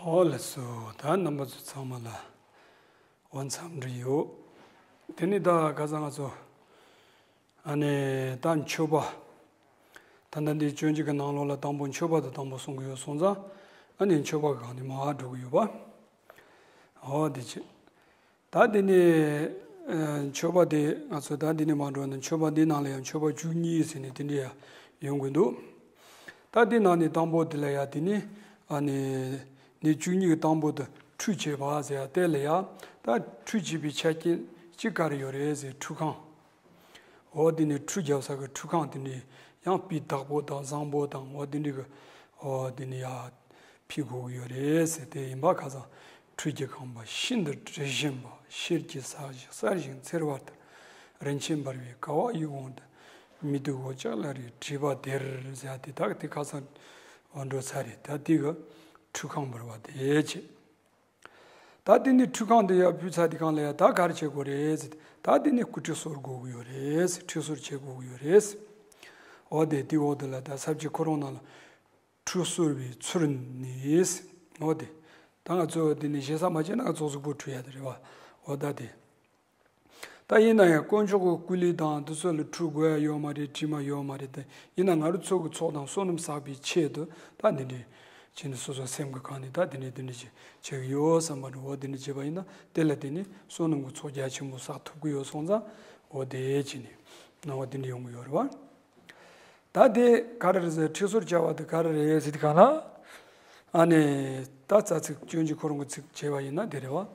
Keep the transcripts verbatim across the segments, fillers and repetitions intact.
ཨོ་ལགས་སོ། ད་རྣམ་པ་ཚོ་ཚང་མ་ལ་འོ་འཚམས་འདྲི་ཡོད། དེ་ནི་ད་ཁ་སང་ང་ཚོ་ཨ་ནི་ད་མཆོད་པ། ད་ལྟ་འདི་སྤྱོད་འཇུག་གི་ནང་ལོགས་ལ་དང་པོ་མཆོད་པ་དང་དང་པོ་གསུང་གི་ཡོད་སོང་ཙང་། ཨ་ནི་མཆོད་པ་གི་སྒང་ནས་མར་འགྲོ་གི་ཡོད་པ། ཨོ་དེ་བྱས། ད་དེ་ནས་ཨ་མཆོད་པ་དེ་ང་ཚོ་ད་འདི་ནས་མར་འགྲོ་ན་མཆོད་པ་འདི་ནང་ལ་ཡང་མཆོད་པ་བཅུ་གཉིས་ཟེར་ནས་དེ་འདྲ་ཡང་ཡོང་གི་འདུག་ད་འདི་ནང་ནས་དང་པོ་དེ་ལ་ཡང་དེ་ནི་ཨ་ནི་ནི་བཅུ་གཉིས་ཀྱི་དང་པོ་དེ་ཁྲུས་བྱེད་པ་ཟེར་ཡ་དེ་ལ་ཡང་ད་ཁྲུས་བྱེད་པའི་ཆ་རྐྱེན་གཅིག་ག་རེ་ཡོད་རེད་ཟེར། ཁྲུས་ཁང་། འོ་དེ་ནས་ཁྲུས་རྒྱབ་ས་གི་ཁྲུས་ཁང་དེ་འདྲ་ཡང་སྤུས་དག་པོ་དང་བཟང་པོ་དང་འོ་དེ་འདྲ་གི་འོ་དེ་ནས་ཡང་ཕུལ་དགོས་ཀྱི་ཡོད་རེད་ཟེར། དེ་ཡིན་པ་ཁ་སང་ཁྲུས་ཀྱི་ཁང་པ་ཤིན་ཏུ་དྲི་ཞིམ་པ། ཤེལ་གྱི་གསར་ཞིང་གསར་ཞིང་འཚེར་བ་ལྟར། རིན་ཆེན་འབར་བའི་ཀ་བ་ཡིད་འོང་དང་། མི་སྡུག་འོ་ཅག་ལ་རེ་བྲིས་པ་དེར་ཟེར་ཡ་དེ་དག་དེ་ཁ་སང་འགྲོ་ཚར་རེད། ད་དེ་གི་ཁྲུས་ཁང་འབར་བ་དེ་བྱས། ད་དེ་ནས་ཁྲུས་ཁང་དེ་ཡར་ཕུལ་ཚར་དེ་གང་ལ་ཡ་ད་ག་རེ་བྱེད་དགོས་རེད་ཟེར། ད་དེ་ནས་སྐུ་ཁྲུས་གསོལ་དགོས་ཀྱི་ཡོད་རེད་ཟེར། ཁྲུས་གསོལ་བྱེད་དགོས་ཀྱི་ཡོད་རེད་ཟེར། འོ་དེ་དེ་འོ་དེ་ལ་ད་ས་བཅད་ཁོ་རང་ནང་ལ་ཁྲུས་གསོལ་བའི་ཚུལ་ནི་ཟེར། འོ་དེ་ད་ང་ཚོ་དེ་ནས་ཞེ་ས་མ་བྱས་ན་ང་ཚོ་གཟུགས་པོ་ཁྲུས་ཡ་དེ་རེད་བ། འོ་ད་དེ། ད་ཡིན་ན་ཡང་དཀོན་མཆོག་གི་སྐུ་ལུས་དང་དེ་ཚོ་ལ་ཁྲུས་དགོས་ཡ་ཡོད་མ་རེད། དྲི་མ་ཡོད་མ་རེད། དེ་ཡིན་ན་ང་རང་ཚོ་གི་ཚོགས་དང་བསོད་ནམས་བསགས་པའི་ཆེད་དུ་ད་འདི་འདྲའི་བྱས་ནས་སོ་སོ་སེམས་ཀྱི་སྒང་ནས་ད་འདི་འདྲའི་འདི་འདྲའི་བྱེད་ཀྱི་ཡོད་བསམ་པ་འདྲ་བོ། འདི་འདྲའི་བྱས་པ་ཡིན་ན་དེ་ལ་བརྟེན་ནས་བསོད་ནམས་ཀྱི་ཚོགས་རྒྱ་ཆེན་པོ་བསགས་ཐུབ་ཀྱི་ཡོད་སོང་ཙང་འོ་དེ་བྱས་ནས་སྣང་བ་འདི་འདྲ་ཡོང་གི་ཡོད་རེད་བ། ད་དེ་ག་རེ་རེད་ཟེར། ཁྲུས་གསོལ་བྱ་བ་དེ་ག་རེ་རེད་ཟེར་དུས་གང་ལ། ཨ་ནི་ད་རྩ་ཚིག་སྤྱོད་འཇུག་ཁོ་རང་གི་ཚིག་བྱས་པ་ཡིན་ན་དེ་རེད་བ།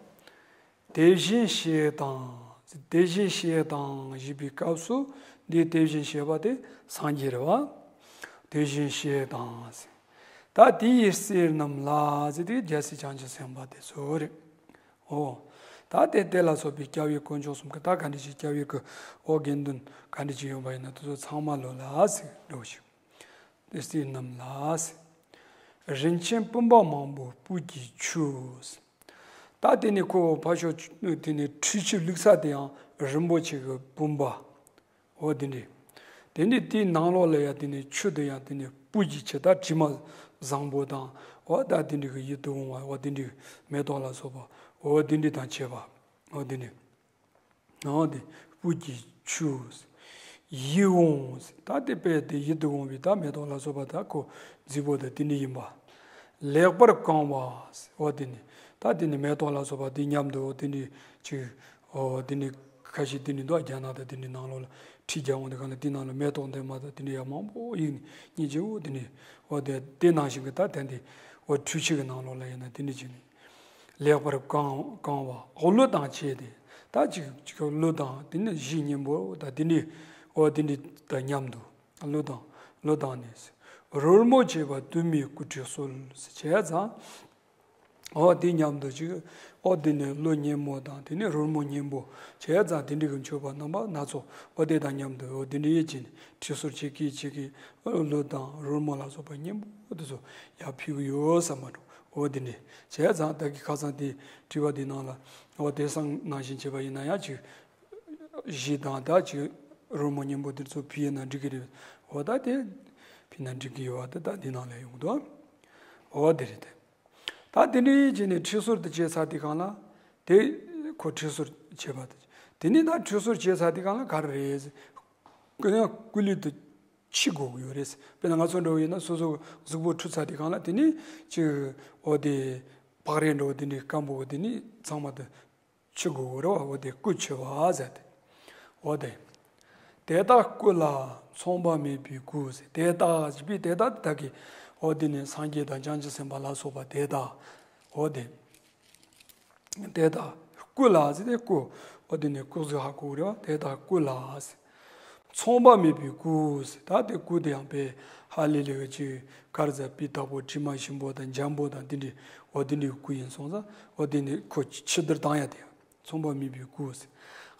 དེ་བཞིན་གཤེགས་དང་། དེ་བཞིན་གཤེགས་དང་ཞེས་པའི་སྐབས་སུ་འདི་དེ་བཞིན་གཤེགས་པ་དེ་སངས་རྒྱས་རེད་བ། དེ་བཞིན་གཤེགས་དང་། ད་དེ་ཡི་རྩེ་རྣམས་ལ་ཟེར་དེ་རྒྱལ་སྲས་བྱང་ཆུབ་སེམས་དཔའ་དེ་ཚོ་རེད། འོ། ད་དེ་དེ་ལ་སོགས་པའི་སྐྱབས་ཡུལ་དཀོན་མཆོག་གསུམ་གྱི་ད་ག་འདྲ་ཞིག་སྐྱབས་ཡུལ་གྱི་འོ་དགེ་འདུན་ག་འདྲ་ཞིག་ཡོད་པ་ཡིན་ན་དེ་ཚོ་ཚང་མ་ལོ་ལ་ཟེར་འགྲོ་ཞིག་དེ་རྩེ་རྣམས་ལ་ཟེར། རིན་ཆེན་བུམ་པ་མང་པོ་སྤོས་ཀྱི་ཆུ་ཟེར། ད་དེ་ནས་ཁོ་ཕར་ཕྱོགས་དེ་ནས་ཁྲུས་ཆུ་བླུགས་ས་དེ་ཡང་རིན་པོ་ཆེ་གི་བུམ་པ། འོ་དེ་འདྲས། དེ་ནས་དེའི་ནང་ལོགས་ལ་ཡང་དེ་ནས་ཆུ་དེ་ཡང་དེ་ནས་སྤོས་ཀྱི་ཆུ་ད་དྲི་མ་བཟང་པོ་དང་། འོ་ད་དེ་འདྲས་གི་ཡིད་དུ་འོང་བ། འོ་དེ་འདྲས་མེ་ཏོག་ལ་སོགས་པ། འོ་དེ་འདྲས་དང་བཅས་པ། འོ་དེ་འདྲས། འོ་དེ་སྤོས་ཀྱི་ཆུ། ཡིད་འོང་། ད་དེ་དཔེ་དེ་ཡིད་དུ་འོང་བའི་ད་མེ་ཏོག་ལ་སོགས་པ་ད་ཁོ་རྫིག་པོ་དང་དེ་འདྲས་ཡིན་པ། ལེགས་པར་བཀང་བ། འོ་དེ་ནི། ད་དེ་ནི་མེ་ཏོག་ལ་སོགས་པ་དེ་མཉམ་དུ་འོ་དེ་ནི་ཅིག་འོ་དེ་ནི་ཁ་ཤས་དེ་ནི་འདུག་རྒྱ་ནག་དང་དེ་ནི་ནང་ལོགས་ལ་ཁྲིད་རྒྱག་འོང་དེ་ག་ལ་དེ་ནང་ལ་མེ་ཏོག་འདེབས་མ་དང་དེ་ནི་ཡང་མང་པོ་ཡིན་ནི་སྙིང་རྗེ་བོ་དེ་ནི། འོ་དེ་དེ་ནང་བཞིན་གྱི་ད་དེ་འདི་འོ་ཁྲུས་ཆུ་གི་ནང་ལོགས་ལ་ཡིན་ན་དེ་ནི་ཅིག་ནི་ལེགས་པར་བཀང་བཀང་བ། འོ་གློ་དང་བཅས་ཏེ། ད་ཅིག་ཅིག་གློ་དང་དེ་ནི་གཞི་སྙིང་པོ་དང་དེ་ནི་འོ་དེ་ནི་དང་མཉམ་དུ། གློ་དང་གློ་དང་ནི། རོལ་མོ་བྱས་པ་དུ་མའི་སྐུ་ཁྲུས་གསོལ་ཟེར་བྱས་ཙང་། འོ་དེ་མཉམ་དུ་ཅིག་འོ་དེ་ནས་གློ་སྙན་མོ་དང་དེ་ནས་རོལ་མོ་སྙན་པོ་བྱས་ཙང་དེ་འདྲའི་གི་མཆོད་པ་རྣམ་པ་སྣ་ཚོགས་འོ་དེ་དང་མཉམ་དུ་འོ་དེ་འདྲའི་ཡིད་ཀྱིས་ཁྲུས་གསོལ་བྱེད་ཀྱི་བྱེད་ཀྱི་གློ་དང་རོལ་མོ་ལ་སོགས་པ་སྙན་པོ་དེ་ཚོ་ཡར་ཕུལ་གི་ཡོད་བསམ་པ་འདྲ། འོ་དེ་འདྲའི་བྱས་ཙང་ད་གི་ཁ་སང་དེ་དྲི་བ་དེ་ནང་ལ་འོ་དེ་སང་ནང་བཞིན་བྱས་པ་ཡིན་ན་ཡང་ཅིག་གཞི་དང་ད་ཅིག་རོལ་མོ་སྙན་པོ་དེ་ཚོ་ཕུལ་ཡིན་ན་འགྲིག་གི་རེད། འོ་ད་དེ་ཕུལ་ན་འགྲིག་གི་ཡོད་བ་དེ་ད་འདི་ནང་ལ་ཡོང་འདུག་འོ་དེ་རེད་དེ། ད་དེ་འདྲའི་བྱས་ནས་ཁྲུས་གསོལ་དུ་བྱས་ཚར་དུས་སྒང་ལ་དེ་ཁོ་ཁྲུས་གསོལ་བྱས་པ་དེ། དེ་ནས་ད་ཁྲུས་གསོལ་བྱས་ཚར་དུས་སྒང་ལ་ག་རེ་རེད། ཀུན་ཡང་སྐུ་ལུས་དུ་ཕྱི་དགོས་ཀྱི་ཡོད་རེད། དཔེར་ན་ང་ཚོ་འདྲ་བོ་ཡིན་ན་སོ་སོ་གཟུགས་པོ་འཁྲུ་ཚར་དུས་སྒང་ལ་དེ་ནས་ཅིག་འོ་དེ་བག་རེད་འདྲ་བོ་དེ་འདྲའི་སྐམ་པོ་གི་དེ་ནས་ཚང་མ་དུ་ཕྱི་དགོས་རེད་བ། འོ་དེ་སྐུ་ཕྱི་བ་ཟེར་ཏེ། འོ་དེ། དེ་དག་སྐུ་ལ་མཚུངས་པ་མེད་པའི་སྐུ་ཟེར། དེ་དག་ཅེས་པའི་དེ་དག་དེ་དག་གི་འོ་དེ་ནི་སངས་རྒྱས་དང་བྱང་ཆུབ་སེམས་དཔའ་ལ་སོགས་པ་དེ་དག་འོ་དེ། དེ་དག་སྐུ་ལ་ཟེར་ཏེ་སྐུ། འོ་དེ་ནི་སྐུ་གཟུགས་ཧ་གོ་རེད་བ། དེ་དག་སྐུ་ལ་ཟེར། མཚུངས་པ་མེད་པའི་སྐུ་ཟེར། ད་དེ་སྐུ་དེ་ཡང་དཔེ་ཧ་ལས་ལས་ཀྱི་གར་ཟ་སྤུས་དག་པོ་དྲི་མ་ཞིམ་པོ་དང་འཇམ་པོ་དང་དེ་འདྲའི་འོ་དེ་འདྲའི་སྐུ་ཡིན་སོང་ཙང་འོ་དེ་ནི་ཁོ་ཕྱི་བདར་བཏང་ཡ་དེ་ཡང་མཚུངས་པ་མེད་པའི་སྐུ་ཟེར།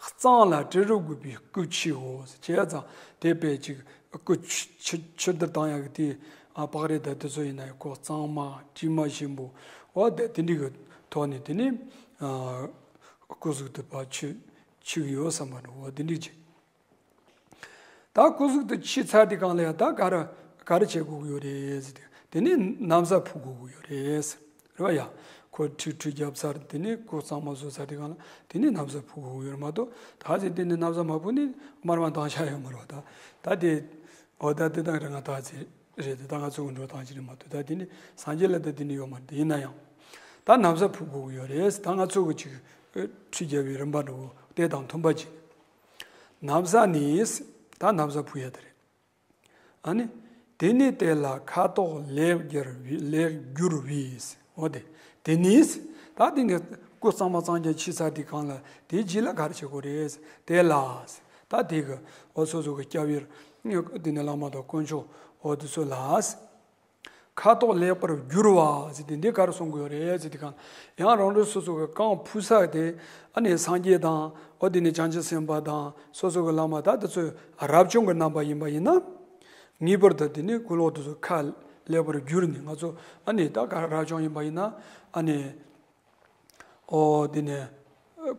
གཙང་ལ་དྲི་རབ་འགོས་པའི་སྐུ་ཕྱིའོ་ཟེར། བྱས་ཙང་དེ་དཔེ་ཅིག་སྐུ་ཕྱི་ཕྱི་ཕྱི་བདར་བཏང་ཡ་གི་དེ་ཨ་བག་རེད་ད་དེ་ཚོ་ཡིན་ན་ཡང་ཁོ་གཙང་མ་དྲི་མ་ཞིམ་པོ་འོ་དེ་དེ་འདྲའི་གི་ཐོག་ནས་དེ་ནི་ཨ་སྐུ་གཟུགས་དེ་ཕར་ཕྱི་ཕྱི་གི་ཡོད་བསམ་པ་འདྲ་བོ་དེ་འདྲའི་ཅིག་ད་སྐུ་གཟུགས་དེ་ཕྱི་ཚར་དུས་སྒང་ལ་ཡང་ད་ག་རེ་ག་རེ་བྱེད་དགོས་ཀྱི་ཡོད་རེད་ཟེར་དུས་དེ་ནི་ན་བཟའ་ཕུད་དགོས་ཀྱི་ཡོད་རེད། རེད་བ་ཡ། ཁོ་ཁྲུས་ཁྲུས་བརྒྱབ་ཚར། དེ་ནས་སྐུ་གཙང་མ་བཟོས་ཚར། དེ་གང་ལ་དེ་ནས་ན་བཟའ་ཕུད་དགོས་ཀྱི་ཡོད་རེད་མ་གཏོགས། ད་ཅི་དེ་ནས་ན་བཟའ་མ་ཕུད་ནས་དམར་མ་བཏང་བཞག་ཡོད་མ་རེད་བ། ད་ད་དེ་འོ་ད་དེ་དག་རེད། ང་ད་ཅི་རེད། དེ་ད་ང་ཚོ་གི་འགྲོ་སྟངས་ཅིག་རེད་མ་གཏོགས། ད་དེ་ནས་སངས་རྒྱས་ལ་ད་དེ་ནས་ཡོད་མ་རེད། དེ་ཡིན་ན་ཡང་ད་ན་བཟའ་ཕུད་དགོས་ཀྱི་ཡོད་རེད། ད་ང་ཚོ་གི་ཅིག་ཁྲུས་བརྒྱབ་པའི་རིམ་པ་འདྲ་བོ་དེ་དང་མཐུན་པ་ཅིག་ན་བཟའ་ནི། ད་ན་བཟའ་ཕུད་ཡ་དེ་རེད། ཨ་ནི། དེ་ནས་དེ་ལ་ཁ་དོག་ལེགས་བསྒྱུར་བའི་ལེགས་བསྒྱུར་བའི། འོ་དེ། དེ་ནས། ད་དེ་ནས་སྐུ་གཙང་མ་གཙང་རྐྱང་ཕྱིས་ཚར་དུས་གང་ལ་དེའི་རྗེས་ལ་ག་རེ་བྱེད་དགོས་རེད། དེ་ལ། ད་དེ་གི་འོ་སོ་སོ་གི་སྐྱབས་ཡུལ་དེ་ནས་བླ་མ་དང་དཀོན་མཆོག་འོ་དེ་ཚོ་ལ། ཁ་དོག་ལེགས་པར་བསྒྱུར་བ་ཟེར་དེ་འདི་ག་རེ་གསུང་གི་ཡོད་རེད་ཟེར་དུས་གང་། ཡང་རང་རང་སོ་སོ་གི་རྐང་ཕུལ་ས་དེ་ཨ་ནི་སངས་རྒྱས་དང་། འོ་དེ་ནས་བྱང་ཆུབ་སེམས་དཔའ་དང་སོ་སོ་གི་བླ་མ་ད་དེ་ཚོ་རབ་བྱུང་གི་རྣམ་པ་ཡིན་པ་ཡིན་ན། ངེས་པར་དུ་དེ་ནས་གུས་ལོག་དེ་ཚོ་ཁ་ལེགས་པར་བསྒྱུར་ནས། ང་ཚོ་ཨ་ནི་ད་ག་རབ་བྱུང་ཡིན་པ་ཡིན་ན། ཨ་ནི། ཨོ་དེ་ནས་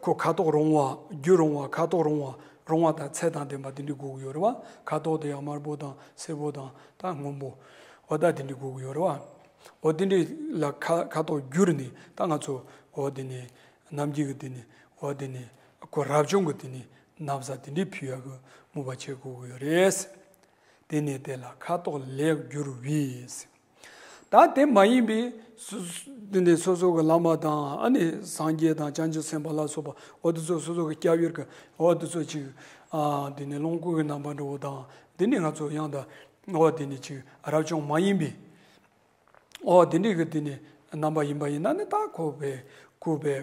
ཁོ་ཁ་དོག་རུང་བ། རྒྱུ་རུང་བ། ཁ་དོག་རུང་བ། རུང་བ་དང་ཚད་དང་ལྡན་པ་དེ་འདྲ་དགོས་ཀྱི་ཡོད་རེད་བ། ཁ་དོག་དེ་ཡང་དམར་པོ་དང་སེར་པོ་དང་ད་སྔོན་པོ། འོ་ད་དེ་འདྲ་དགོས་ཀྱི་ཡོད་རེད་བ། འོ་དེ་འདྲ་ལ་ཁ་ཁ་དོག་བསྒྱུར་ནས་ད་ང་ཚོ་འོ་དེ་ནས་ནམ་རྒྱུན་གྱི་དེ་ནས་འོ་དེ་ནས་ཁོ་རབ་བྱུང་གི་དེ་ནས་ན་བཟའ་དེ་འདྲ་ཕུལ་ཡག་གི་མོས་པ་བྱེད་དགོས་ཀྱི་ཡོད་རེད། དེ་ནས་དེ་ལ་ཁ་དོག་ལེགས་བསྒྱུར་བས། ད་དེ་མ་ཡིན་པའི་སུ་སུ་དེ་ནས་སོ་སོ་གི་བླ་མ་དང་། ཨ་ནི་སངས་རྒྱས་དང་བྱང་ཆུབ་སེམས་དཔའ་ལ་སོགས་པ་འོ་དེ་ཚོ་སོ་སོ་གི་སྐྱབས་ཡུལ་གྱི་འོ་དེ་ཚོ་ཅིག་ཨ་དེ་ནས་ལོངས་སྐུ་གི་རྣམ་པ་འདྲ་བོ་དང་། དེ་ནས་ང་ཚོ་ཡང་ད་འོ་དེ་ནས་ཅིག་རབ་བྱུང་མ་ཡིན་པའི་འོ་དེ་འདྲའི་གི་དེ་ནས་རྣམ་པ་ཡིན་པ་ཡིན་ན་ནི། ད་ཁོ་པའི་སྐུ་པའི་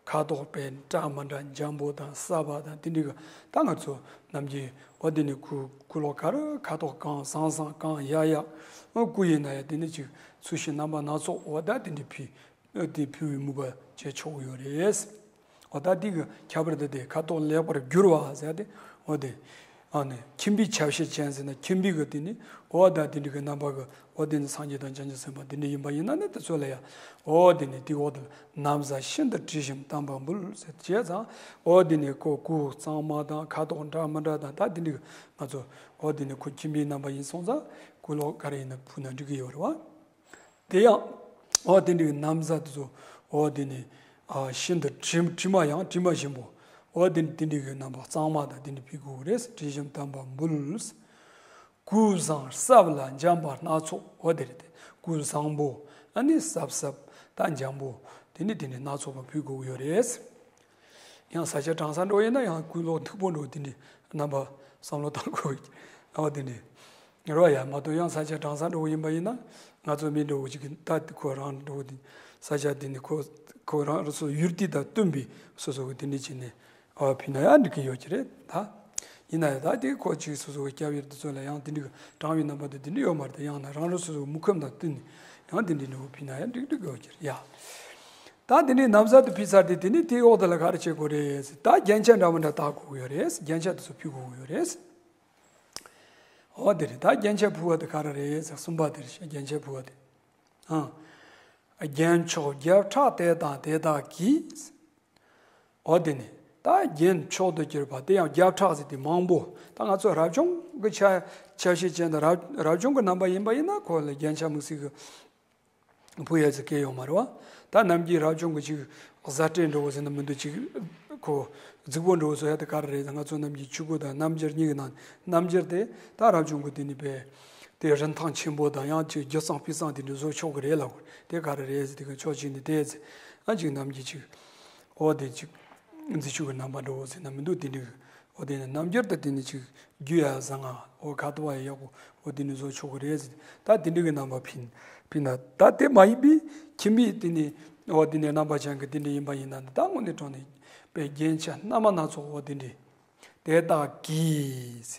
ཁ་དོག་པའི་འདྲ་མི་འདྲ་འཇམ་པོ་དང་སྲབ་པ་དང་དེ་འདྲའི་གི། ད་ང་ཚོ་ནམ་རྒྱུན་འོ་དེ་ནས་གུས་གུས་ལོག་ག་རེ་ཁ་དོག་གང་བཟང་བཟང་གང་ཡག་ཡག་འོ་སྐུ་ཡིན་ན་ཡང་དེ་ནས་ཅིག་ཚུལ་ཤིང་རྣམ་པ་སྣ་ཚོགས་འོ་ད་དེ་འདྲའི་ཕུལ། འོ་དེ་ཕུལ་བའི་མོས་པ་བྱེད་ཆོག་ཡོད་རེད། འོ་ད་དེ་གི་ཁྱད་པར་དེ་དེ་ཁ་དོག་ལེགས་པར་བསྒྱུར་བ་ཟེར་ཏེ། འོ་དེ་ཨ་ནི་ཁྱིམ་པའི་ཆ་ཤས་ཅན་ཟེར་ན། ཁྱིམ་པའི་གི་དེ་ནི་འོ་ད་དེ་འདྲའི་གི་རྣམ་པ་གི་འོ་དེ་ནི་སངས་རྒྱས་དང་བྱང་ཆུབ་སེམས་དཔའ་དེ་འདྲ་ཡིན་པ་ཡིན་ན་ནི། དེ་ཚོ་ལ་ཡང་འོ་དེ་ནི་དེ་འོག་ཏུ་ན་བཟའ་ཤིན་ཏུ་དྲི་ཞིམ་དམ་པ་འབུལ་ཟེར་བྱས་ཙང་། འོ་དེ་ནི་ཁོ་སྐུ་གཙང་མ་དང་ཁ་དོག་འདྲ་མི་འདྲ་དང་ད་དེ་འདྲའི་གི་ང་ཚོ་འོ་དེ་ནི་ཁོ་ཁྱིམ་པའི་རྣམ་པ་ཡིན་སོང་ཙང་གུས་ལོག་ག་རེ་ཡིན་ན་ཕུལ་ན་འགྲིག་གི་ཡོད་རེད་བ། དེ་ཡང་འོ་དེ་འདྲའི་ན་བཟའ་དེ་ཚོ་འོ་དེ་ནི་ཨ་ཤིན་ཏུ་དྲི་དྲི་མ་ཡང་དྲི་མ་ཞིམ་པོ། འོ་དེ་དེ་འདྲའི་གི་རྣམ་པ་གཙང་མ་དང་དེ་འདྲ་ཕུལ་དགོས་རེད། དྲི་ཞིམ་དམ་པ་འབུལ། སྐུ་བཟང་སྲབ་ལ་འཇམ་པ་སྣ་ཚོགས། འོ་དེ་རེད་དེ། སྐུ་བཟང་པོ་ཨ་ནི་སྲབ་སྲབ་ད་འཇམ་པོ་དེ་ནི་དེ་ནི་སྣ་ཚོགས་པ་ཕུལ་དགོས་ཀྱི་ཡོད་རེད། ཡང་ས་ཆ་གྲང་ས་འགྲོ་ཡིན་ན་ཡང་གུས་ལོག་མཐུག་པོ་འགྲོ་དེ་འདྲའི་རྣམ་པ་བསམ་བློ་བཏང་དགོས་ཀྱི། ཨ་དེ་འདྲའི་རེད་བ་ཡ། མ་གཏོགས་ཡང་ས་ཆ་གྲང་ས་འགྲོ་ཡིན་པ་ཡིན་ན། ང་ཚོ་མི་འགྲོ་གི་ཅིག་ད་ཁོ་རང་འགྲོ་དེ། ས་ཆ་དེ་ནི་ཁོ་ཁོ་རང་རང་སོ་ཡུལ་དེ་དང་བསྟུན་པའི་སོ་སོ་གི་དེ་འདྲའི་བྱས་ནས་ཨ་ཕུལ་ན་ཡང་འགྲིག་གི་ཡོད་ཀྱི་རེད་ད། ཡིན་ན་ཡང་ད་དེ་ཁོ་ཅིག་སོ་སོ་གི་སྐྱབས་ཡུལ་དེ་ཚོ་ལ་ཡང་དེ་འདྲའི་གྲང་བའི་རྣམ་པ་དེ་དེ་འདྲ་ཡོད་མ་རེད་དེ། ཡང་ན་རང་རང་སོ་སོ་གི་མི་ཁོམ་དང་བསྟུན་ནས་ཡང་དེ་འདྲའི་འགྲོ་ཕུལ་ན་ཡང་འགྲིག་འགྲིག་གི་ཡོད་ཀྱི་རེད་ཡ། ད་དེ་ནས་ན་བཟའ་དེ་ཕུལ་ཚར་ཏེ་དེ་ནས་དེའི་འོག་དེ་ལ་ག་རེ་བྱེད་དགོས་རེད་ཟེར། ད་རྒྱན་ཆ་འདྲ་མི་འདྲ་བཏགས་དགོས་ཀྱི་ཡོད་རེད། རྒྱན་ཆ་དེ་ཚོ་ཕུལ་དགོས་ཀྱི་ཡོད་རེད། འོ་དེ་རེད། ད་རྒྱན་ཆ་ཕུལ་བ་དེ་ག་རེ་རེད་ཟེར། གསུམ་པ་དེ་རེད། རྒྱན་ཆ་ཕུལ་བ་དེ། ཨང་། རྒྱན་མཆོག་བརྒྱ་ཕྲག་དེ་དང་དེ་དག་གིས། འོ་དེ་ནས་ད་རྒྱན་མཆོག་ཏུ་གྱུར་པ་དེ་ཡང་བརྒྱ་ཕྲག་ཟེར་དེ་མང་པོ། ད་ང་ཚོ་རབ་བྱུང་གི་ཆ་ཆ་ཤས་ཅན་དང་། རབ་རབ་བྱུང་གི་རྣམ་པ་ཡིན་པ་ཡིན་ན་ཁོ་ལ་རྒྱན་ཆ་དམིགས་བསལ་གྱི་ཕུལ་ཡ་ཟེར་གྱི་ཡོད་མ་རེད་བ། ད་ནམ་རྒྱུན་རབ་བྱུང་གི་ཅིག་བཟའ་སྤྲས་འདྲ་བོ་ཟེར་ན་མི་འདུག་ཅིག་ཁོ་རྫིག་པོ་འདྲ་བོ་བཟོ་ཡ་དེ་ག་རེ་རེད། ང་ཚོ་ནམ་རྒྱུན་ཕྱུ་གུ་དང་རྣམ་འགྱུར་གཉིས་ཀྱི་ནང་རྣམ་འགྱུར་དེ་ད་རབ་བྱུང་གི་དེ་ནི་པས་དེ་རིན་ཐང་ཆེན་པོ་དང་ཡང་ཅིག་རྒྱུ་གཙང་དཔེ་གཙང་དེ་འདྲ་བཟོ་ཆོག་གི་རེད་ལབ་དགོས། དེ་ག་རེ་རེད་ཟེར་དེ་ག་ཕྱོགས་གཅིག་ནས་བལྟས་ཚེ། ཨ་ཅིག་ནམ་རྒྱུན་ཅིག་འོ་དེ་ཅིག་རྫི་ཕྱུག་གི་རྣམ་པ་འདྲ་བོ་ཟེར་ན་མི་འདུག་དེ་འདྲའི་འོ་དེ་ནི་རྣམ་འགྱུར་དང་དེ་ནི་ཅིག་རྒྱུ་ཡ་བཟང་ང་། འོ་ཁ་དོག་ཡ་ཡག་པོ། འོ་དེ་ནི་བཟོ་ཆོག་གི་རེད་ཟེར། ད་དེ་འདྲའི་གི་རྣམ་པ་ཕུལ་ཕུལ་ན། ད་དེ་མ་ཡིན་པའི་ཁྱིམ་པའི་དེ་ནི་འོ་དེ་ནི་རྣམ་པ་ཅན་གྱི་དེ་འདྲ་ཡིན་པ་ཡིན་ན་ད་དངོས་གནས་དྲང་གནས་པའི་རྒྱན་ཆ་སྣ་མ་སྣ་ཚོགས་འོ་དེ་འདྲའི་དེ་དག་གིས།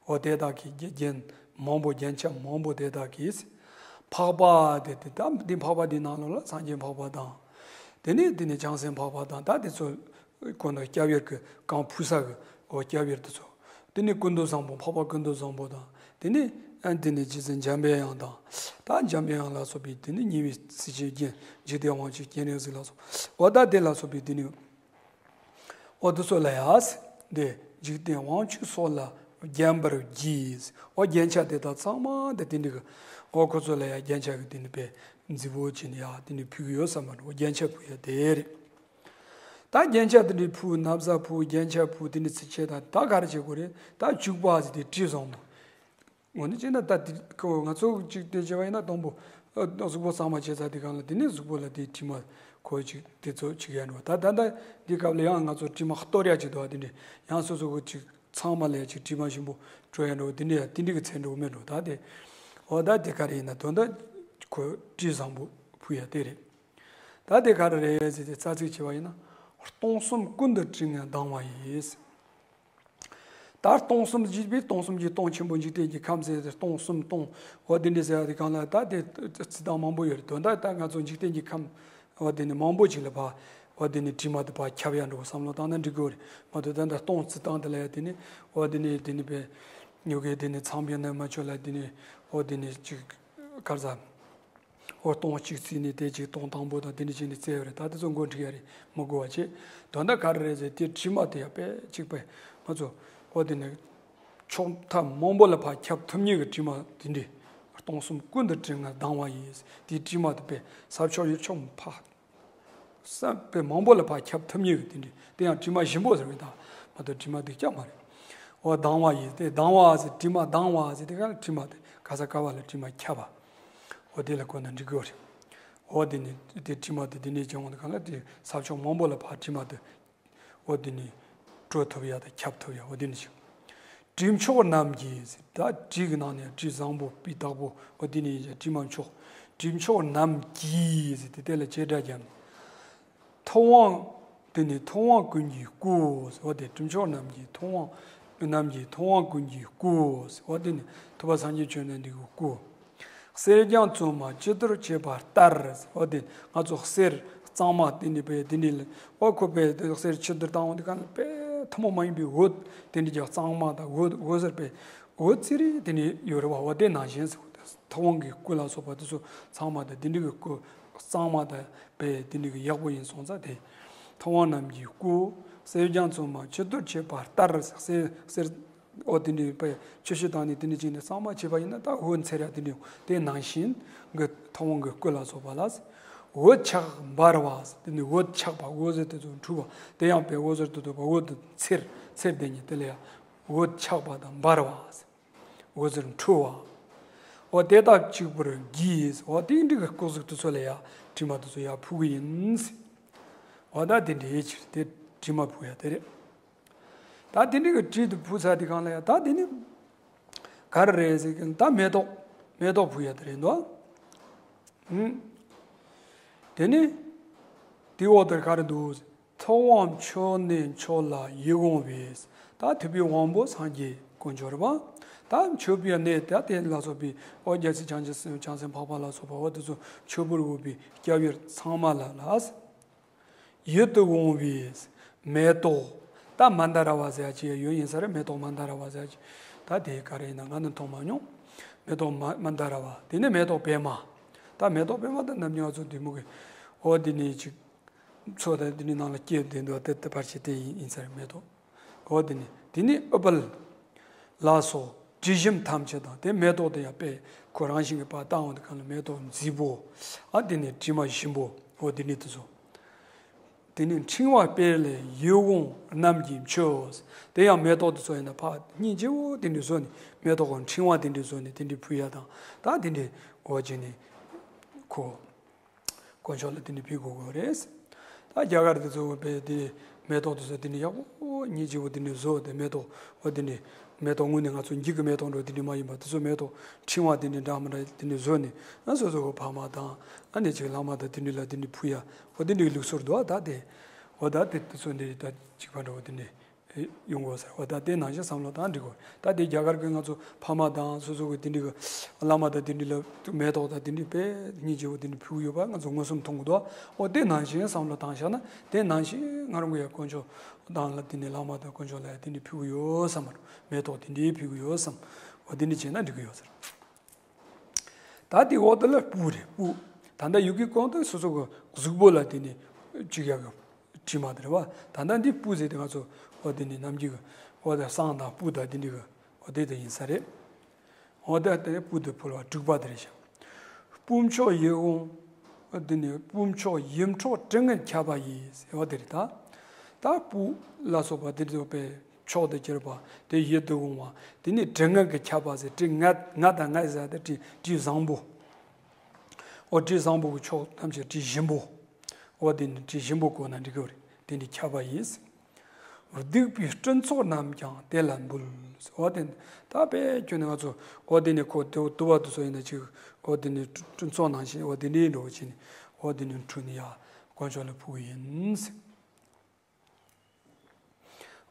འོ་དེ་དག་གིས་རྒྱན་མང་པོ། རྒྱན་ཆ་མང་པོ་དེ་དག་གིས། འཕགས་པ་དེ་དེ་ད་འདི་འཕགས་པ་འདི་ནང་ལོགས་ལ་སངས་རྒྱས་འཕགས་པ་དང་། དེ་ནས་དེ་ནས་བྱང་སེམས་འཕགས་པ་དང་། ད་དེ་ཚོ་ཁོ་ན་སྐྱབས་ཡུལ་གྱི་རྐང་ཕུལ་ས་གི་འོ་སྐྱབས་ཡུལ་དེ་ཚོ། དེ་ནས་ཀུན་ཏུ་བཟང་པོ། འཕགས་པ་ཀུན་ཏུ་བཟང་པོ་དང་། དེ་ནས་ཨ་དེ་ནས་རྗེ་བཙུན་འཇམ་པའི་དབྱངས་དང་། ད་འཇམ་པའི་དབྱངས་ལ་སོགས་པའི་དེ་ནས་ཉེ་བའི་སྲས་ཆེན་རྒྱན། འཇིག་རྟེན་དབང་ཕྱུག་སྤྱན་རས་གཟིགས་ལ་སོགས། འོ་ད་དེ་ལ་སོགས་པའི་དེ་ནས། འོ་དེ་ཚོ་ལ་ཡ། དེ་འཇིག་རྟེན་དབང་ཕྱུག་སོགས་ལ་བརྒྱན་པར་བགྱི། འོ་རྒྱན་ཆ་དེ་དག་ཚང་མ་དེ་དེ་འདྲ་གི། འོ་ཁོ་ཚོ་ལ་ཡ་རྒྱན་ཆ་གི་དེ་འདྲ་པའི་ མཛེས་པོ་བྱས་ནས་ཡ་དེ་ནས་ཕུལ་གི་ཡོད་བསམ་པ་འགྲོ། རྒྱན་ཆ་ཕུལ་ཡ་དེ་རེད། ད་རྒྱན་ཆ་དེ་འདྲའི་ཕུལ། ན་བཟའ་ཕུལ། རྒྱན་ཆ་ཕུལ། དེ་ནས་ཚིགས་བཅད་དང་ད་ག་རེ་བྱེད་དགོས་རེད། ད་བྱུག་པ་ཟེར་དེ་དྲི་བཟང་པོ། འོ་ན་བྱས་ན་ད་དེ་ཁོ་ང་ཚོ་གཅིག་དེ་བྱས་པ་ཡིན་ན་དང་པོ་ཨ་གཟུགས་པོ་གཙང་མ་བྱས་ཚར་དེ་གང་ལ་དེ་ནས་གཟུགས་པོ་ལ་དེ་དྲི་མ་ཁོ་ཅིག་དེ་ཚོ་ཅིག་ཡ་འགྲོ། ད་ད་ད་འདི་སྐབས་ལ་ཡང་ང་ཚོ་དྲི་མ་གཏོར་ཡ་ཅིག་འདུག་བ། དེ་འདྲས་ཡང་སོ་སོ་གི་ཅིག་ཚང་མ་ལ་ཡ་ཅིག་དྲི་མ་ཞིམ་པོ་སྤྲོད་ཡ་འགྲོ། དེ་འདྲས་ཡ་དེ་འདྲས་གི་ཚད་འགྲོ་མེད་འགྲོ། ད་དེ་འོ་ད་དེ་ག་རེ་ཡིན་ན་དོན་དག་ཁོ་དྲི་བཟང་པོ་ཕུལ་ཡ་དེ་རེད། ད་དེ་ག་རེ་རེད་ཟེར་ཏེ་རྩ་ཚིག་བྱས་པ་ཡིན་ན། སྟོང་གསུམ་ཀུན་ཏུ་དྲི་ངད་ལྡང་བ་ཡིས། ད་སྟོང་གསུམ་བཞི་པའི་སྟོང་གསུམ་གྱི་སྟོང་ཆེན་པོ་འཇིག་རྟེན་གྱི་ཁམས་ཟེར་ཏེ་སྟོང་གསུམ་སྟོང་འོ་དེ་འདྲ་ཟེར་བ་དེ་གང་ལ་ད་དེ་རྩི་སྟངས་མང་པོ་ཡོད་རེད། དོན་དག་ད་ང་ཚོ་འཇིག་རྟེན་གྱི་ཁམས་འོ་དེ་ནི་མང་པོ་ཅིག་ལ་ཕར་འོ་དེ་ནི་དྲི་མ་དེ་ཕར་ཁྱབ་ཡ་འགྲོ་བསམ་བློ་བཏང་ན་འགྲིག་གི་རེད་མ་གཏོགས། ད་ད་སྟོང་རྩི་སྟངས་དེ་ལ་ཡ་དེ་ནི་འོ་དེ་ནི་དེ་ནི་པའི་ཉོ་གའི་དེ་ནི་ཚང་པའི་ནི་མ་ཆོད་ལ་དེ་ནི་འོ་དེ་ནི་ཅིག་གར་ཟ། འོ་སྟོང་གཅིག་བརྩིས་ནས་དེ་གཅིག་སྟོང་དང་པོ་དང་དེ་འདྲ་བྱས་ནས་བརྩི་ཡོད་རེད། ད་དེ་ཚོ་མགོ་འཁྲིད་ཡ་རེད། མི་དགོས་པ་བྱེད། དོན་དག་ག་རེ་རེད་ཟེར་དེ་དྲི་མ་དེ་ཡ་དཔེ་གཅིག་པས་ང་ཚོ་འོ་དེ་ནས་ཕྱོགས་མཐའ་མང་པོ་ལ་ཕར་ཁྱབ་ཐུབ་མཁན་གྱི་དྲི་མ་དེ་འདྲས། སྟོང་གསུམ་ཀུན་ཏུ་དྲི་ངད་ལྡང་བ་ཡིས། དེའི་དྲི་མ་དེ་དཔེ་ས་ཕྱོགས་ཡུལ་ཕྱོགས་ཕར་ས་དཔེ་མང་པོ་ལ་ཕར་ཁྱབ་ཐུབ་མཁན་གྱི་དེ་འདྲས། དེ་ཡང་དྲི་མ་ཞིམ་པོ་ཟེར་བའི་དང་མ་གཏོགས་དྲི་མ་སྡུག་ཅག་མ་རེད། འོ་ལྡང་བ་ཡིས། དེ་ལྡང་བ་ཟེར་དྲི་མ་ལྡང་བ་ཟེར་དེ་ག་ལ་དྲི་མ་དེ་ག་ས་ག་བ་ལ་དྲི་མ་ཁྱབ་པ། འོ་དེ་ལ་གོ་ན་འགྲིག་གི་རེད། འོ་དེ་ནི་དེ་དྲི་མ་དེ་དེ་ནས་ཀྱང་འོ་དེ་གང་ལ་དེ་ས་ཕྱོགས་མང་པོ་ལ་ཕར་དྲི་མ་དེ་འོ་དེ་ནི་སྤྲོད་ཐུབ་ཡ་དང་ཁྱབ་ཐུབ་ཡ་འོ་དེ་ནི་ཞིག་དྲི་མཆོག་རྣམས་ཀྱིས་ཟེར། ད་དྲི་གི་ནང་ནས་དྲི་བཟང་པོ་སྤུས་དག་པོ་འོ་དེ་ནི་ཡིན་ཀྱང་དྲི་མ་མཆོག་དྲི་མཆོག་རྣམས་ཀྱིས་ཟེར་དེ་དེ་ལ་བྱེད་སྒྲ་བརྒྱབ་ནས། ཐུབ་དབང་། དེ་ནི་ཐུབ་དབང་ཀུན་གྱི་སྐུ། འོ་དེ་དྲི་མཆོག་རྣམས་ཀྱི་ཐུབ་དབང་། རྣམས་ཀྱི་ཐུབ་དབང་ཀུན་གྱི་སྐུ། འོ་དེ་ནི་ཐུབ་པ་སངས་རྒྱས་བཅོམ་ལྡན་འདས་ཀྱི་སྐུ། གསེར་སྦྱངས་བཙོ་མ་བཅུད་བསྡུར་བྱས་པ་ལྟར། འོ་དེ་ང་ཚོ་གསེར་གཙང་མ་དེ་ནི་པས་དེ་ནི་ལ་འོ་ཁོ་པས་དེ་གསེར་བཅུད་བསྡུར་བཏང་འོང་དེ་ག་ལ་པས་ཐུན་མོང་མ་ཡིན་པའི་འོད་དེ་འདྲ་ཀྱང་གཙང་མ་དང་འོད་འོད་ཟེར་པས་འོད་ཙི་རི་དེ་ནི་ཡོད་རེད་བ། འོ་དེ་ནང་བཞིན་ཟེར། ཐུབ་དབང་གི་སྐུ་ལ་སོགས་པ་དེ་ཚོ་ཚང་མ་དང་དེ་འདྲ་གི་སྐུ་གཙང་མ་དང་པས་དེ་འདྲ་གི་ཡག་པོ་ཡིན་སོང་ཙང་དེ། ཐུབ་དབང་རྣམས་ཀྱི་སྐུ། གསེར་སྦྱངས་བཙོ་མ་བཅུད་བསྡུར་བྱས་པ་ལྟར། གསེར་གསེར་འོ་དེ་འདྲའི་པས་བཅུད་བཤུས་བཏང་ནས་དེ་འདྲ་བྱས་ནས་གཙང་མ་བྱས་པ་ཡིན་ན་ད་འོད་འཚེར་ཡ་དེ་འདྲ་དེ་ནང་བཞིན་གྱི་ཐུབ་དབང་གི་སྐུ་ལ་སོགས་པ་ལ། འོད་ཆགས་འབར་བ། དེ་ནི་འོད་ཆགས་པ་འོད་ཟེར་དེ་ཚོ་འཁྲུགས་པ་དེ་ཡང་པས་འོད་ཟེར་དེ་ཚོ་པ་འོད་དེ་འཚེར་འཚེར་དེ་ཉིད་དེ་ལ་ཡང་འོད་ཆགས་པ་དང་འབར་བ། འོད་ཟེར་འཕྲོ་བ། འོ་དེ་དག་གཅིག་པུར་བགྱིས། འོ་དེ་འདྲ་གི་སྐུ་གཟུགས་དེ་ཚོ་ལ་ཡ་དྲི་མ་དེ་ཚོ་ཡ་ཕུལ་གི་ཡིན། འོ་ད་དེ་འདྲའི་ཕྱིར་དེ་དྲི་མ་ཕུལ་ཡ་དེ་རེད། ད་དེ་འདྲ་གི་དྲི་དེ་ཕུལ་ཚར་དེ་གང་ལ་ཡ་ད་དེ་ནི་ག་རེ་རེད་ཟེར་གི་ད་མེ་ཏོག་མེ་ཏོག་ཕུལ་ཡ་དེ་རེད་འདུག་ཨུ། དེ་ནི་དེའི་འོག་ཏུ་ག་རེ་འདུག་ཐུབ་དབང་མཆོད་གནས་མཆོག་ལ་ཡིད་འོང་བའི། ད་ཐུབ་པའི་དབང་པོ་སངས་རྒྱས་དཀོན་མཆོག་རེད་པ། ད་མཆོད་པའི་གནས་ད་དེ་ལ་སོགས་པའི་འོ་རྒྱལ་སྲས་བྱང་ཆུབ་སེམས་བྱང་སེམས་འཕགས་པ་ལ་སོགས་པ་འོ་དེ་ཚོ་མཆོད་པར་འོས་པའི་སྐྱབས་ཡུལ་ཚང་མ་ལ་ལ། ཡིད་དུ་འོང་བའི་མེ་ཏོག་ད་མན་དཱ་ར་བ་ཟེར་ཡ་ཅིག་ཡོད་ཡིན་ས་རེད། མེ་ཏོག་མན་དཱ་ར་བ་ཟེར་ཡ་ཅིག་ད་དེ་ག་རེ་ཡིན་ན་ང་ནི་མཐོང་མ་མྱོང་། མེ་ཏོག་མ་མན་དཱ་ར་བ་དེ་ནི་མེ་ཏོག་པད་མ། ད་མེ་ཏོག་པད་མ་ད་ནམ་ཉག་ཚོ་དེ་མོ་གི་འོ་དེ་ནི་ཅིག་མཚོ་དང་དེ་ནི་ནང་ལ་སྐྱེས་བསྡད་འདུག་དེ་དེ་བར་ཆད་དེ་ཡིན་ཡིན་ས་རེད་མེ་ཏོག་འོ་དེ་ནི་དེ་ནི་ཨུཏྤལ་ལ་སོགས་དྲི་ཞིམ་ཐམས་ཅད་དང་དེ་མེ་ཏོག་དེ་ཡང་དཔེ་ཁོ་རང་བཞིན་གྱི་པར་བཏང་བ་དེ་གང་ལ་མེ་ཏོག་མཛེས་པོ་ཨ་དེ་ནི་དྲི་མ་ཞིམ་པོ་འོ་དེ་ནི་དེ་ཚོ། དེ་ནི་ཕྲེང་བ་སྤེལ་ལས་ཡིད་འོང་རྣམས་ཀྱིས་མཆོད། དེ་ཡང་མེ་ཏོག་དེ་ཚོ་ཡིན་ན་ཕར་སྙིང་རྗེ་བོ་དེ་འདྲ་བཟོ་ནས་མེ་ཏོག་གི་ཕྲེང་བ་དེ་འདྲ་བཟོ་ནས་དེ་འདྲ་ཕུལ་ཡ་དང་ད་དེ་འདྲ་འོ་བྱས་ནས་ཁོ། དཀོན་མཆོག་ལ་དེ་འདྲ་ཕུལ་དགོས་དགོས་རེད། ད་རྒྱ་གར་དེ་ཚོ་བས་དེ་མེ་ཏོག་དེ་ཚོ་དེ་འདྲ་ཡག་པོ་སྙིང་རྗེ་བོ་དེ་འདྲ་བཟོ་དེ་མེ་ཏོག་འོ་དེ་འདྲ་མེ་ཏོག་དངོས་གནས་ང་ཚོ་འགྱིག་གི་མེ་ཏོག་འདྲ་དེ་འདྲ་མ་ཡིན་པ་དེ་ཚོ་མེ་ཏོག་ཕྲེང་བ་དེ་འདྲ་འདྲ་མི་འདྲ་དེ་འདྲ་བཟོ་ནས་ཨ་སོ་སོ་གི་ཕ་མ་དང་ཨ་ནེ་ཅིག་བླ་མ་དང་དེ་འདྲ་ལ་དེ་འདྲ་ཕུལ་ཡ་འོ་དེ་འདྲའི་ལུགས་སྲོལ་འདུག་ཨ་ད་དེ་འོ་ད་དེ་དེ་ཚོ་འདྲ་ད་གཅིག་པ་འདྲ་བོ་དེ་འདྲ། ཡོང་དགོས་ཟེར་བ་ད་དེ་ནང་བཞིན་བསམ་བློ་བཏང་འགྲིག་གོ་ད་དེ་རྒྱ་གར་གྱི་ང་ཚོ་ཕ་མ་དང་སོ་སོ་གི་དེ་འདྲི་གི་བླ་མ་དང་དེ་འདྲི་ལ་མེ་ཏོག་དང་དེ་འདྲི་དཔེ་སྙིང་རྗེ་བོ་དེ་འདྲི་ཕུལ་གྱི་ཡོད་པ་ང་ཚོ་མངོན་སུམ་མཐོང་གི་འདུག་འོ་དེ་ནང་བཞིན་བསམ་བློ་བཏང་བཞག་ན་དེ་ནང་བཞིན་ང་རང་གི་ཡ་དཀོན་མཆོག་དང་ལ་དེ་འདྲི་བླ་མ་དང་དཀོན་མཆོག་ལ་ཡ་དེ་འདྲི་ཕུལ་གྱི་ཡོད་བསམ་མ་རུང་མེ་ཏོག་དེ་འདྲི་ཕུལ་གྱི་ཡོད་བསམ་འོ་དེ་འདྲི་བྱས་ན་འགྲིག་གི་ཡོད་ཟེར། ད་དེ་འོག་ཏུ་ལ་སྤུ་རེད་སྤུ། ད་ལྟ་ཡུལ་གྱི་གོང་དུ་སོ་སོ་གི་གཟུགས་པོ་ལ་དེ་ནི་གཅིག་ཡག་གི་དྲི་མ་དེ་རེད་བ། ད་ལྟ་འདི་སྤུ་ཟེར་དེ་ང་ཚོ་འོ་དེ་ནི་ནམ་རྒྱུན་གི་འོ་དེ་བསང་དང་སྤུ་དང་དེ་འདྲ་གི་འོ་དེ་དེ་ཡིན་ས་རེད། འོ་དེ་དེ་སྤུ་དེ་ཕུལ་བ་དྲུག་པ་དེ་རེད་ཤག་སྤུ་མཆོག་ཡིད་འོང་། དེ་ནི་སྤུ་མཆོག་ཡིད་འཕྲོག་དྲི་ངད་ཁྱབ་པ་ཡིས་ཟེར་བ་དེ་རེད་ད། ད་སྤུ་ལ་སོགས་པ་དེ་ཚོ་པའི་མཆོག་ཏུ་གྱུར་པ་དེ་ཡིད་དུ་འོང་བ་དེ་ནི་དྲི་ངད་ཀྱིས་ཁྱབ་པ་ཟེར། དྲི་ངད་ངད་དང་ངད་ཟེར་དེ་དྲི་དྲི་བཟང་པོ། འོ་དྲི་བཟང་པོ་གི་མཆོག་ཐམས་ཅད་དྲི་ཞིམ་པོ། འོ་དེ་ནི་དྲི་ཞིམ་པོ་གོ་ན་འགྲིག་གི་རེད། དེ་ནི་ཁྱབ་པ་ཡིས། སྡིག་པའི་སྤྲིན་ཚོགས་རྣམས་ཀྱང་དེ་ལ་འབུལ། འོ་དེ་ད་དཔེ་ཁྱོད་ནི་ང་ཚོ་འོ་དེ་ནི་ཁོ་དེ་དུ་བ་དུ་ཚོ་ཡིན་ན་ཅིག་འོ་དེ་ནི་སྤྲིན་ཚོགས་ནང་བཞིན་འོ་དེ་འདྲའི་འགྲོ་བ་ཅིག་ནི་འོ་དེ་ནི་འཁྲུ་ནི་ཡ་དཀོན་མཆོག་ལ་ཕུལ་ཡིན།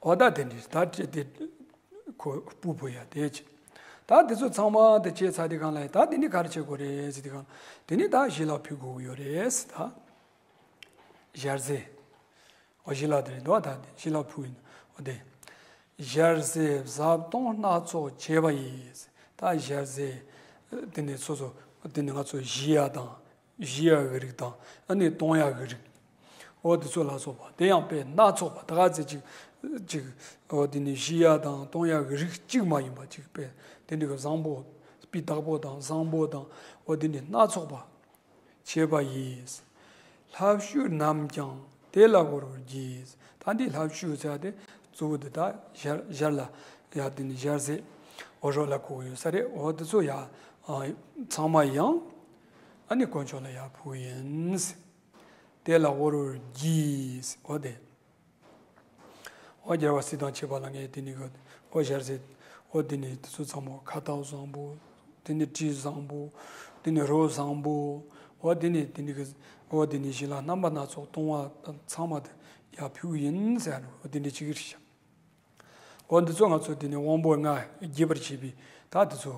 འོ་ད་དེ་འདྲའི་ད་དེ་དེ་ཁོ་སྤུ་ཕུལ་ཡ་དེ་ཅི། ད་དེ་ཚོ་ཚང་མ་དེ་བྱས་ཚར་དེ་གང་ལ་ད་དེ་ནི་ག་རེ་བྱེད་དགོས་རེད་ཟེར་དེ་གང་དེ་ནི་ད་ཞི་ལ་ཕུལ་དགོས་ཡོད་རེད་ད། ཞལ་ཟས། འོ་ཞི་ལ་དེ་རེད་འདུག་ད་དེ་ཞི་ལ་ཕུལ་ཡིན། འོ་དེ། ཞལ་ཟས་བཟའ་བཏུང་སྣ་ཚོགས་བྱེད་པ་ཡིས། ད་ཞལ་ཟས། དེ་ནི་སོ་སོ། དེ་ནི་ང་ཚོ་བཞེས་ཡ་དང་། བཞེས་ཡ་གི་རིགས་དང་ཨ་ནི་གཏོང་ཡ་གི་རིགས། འོ་དེ་ཚོ་ལ་སོགས་པ་དེ་ཡང་དཔེ་སྣ་ཚོགས་པ་ད་ག་ཚད་ཅིག་ཅིག་འོ་དེ་ནི་བཞེས་ཡ་དང་གཏོང་ཡ་གི་རིགས་གཅིག་མ་ཡིན་པ་ཅིག་དཔེ་དེ་འདྲ་གི་བཟང་པོ། སྤུས་དག་པོ་དང་བཟང་པོ་དང་འོ་དེ་འདྲ་སྣ་ཚོགས་པ། བྱེད་པ་ཡིས། ལྷ་བཤོས་རྣམས་ཀྱང་དེ་ལ་བོར་བར་བགྱིས། ད་འདི་ལྷ་བཤོས་ཟེར་ཏེ་གཙོ་བོ་འདི་དག་ཞལ་ཞལ་ལ་ཡ་དེ་ནི་ཞལ་ཟས་འོ་རོགས་ལ་གོ་ཡོད་ས་རེད། འོ་དེ་ཚོ་ཡ་ཚང་མ་ཡང་ཨ་ནི་དཀོན་མཆོག་ལ་ཡ་ཕུལ་ཡིན། དེ་ལ་བོར་བར་བགྱིས། འོ་དེ། འོ་རྒྱལ་བ་སྲས་དང་བཅས་པ་ལ་ངས་དེ་ནི་གི་འོ་ཞལ་ཟས། འོ་དེ་ནི་དེ་ཚོ་ཚང་མ་ཁ་བཏགས་བཟང་པོ། དེ་ནི་དྲི་བཟང་པོ། དེ་ནི་རོ་བཟང་པོ། འོ་དེ་ནི་དེ་ནི་གི་འོ་དེ་ནི་ཞི་ལ་རྣམ་པ་སྣ་ཚོགས་གཏོང་བ་དང་ཚང་མ་དེ་ཡ་ཕུལ་ཡིན་ཟེར་ནོ། འོ་དེ་འདྲ་ཅིག་རེད་ཤག་འོ་འདི་ཚོ་ང་ཚོ་དེ་ནི་དབང་པོ་ལྔ་རྒྱས་པར་བྱེད་པའི་ད་དེ་ཚོ་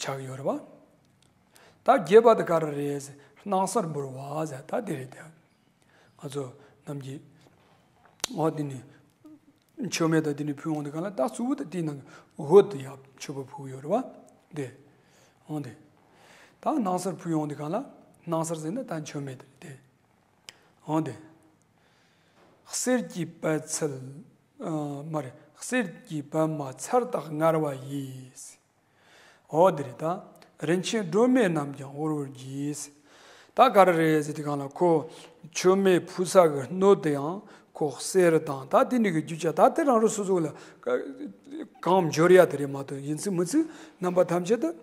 ཆགས་ཀྱི་ཡོད་རེད་བ། ད་རྒྱས་པ་དེ་ག་རེ་རེད་ཟེར། སྣང་གསར་འབུལ་བ་ཟེར་ད་དེ་རེད་དེ། ང་ཚོ་ནམ་གྱི་འོ་དེ་ནི་མཆོད་མེ་དང་དེ་ནི་ཕུལ་འོང་དེ་གང་ལ་ད་གཙོ་བོ་དེ་དེའི་ནང་གི་འོད་དེ་ཡ་མཆོད་པ་ཕུལ་ཡོད་རེད་བ། དེ་འོ་དེ། ད་སྣང་གསར་ཕུལ་འོང་དེ་གང་ལ་སྣང་གསར་ཟེར་ན་ད་མཆོད་མེ་དེ་རེད་དེ། འོ་དེ། གསེར་གྱི་པད་ཚལ། ཨ་མ་རེད། གསེར་གྱི་པདྨ་ཚར་དག་དངར་བ་ཡིས། འོ་དེ་རེད་ད། རིན་ཆེན་སྒྲོན་མེ་རྣམས་ཀྱང་བོར་བར་བགྱིས། ད་ག་རེ་རེད་ཟེར་དེ་གང་ལ་ཁོ་མཆོད་མེ་ཕུལ་ས་གི་སྣོད་དེ་ཡང་ཁོ་གསེར་དང་ད་དེ་འདྲ་གི་རྒྱུ་ཆ་ད་དེ་རང་རང་སོ་སོ་ལ་གང་འབྱོར་ཡ་དེ་རེད་མ་གཏོགས་ཡིན་ཚུལ་མི་ཚུལ་རྣམ་པ་ཐམས་ཅད་དུ།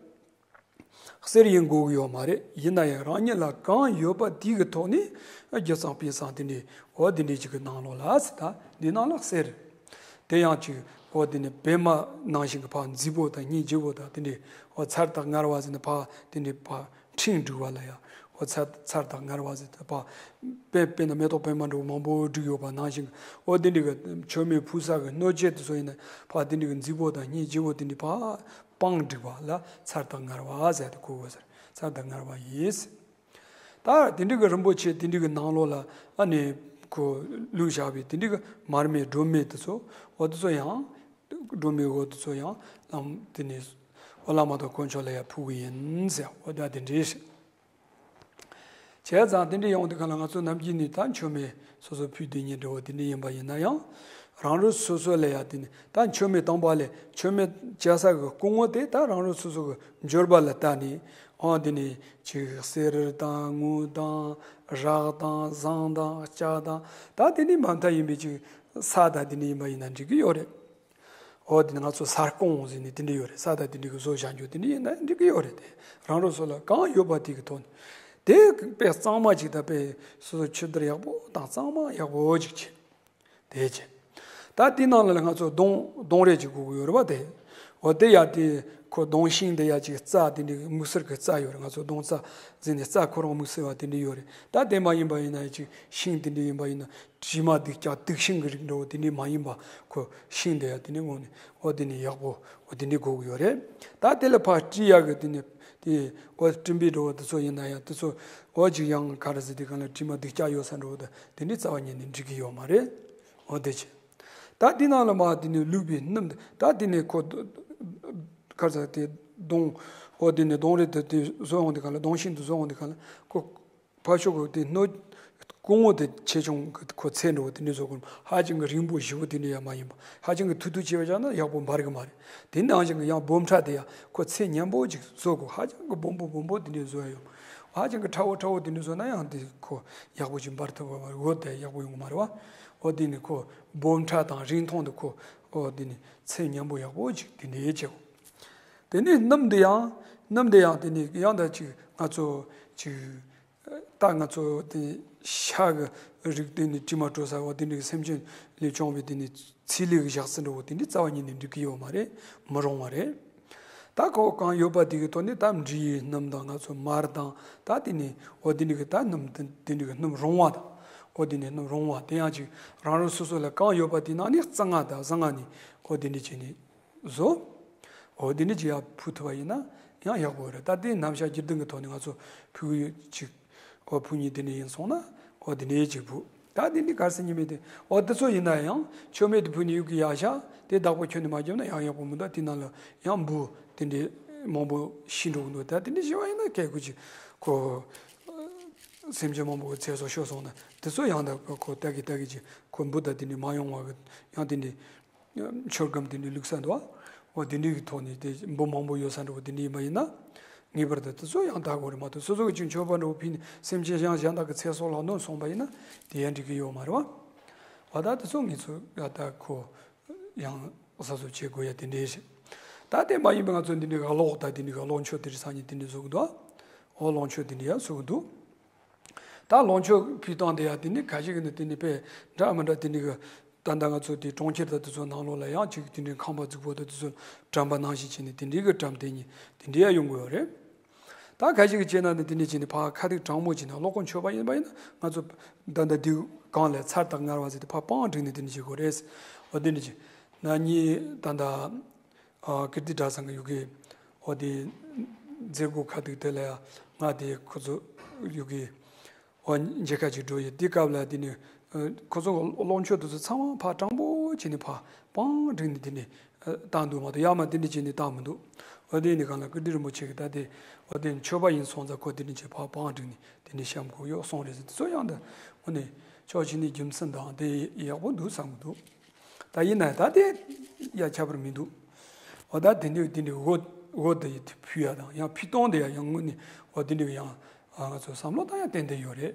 གསེར་ཡིན་དགོས་ཀྱི་ཡོད་མ་རེད། ཡིན་ན་ཡང་རང་ཉིད་ལ་གང་ཡོད་པ་དེ་གི་ཐོག་ནས་རྒྱུ་གཙང་དཔེ་གཙང་དེ་འདྲའི་འོ་དེ་འདྲའི་ཅིག་གི་ནང་ལོགས་ལ་ཟེར་ད་འདི་ནང་ལ་གསེར། དེ་ཡང་ཅིག་འོ་དེ་ནི་པདྨ་ནང་བཞིན་གྱི་ཕར་མཛེས་པོ་དང་སྙིང་རྗེ་པོ་དང་དེ་འདྲའི་འོ་ཚར་དག་དངར་བ་ཟེར་ནས་ཕར་དེ་འདྲའི་ཕར་ཕྲེང་བསྒྲིགས་པ་ལ་ཡང་འོ་ཚར་ཚར་དག་དངར་བ་ཟེར་ད་ཕར་དཔེ་དཔེར་ན་མེ་ཏོག་པད་མ་འདྲ་བོ་མང་པོ་བསྒྲིགས་ཡོད་པ་ནང་བཞིན་འོ་དེ་འདྲའི་གི་མཆོད་མེ་ཕུལ་ས་གི་སྣོད་ཆས་དེ་ཚོ་ཡིན་ན་ཕར་དེ་འདྲའི་གི་མཛེས་པོ་དང་སྙིང་རྗེ་པོ་དེ་འདྲའི་ཕར། སྤང་བསྒྲིགས་པ་ལ་ཚར་དག་དངར་བ་ཟེར་ཏེ་གོ་དགོས་ཟེར། ཚར་དག་དངར་བ་ཡིས། ད་དེ་འདྲ་གི་རིན་པོ་ཆེ་དེ་འདྲ་གི་ནང་ལོགས་ལ་ཨ་ནི་ཁོ་བླུགས་བཞག་པའི་དེ་འདྲ་གི་མར་མེ་སྒྲོན་མེ་དེ་ཚོ་འོ་དེ་ཚོ་ཡང་སྒྲོན་མེ་འོ་དེ་ཚོ་ཡང་ལམ་དེ་ནས་འོ་བླ་མ་དང་དཀོན་མཆོག་ལ་ཡང་ཕུལ་གི་ཡིན་ཟེར། འོ་ད་དེ་འདྲ་རེད། བྱས་ཙང་དེ་འདྲ་ཡོང་དུས་གང་ལ་ང་ཚོ་ནམ་རྒྱུན་ནས་ད་མཆོད་མེ་སོ་སོ་ཕུལ་དུས་ཉིན་འདྲ་བོ་དེ་འདྲ་ཡིན་པ་ཡིན་ན་ཡང་། རང་རང་སོ་སོ་ལ་ཡ་དེ་ནི་ད་མཆོད་མེ་བཏང་པ་ལས་མཆོད་མེ་བྱ་ས་གི་སྐུ་ངོ་དེ་ད་རང་རང་སོ་སོ་གི་འབྱོར་པ་ལ་ལྟ་ནས་ཨང་དེ་ནི་ཅིག་གསེར་དང་དངུལ་དང་རག་དང་ཟངས་དང་ལྕགས་དང་ད་དེ་ནི་མ་མཐའ་ཡིན་པའི་ཅིག་ས་དང་དེ་འདྲ་ཡིན་པ་ཡིན་ན་འགྲིག་གི་ཡོད་རེད། འོ་དེ་ནི་ང་ཚོ་ས་སྐོང་ཟེར་ནས་དེ་འདྲ་ཡོད་རེད། ས་དང་དེ་འདྲ་གི་བཟོ་བྱ་རྒྱུ་དེ་འདྲ་ཡིན་ན་འགྲིག་གི་ཡོད་རེད་དེ། རང་རང་སོ་སོ་ལ་གང་ཡོད་པ་དེ་གི་ཐོག་ནས་དེ་དཔེ་གཙང་མ་ཅིག་དང་དཔེ་སོ་སོ་ཆུ་དར་ཡག་པོ་དང་གཙང་མ་ཡག་པོ་ཅིག་བྱེད། དེ་བྱེད། ད་དེ་ནང་ལ་ང་ཚོ་གདོང་གདོང་རས་ཅིག་དགོས་ཀྱི་ཡོད་རེད་པ་དེ། འོ་དེ་ཡ་དེ་ཁོ་གདོང་ཤིང་དེ་ཡ་ཅིག་རྩ་དེ་འདྲའི་དམིགས་བསལ་གྱི་རྩ་ཡོད་རེད། ང་ཚོ་གདོང་རྩ་ཟེར་ནས་རྩ་ཁོ་རང་དམིགས་བསལ་བ་དེ་འདྲ་ཡོད་རེད། ད་དེ་མ་ཡིན་པ་ཡིན་ན་ཡ་ཅིག་ཤིང་དེ་འདྲ་ཡིན་པ་ཡིན་ན། དྲི་མ་སྡིག་ཅན་དུག་ཤིང་གི་རིགས་འདྲ་བོ་དེ་འདྲའི་མ་ཡིན་པ་ཁོ་ཤིང་དེ་ཡ་དེ་འདྲའི་ངོ་ནས་འོ་དེ་འདྲའི་ཡག་པོ་འོ་དེ་འདྲའི་དགོས་ཀྱི་ཡོད་རེད། ད་དེ་ལ་ཕར་དཀྲིས་ཡག་གི་དེ་འདྲའི་དེ་འོ་སྤྲིན་པའི་འདྲ་བོ་དེ་ཚོ་ཡིན་ན་ཡང་དེ་ཚོ་འོ་ཅིག་ཡང་ག་རེ་ཟེར་དེ་གང་ལ་དྲི་མ་སྡིག་ཅན་ཡོད་ས་འདྲ་བོ་དེ་དེ་འདྲའི་རྩ་བ་ཉིད་ནས་འགྲིག་གི་ཡོད་མ་རེད། འོ་དེ་བྱས། ད་དེ་ནང་ལ་མ་དེ་ནས་བླུགས་པའི་སྣུམ་དེ་ད་དེ་ནས་ཁོ་ག་རེ་ཟེར་དེ་གདོང་འོ་དེ་ནས་གདོང་རས་དེ་དེ་བཟོ་འོང་དེ་གང་ལ་གདོང་ཤིང་དེ་བཟོ་འོང་དེ་གང་ལ་ཁོ། ཕར་ཕྱོགས་ཀྱི་དེ་སྣོད་ སྐུ་ངོ་དེ་ཆེ་ཆུང་གི་ཁོ་ཚད་འདྲ་བོ་དེ་འདྲ་བཟོ་དགོས། ཧ་ཅང་གི་རིང་པོ་ཞེ་པོ་དེ་འདྲ་ཡང་མ་ཡིན་པ། ཧ་ཅང་གི་ཐུང་ཐུང་བྱས་པ་བཞག་ན་ཡག་པོ་འབར་གི་མ་རེད། དེ་ནང་བཞིན་གི་ཡང་སྦོམ་ཕྲ་དེ་ཡང་ཁོ་ཚད་མཉམ་པོ་ཅིག་བཟོ་དགོས། ཧ་ཅང་གི་སྦོམ་པོ་སྦོམ་པོ་དེ་འདྲ་བཟོ་ཡ་ཡོད། ཧ་ཅང་གི་ཕྲ་བོ་ཕྲ་བོ་དེ་འདྲ་བཟོ་ན་ཡང་དེ་ཁོ་ཡག་པོ་ཅིག་འབར་ཐུབ་པ་མ་རེད། འོ་དེ་ཡག་པོ་ཡོང་གི་མ་རེད་བ། འོ་དེ་ནི་ཁོ་སྦོམ་ཕྲ་དང་རིང་ཐུང་དེ་ཁོ་འོ་དེ་ནི་ཚད་མཉམ་པོ་ཡག་པོ་ཅིག་དེ་འདྲ་བྱེད་དགོས། དེ་ནས་སྣུམ་འདི་ཡང་སྣུམ་འདི་ཡང་དེ་ནི་ཡང་ད་ཅིག་ང་ཚོ་ཅིག་ད་ང་ཚོ་དེ་ཤ་གི་རིགས་དེ་ནི་དྲི་མ་བྲོ་ས་བ་དེ་འདྲའི་སེམས་ཅན་ལས་བྱུང་བའི་དེ་ནི་ཚིལ་ལས་བཞག་ཟིན་འགྲོ་བ་དེ་འདྲའི་རྩ་བ་ཉིད་ནས་འགྲིག་གི་ཡོད་མ་རེད། མི་རུང་བ་རེད། ད་ཁོ་གང་ཡོད་པ་དེ་གི་ཐོག་ནས་ད་འབྲི་ཡི་སྣུམ་དང་ང་ཚོ་མར་དང་ད་དེ་ནི་འོ་དེ་འདྲ་གི་ད་སྣུམ་དེ་དེ་འདྲ་གི་སྣུམ་རུང་བ་དང་འོ་དེ་ནི་སྣུམ་རུང་བ་དེ་ཡང་ཅིག་རང་རང་སོ་སོ་ལ་གང་ཡོད་པ་དེ་ནང་ནས་རྩ་ལྔ་དང་ཟ་ལྔ་ནི་འོ་དེ་འདྲ་བྱས་ནས། བཟོ། འོ་དེ་འདྲ་ཅིག་ཡང་ཕུལ་ཐུབ་པ་ཡིན་ན་ཡང་ཡག་པོ་རེད། ད་ལྟའི་རྣམ་གཞག་སྒེར་དོན་གྱི་ཐོག་ནས་ང་ཚོ་ཕུལ་གི་ཡོད་ཅིག་འོ་ཕུལ་མཁན་དེ་འདྲ་ཡིན་སོང་ན་འོ་དེ་འདྲ་ཅིག་ཕུལ། ད་དེ་འདྲ་ག་རེ་ཟེར་ཉན་མེད་དེ་འོ་དེ་ཚོ་ཡིན་ན་ཡང་མཆོད་མེ་དེ་ཕུལ་ནས་གཡུག་གི་ཡར་བཞག་དེ་བདག་པོ་ཁྱོན་ནས་མ་བརྒྱབ་ན་ཡང་ཡག་པོ་མི་འདུག་དེ་ནང་ལ་ཡང་འབུ་དེ་འདྲ་མང་པོ་ཤི་འགྲོ་གི་འདུག་ད་དེ་འདྲ་ཤི་བ་ཡིན་ན་སྐད་ཁུ་ཅིག་ཁོ་སེམས་ཅན་མང་པོ་གི་ཚེ་སྲོག་ཤོར་སོང་ན་དེ་ཚོ་ཡང་ད་ཁོ་ལྟ་གི་ལྟ་གི་ཅིག་ཁོ་འབུ་ད་དེ་འདྲ་མ་ཡོང་བ་གི་ཡང་དེ་འདྲ། མཆོད་སྒམ་དེ་འདྲའི་བླུགས་ས་འདུག་འོ་དེ་འདྲའི་གི་ཐོག་ནས་དེ་འབུ་མང་པོ་ཡོད་ས་འདྲ་བོ་དེ་འདྲ་ཡིན་པ་ཡིན་ན། ངེས་པར་དུ་དེ་ཚོ་ཡང་དག་དགོས་རེད་མ་གཏོགས་སོ་སོ་གི་ཅིག་མཆོད་པ་འདྲ་བོ་ཕུལ་ནས་སེམས་ཅན་གཞན་གཞན་དག་གི་ཚེ་སྲོག་ལ་གནོད་སོང་པ་ཡིན་ན་དེ་ཡང་འགྲིག་གི་ཡོད་མ་རེད་བ། འོ་ད་དེ་ཚོ་ངེད་ཚོ་ཡ་ད་ཁོ་ཡང་གཟབ་གཟབ་བྱེད་དགོས་ཡ་དེ་འདྲའི་ཞིག་ད་དེ་མ་ཡིན་པའི་ང་ཚོ་འདི་འདྲའི་གློག་ད་དེ་འདྲའི་གློག་མཆོད་དེ་འདྲའི་སང་ཉིན་དེ་འདྲའི་བཟོ་གི་འདུག་འོ་གློག་མཆོད་དེ་འདྲའི་ཡང་བཟོ་གི་འདུག་ད་ལོངས་སྤྱོད་ཕུལ་སྟངས་དེ་ཡང་དེ་ནི་ཁ་ཤས་ཀྱི་ནི་དེ་ནི་དཔེ་འདྲ་མི་འདྲ་དེ་ནི་གི་ད་ལྟ་ང་ཚོ་དེ་གྲོང་ཁྱེར་དང་དེ་ཚོ་ནང་ལོགས་ལ་ཡང་ཅིག་དེ་འདྲའི་ཁང་པ་རྫིག་པོ་དང་དེ་ཚོ་བཀྲམ་པ་ནང་བཞིན་བྱས་ནས་དེ་འདྲའི་གི་བཀྲམ་དེ་ཉིད་དེ་འདྲའི་ཡང་ཡོང་གི་ཡོད་རེད། ད་ཁ་ཤས་ཀྱི་བྱས་ན་ནི་དེ་འདྲའི་བྱས་ནས་ཕར་ཁ་ཐུག་གྲང་མོ་བྱས་ནས་གློག་ཀོན་མཆོད་པ་ཡིན་པ་ཡིན་ན་ང་ཚོ་ད་ལྟ་དེའི་སྒང་ལ་ཚར་དང་ངར་བ་ཟེར་ཏེ་ཕར་པང་བསྒྲིགས་ནས་དེ་འདྲ་བྱེད་དགོས་རེད། འོ་དེ་འདྲ་བྱས་ན་ནི་ད་ལྟ། ཨ་ཀིརྟི་གྲྭ་ཚང་གི་ཡུལ་གི་འོ་དེ་མཛད་སྒོ་ཁ་ཐུག་དེ་ལ་ཡང་ང་དེ་ཁོ་ཚོ་ཡུལ་གི་འོ་མཇལ་ཁ་ཅིག་འགྲོ་ཡི་དེ་སྐབས་ལ་དེ་ནི་ཨ་ཁོ་ཚོ་གློག་མཆོད་དེ་ཚོ་ཚང་མ་ཕར་གྲང་པོ་བྱས་ནས་ཕར་པང་བསྒྲིགས་ནས་དེ་ནི་ཨ་བཏང་འདུག་མ་གཏོགས་ཡར་མར་དེ་འདྲ་བྱས་ནས་བཏང་མི་འདུག་འོ་དེ་ནི་གང་ལ་ཀིརྟི་རིན་པོ་ཆེ་གི་ད་དེ་འོ་དེ་མཆོད་པ་ཡིན་སོང་ཙང་ཁོ་དེ་འདྲ་བྱས་ཕར་པང་བསྒྲིགས་ནས་དེ་འདྲ་བཤམས་དགོས་ཡོད་གསུངས་རེད་ཟེར་དེ་ཚོ་ཡང་ད་དངོས་གནས་ཕྱོགས་གཅིག་ནས་རྒྱུ་མཚན་དང་དེ་ཡག་པོ་འདུག་བསམ་གི་འདུག་ད་ཡིན་ན་ད་དེ་ཡ་ཁྱད་པར་མི་འདུག་འོ་ད་དེ་འདྲའི་དེ་འདྲའི་འོ་འོ་དེ་ཡི་ཕུལ་ཡ་དང་ཡང་ཕུལ་སྟངས་དེ་ཡ་ཡང་དངོས་གནས་འོ་དེ་འདྲའི་ཡང་ང་ཚོ་བསམ་བློ་བཏང་ཡ་ཏན་ཏན་ཡོད་རེད།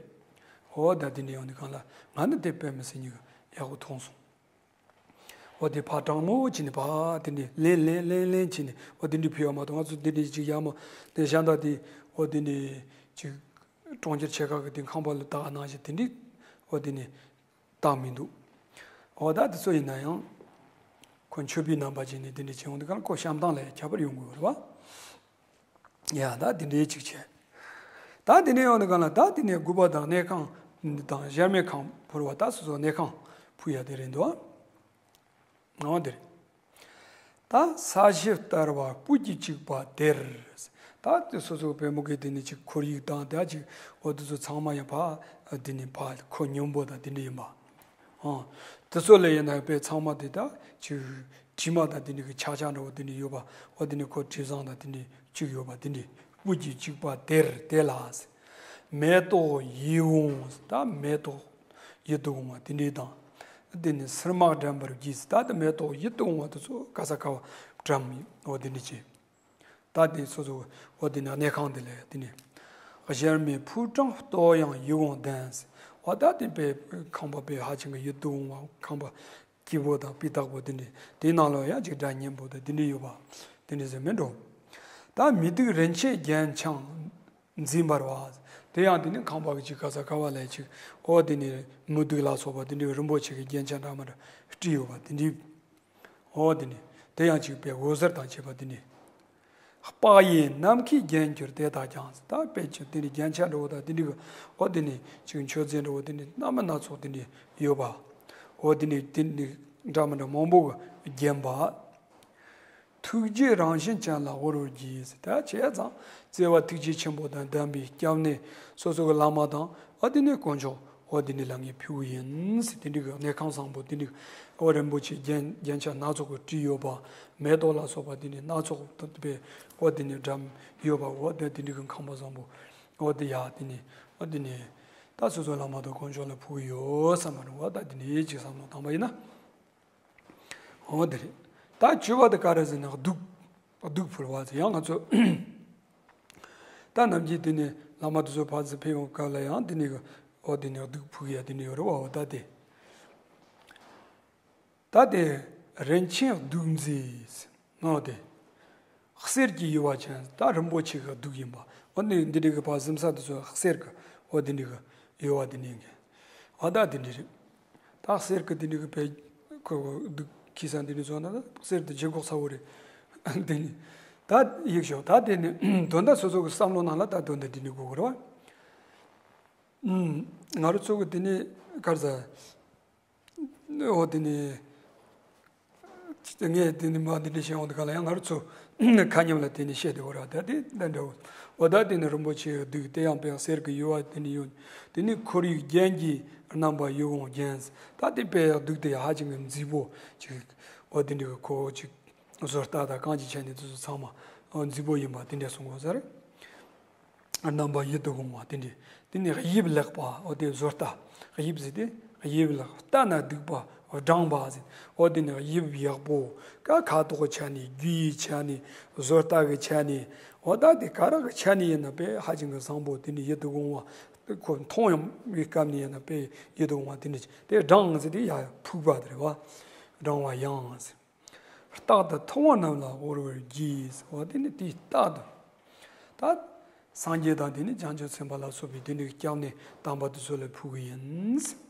འོ་ད་དེ་འདྲའི་ཡང་ནི་གང་ལ་ང་ནི་དེ་དཔེ་མི་སྲིད་ཉིད་ཡག་པོ་མཐོང་སོང་། འོ་དེ་ཕར་གྲང་མོ་བྱས་ནས་ཕར་དེ་འདྲའི་ལེན་ལེན་ལེན་ལེན་བྱས་ནས་འོ་དེ་འདྲའི་ཕུལ་ཡ་མ་གཏོགས་ང་ཚོ་དེ་འདྲའི་ཅིག་ཡ་མ་དེ་གཞན་དག་དེ་འོ་དེ་འདྲའི་ཅིག་གྲོང་ཁྱེར་ཆེ་ཁག་གི་དེ་ཁང་པ་ལ་བཏགས་གནང་བཞིན་དེ་འདྲའི་འོ་དེ་ནས། བཏང་མི་འདུག་འོ་ད་དེ་ཚོ་ཡིན་ན་ཡང་། ཁོ་མཆོད་པའི་རྣམ་པ་ཅན་ནི་དེ་འདྲ་བྱེད་ཡོང་དུས་གང་ཁོ་བཤམས་སྟངས་ལ་ཁྱད་པར་ཡོང་དགོས་རེད་བ། ཡ་ད་དེ་འདྲའི་ཅིག་བྱས། ད་དེ་འདྲའི་ཡོང་དུས་གང་ལ་ད་དེ་ནས་དགུ་པ་དང་གནས་ཁང་དང་གཞལ་མེད་ཁང་ཕུར་བ་ད་སོ་སོ་གནས་ཁང་ཕུར་ཡ་དེ་རེད་འདུག་བ། འོ་དེ་རེད། ད་ས་གཞི་ལྟར་བ་སྤུ་གྱིས་བཅུག་པ་དེར། ད་དེ་སོ་སོའི་པུས་མོ་གི་དེ་ནི་ཅིག་ཁོར་ཡུག་དང་ད་ཅིག་འོ་དེ་ཚོ་ཚང་མ་ཡང་ཕ་དེ་ནི་ཕ་ཁོ་སྙོམས་པོ་དང་དེ་འདྲ་ཡིན་པ། ཨང་། དེ་ཚོ་ལ་ཡིན་ན་པའི་ཚང་མ་དེ་ད་ཅིག་དྲི་མ་དང་དེ་འདྲ་གི་ཆག་ཆག་འདྲ་བོ་དེ་འདྲ་ཡོད་པ་འོ་དེ་ནི་ཁོ་དྲི་བཟང་དང་དེ་འདྲ་བཅུག་ཡོད་པ་དེ་འདྲ་སྤུ་གྱིས་བཅུག་པ་དེར་དེ་ལ། མེ་ཏོག་ཡིད་འོང་ད་མེ་ཏོག་ཡིད་དུ་འོང་བ་དེ་འདྲའི་དང་། དེ་ནི་སིལ་མ་དྲན་པར་བགྱིས་ད་དེ་མེ་ཏོག་ཡིད་དུ་འོང་བ་དེ་ཚོ་ག་ས་ག་བ་བཀྲམ་འོ་དེ་འདྲ་བྱས། ད་དེ་སོ་སོ་འོ་དེ་ནི་གནས་ཁང་དེ་ལ་དེ་ནི། གཞལ་མེད་ཕོ་བྲང་སྟོད་དབྱངས་ཡིད་འོང་ལྡན། འོ་ད་དེ་པའི་ཁང་པ་པའི་ཧ་ཅང་གི་ཡིད་དུ་འོང་བ་ཁང་པ། སྐྱིད་པོ་དང་སྤུས་དག་པོ་དེ་འདྲ་དེའི་ནང་ལ་ཡང་ཅིག་སྒྲ་སྙན་པོ་དང་དེ་འདྲ་ཡོད་པ། དེ་འདྲ་ཟེར་མིན་འགྲོ། ད་མི་སྡུག་རིན་ཆེན་རྒྱན་འཕྱང་འཛིན་པར་བ། དེ་ཡང་དེ་ནི་ཁང་པ་གི་ཅིག་ག་ས་ག་བ་ལས་ཅིག་འོ་དེ་ནི་མི་སྡུག་ལ་སོགས་པ་དེ་འདྲའི་རིན་པོ་ཆེ་གི་རྒྱན་ཆ་འདྲ་མི་འདྲ་བྲིས་ཡོད་པ་དེ་འདྲའི། འོ་དེ་ནི་དེ་ཡང་ཅིག་པའི་འོད་ཟེར་དང་བཅས་པ་དེ་འདྲའི། དཔག་ཡས་ནམ་མཁའི་རྒྱན་གྱུར་དེ་དག་ཀྱང་ད་དཔེ་ཅིག་དེ་ནི་རྒྱན་ཆ་འདྲ་བོ་དང་དེ་འདྲའི་འོ་དེ་ནི་ཅིག་མཆོད་རྫས་འདྲ་བོ་དེ་ནི་སྣ་མིན་སྣ་ཚོགས་དེ་འདྲའི་ཡོད་པ། འོ་དེ་ནི་དེ་ནི་འདྲ་མི་འདྲ་མང་པོ་གིས་བརྒྱན་པ། ཐུགས་རྗེའི་རང་བཞིན་ཅན་ལ་དབུལ་བར་བགྱི། ད་བྱས་ཙང་བརྩེ་བ་ཐུགས་རྗེ་ཆེན་པོ་དང་ལྡན་པའི་སྐྱབས་གནས་སོ་སོ་གི་བླ་མ་དང་འོ་དེ་ནི་དཀོན་མཆོག་འོ་དེ་ནི་ལ་ངས་ཕུལ་གི་ཡིན་ཟེར་དེ་འདྲའི་གི་གནས་ཁང་བཟང་པོ་དེ་འདྲའི་འོ་རིན་པོ་ཆེ་རྒྱན་རྒྱན་ཆ་སྣ་ཚོགས་ཀྱིས་བྲིས་ཡོད་པ། མེ་ཏོག་ལ་སོགས་པ་དེ་ནི་སྣ་ཚོགས་པའི་འོ་དེ་ནི་བཀྲམ་ཡོད་པ། འོ་དེ་དེ་འདྲའི་གི་ཁང་པ་བཟང་པོ་འོ་དེ་ཡ་དེ་ནི་འོ་དེ་ནི་ ད་སོ་སོ་བླ་མ་དང་དཀོན་མཆོག་ལ་ཕུལ་གི་ཡོད་བསམ་པ་རུང་བ། ད་དེ་འདྲའི་ཅིག་བསམ་བློ་བཏང་པ་ཡིན་ན། འོ་དེ་རེད། ད་བཅུ་པ་དེ་ག་རེ་ཟེར་ན་གདུགས། གདུགས་ཕུལ་བ་ཟེར། ཡང་ང་ཚོ་ད་ནམ་རྒྱུན་དེ་ནས་བླ་མ་དེ་ཚོ་ཕར་ཚུར་ཕེབས་ཡོང་སྐབས་ལ་ཡང་དེ་ནས་གི་འོ་དེ་ནས་གདུགས་ཕུལ་གི་ཡ་དེ་འདྲ་ཡོད་རེད་བ། འོ་ད་དེ། ད་དེ་རིན་ཆེན་གདུགས་མཛེས། འོ་དེ། གསེར་གྱི་ཡུ་བ་ཅན། ད་རིན་པོ་ཆེ་གི་གདུགས་ཡིན་པ། འོ་ནི་འདི་འདྲ་གི་ཕར་གཟིམ་ས་དེ་ཚོ་གསེར་གི་འོ་དེ་འདྲ་གི་ཡུ་བ་དེ་འདྲ་གི། འོ་ད་དེ་འདྲ་རེད། ད་གསེར་གི་དེ་འདྲ་གི་བེད་ཁོ་གི་གདུགས་ཁྱེར་ས་འདི་འདྲ་ཚོ་ན་ད་གསེར་དེ་ལྗིད་ཁོག་ཚ་བོ་རེད། དེ་ནི་ད་ཡིག་ཤོག་ད་དེ་ནི་དོན་དག་སོ་སོ་གི་བསམ་བློ་ནང་ལ་ད་དོན་དག་འདི་འདྲ་དགོས་གི་རེད་བ། ཨུམ། ང་རང་ཚོ་གི་དེ་ནི་ག་རེ་ཟ། འོ་དེ་ནི། ངས་དེ་ནི་མ་འདི་འདྲ་བཤད་འོང་དུས་ག་ལ་ཡང་ང་རང་ཚོ་ཁ་ཉམས་ལ་དེ་ནི་བཤད་དེ་འོ་ར་ད་དེ་འདྲ་འདྲ་བོ། འོ་ད་དེ་ནི་རིན་པོ་ཆེའི་གདུགས་དེ་ཡང་དཔེ་གསེར་གྱི་ཡུ་བ་དེ་ནི་ཡོད། དེ་ནི་ཁོར་ཡུག་རྒྱན་གྱིས་རྣམ་པ་ཡིད་འོང་བརྒྱན། ད་དེ་དཔེ་གདུགས་དེ་ཧ་ཅང་གི་མཛེས་པོ་ཅིག་འོ་དེ་འདྲ་གི་ཁོ་ཅིག་བཟོ་ལྟ་དང་གང་ཅིའི་ཆ་ནས་དེ་ཚོ་ཚང་མ་མཛེས་པོ་ཡིན་པ་དེ་འདྲ་གསུང་གི་ཡོད་ས་རེད། རྣམ་པ་ཡིད་དུ་འོང་བ་དེ་འདྲ། དེ་ནས་དབྱིབས་ལེགས་པ། འོ་དེ་བཟོ་ལྟ། དབྱིབས་ཟེར་དེ་དབྱིབས་ལེགས། ལྟ་ན་སྡུག་པ་བགྲང་བ་ཟེར། འོ་དེ་ནས་དབྱིབས་ཡག་པོ། ཀ་ཁ་དོག་གི་ཆ་ནས་རྒྱུ་ཡི་ཆ་ནས་བཟོ་ལྟ་གི་ཆ་ནས་འོ་ད་དེ་ག་རེ་གི་ཆ་ནས་ཡིན་ན་དཔེ་ཧ་ཅང་གི་བཟང་པོ་དེ་འདྲ་ཡིད་དུ་འོང་བ། ཁོ་མཐོང་ཡང་བའི་སྐབས་ནས་ཡིན་ན་དཔེ་ཡིད་དུ་འོང་བ་དེ་འདྲ་དེ་བགྲང་ཟེར་དེ་ཡ་ཕུག་པ་དེ་རེད་བ། བགྲང་བ་ཡང་ཟེར། རྟག་ཏུ་མཐོང་བ་རྣམས་ལ་དབོར་བར་བགྱི། འོ་དེ་ནི་དེའི་རྟག་ཏུ། ད་སངས་རྒྱས་དང་དེ་ནི་བྱང་ཆུབ་སེམས་དཔའ་ལ་སོགས་པའི་དེ་འདྲའི་སྐྱབས་གནས་དམ་པ་དེ་ཚོ་ལ་ཕུལ་གི་ཡིན།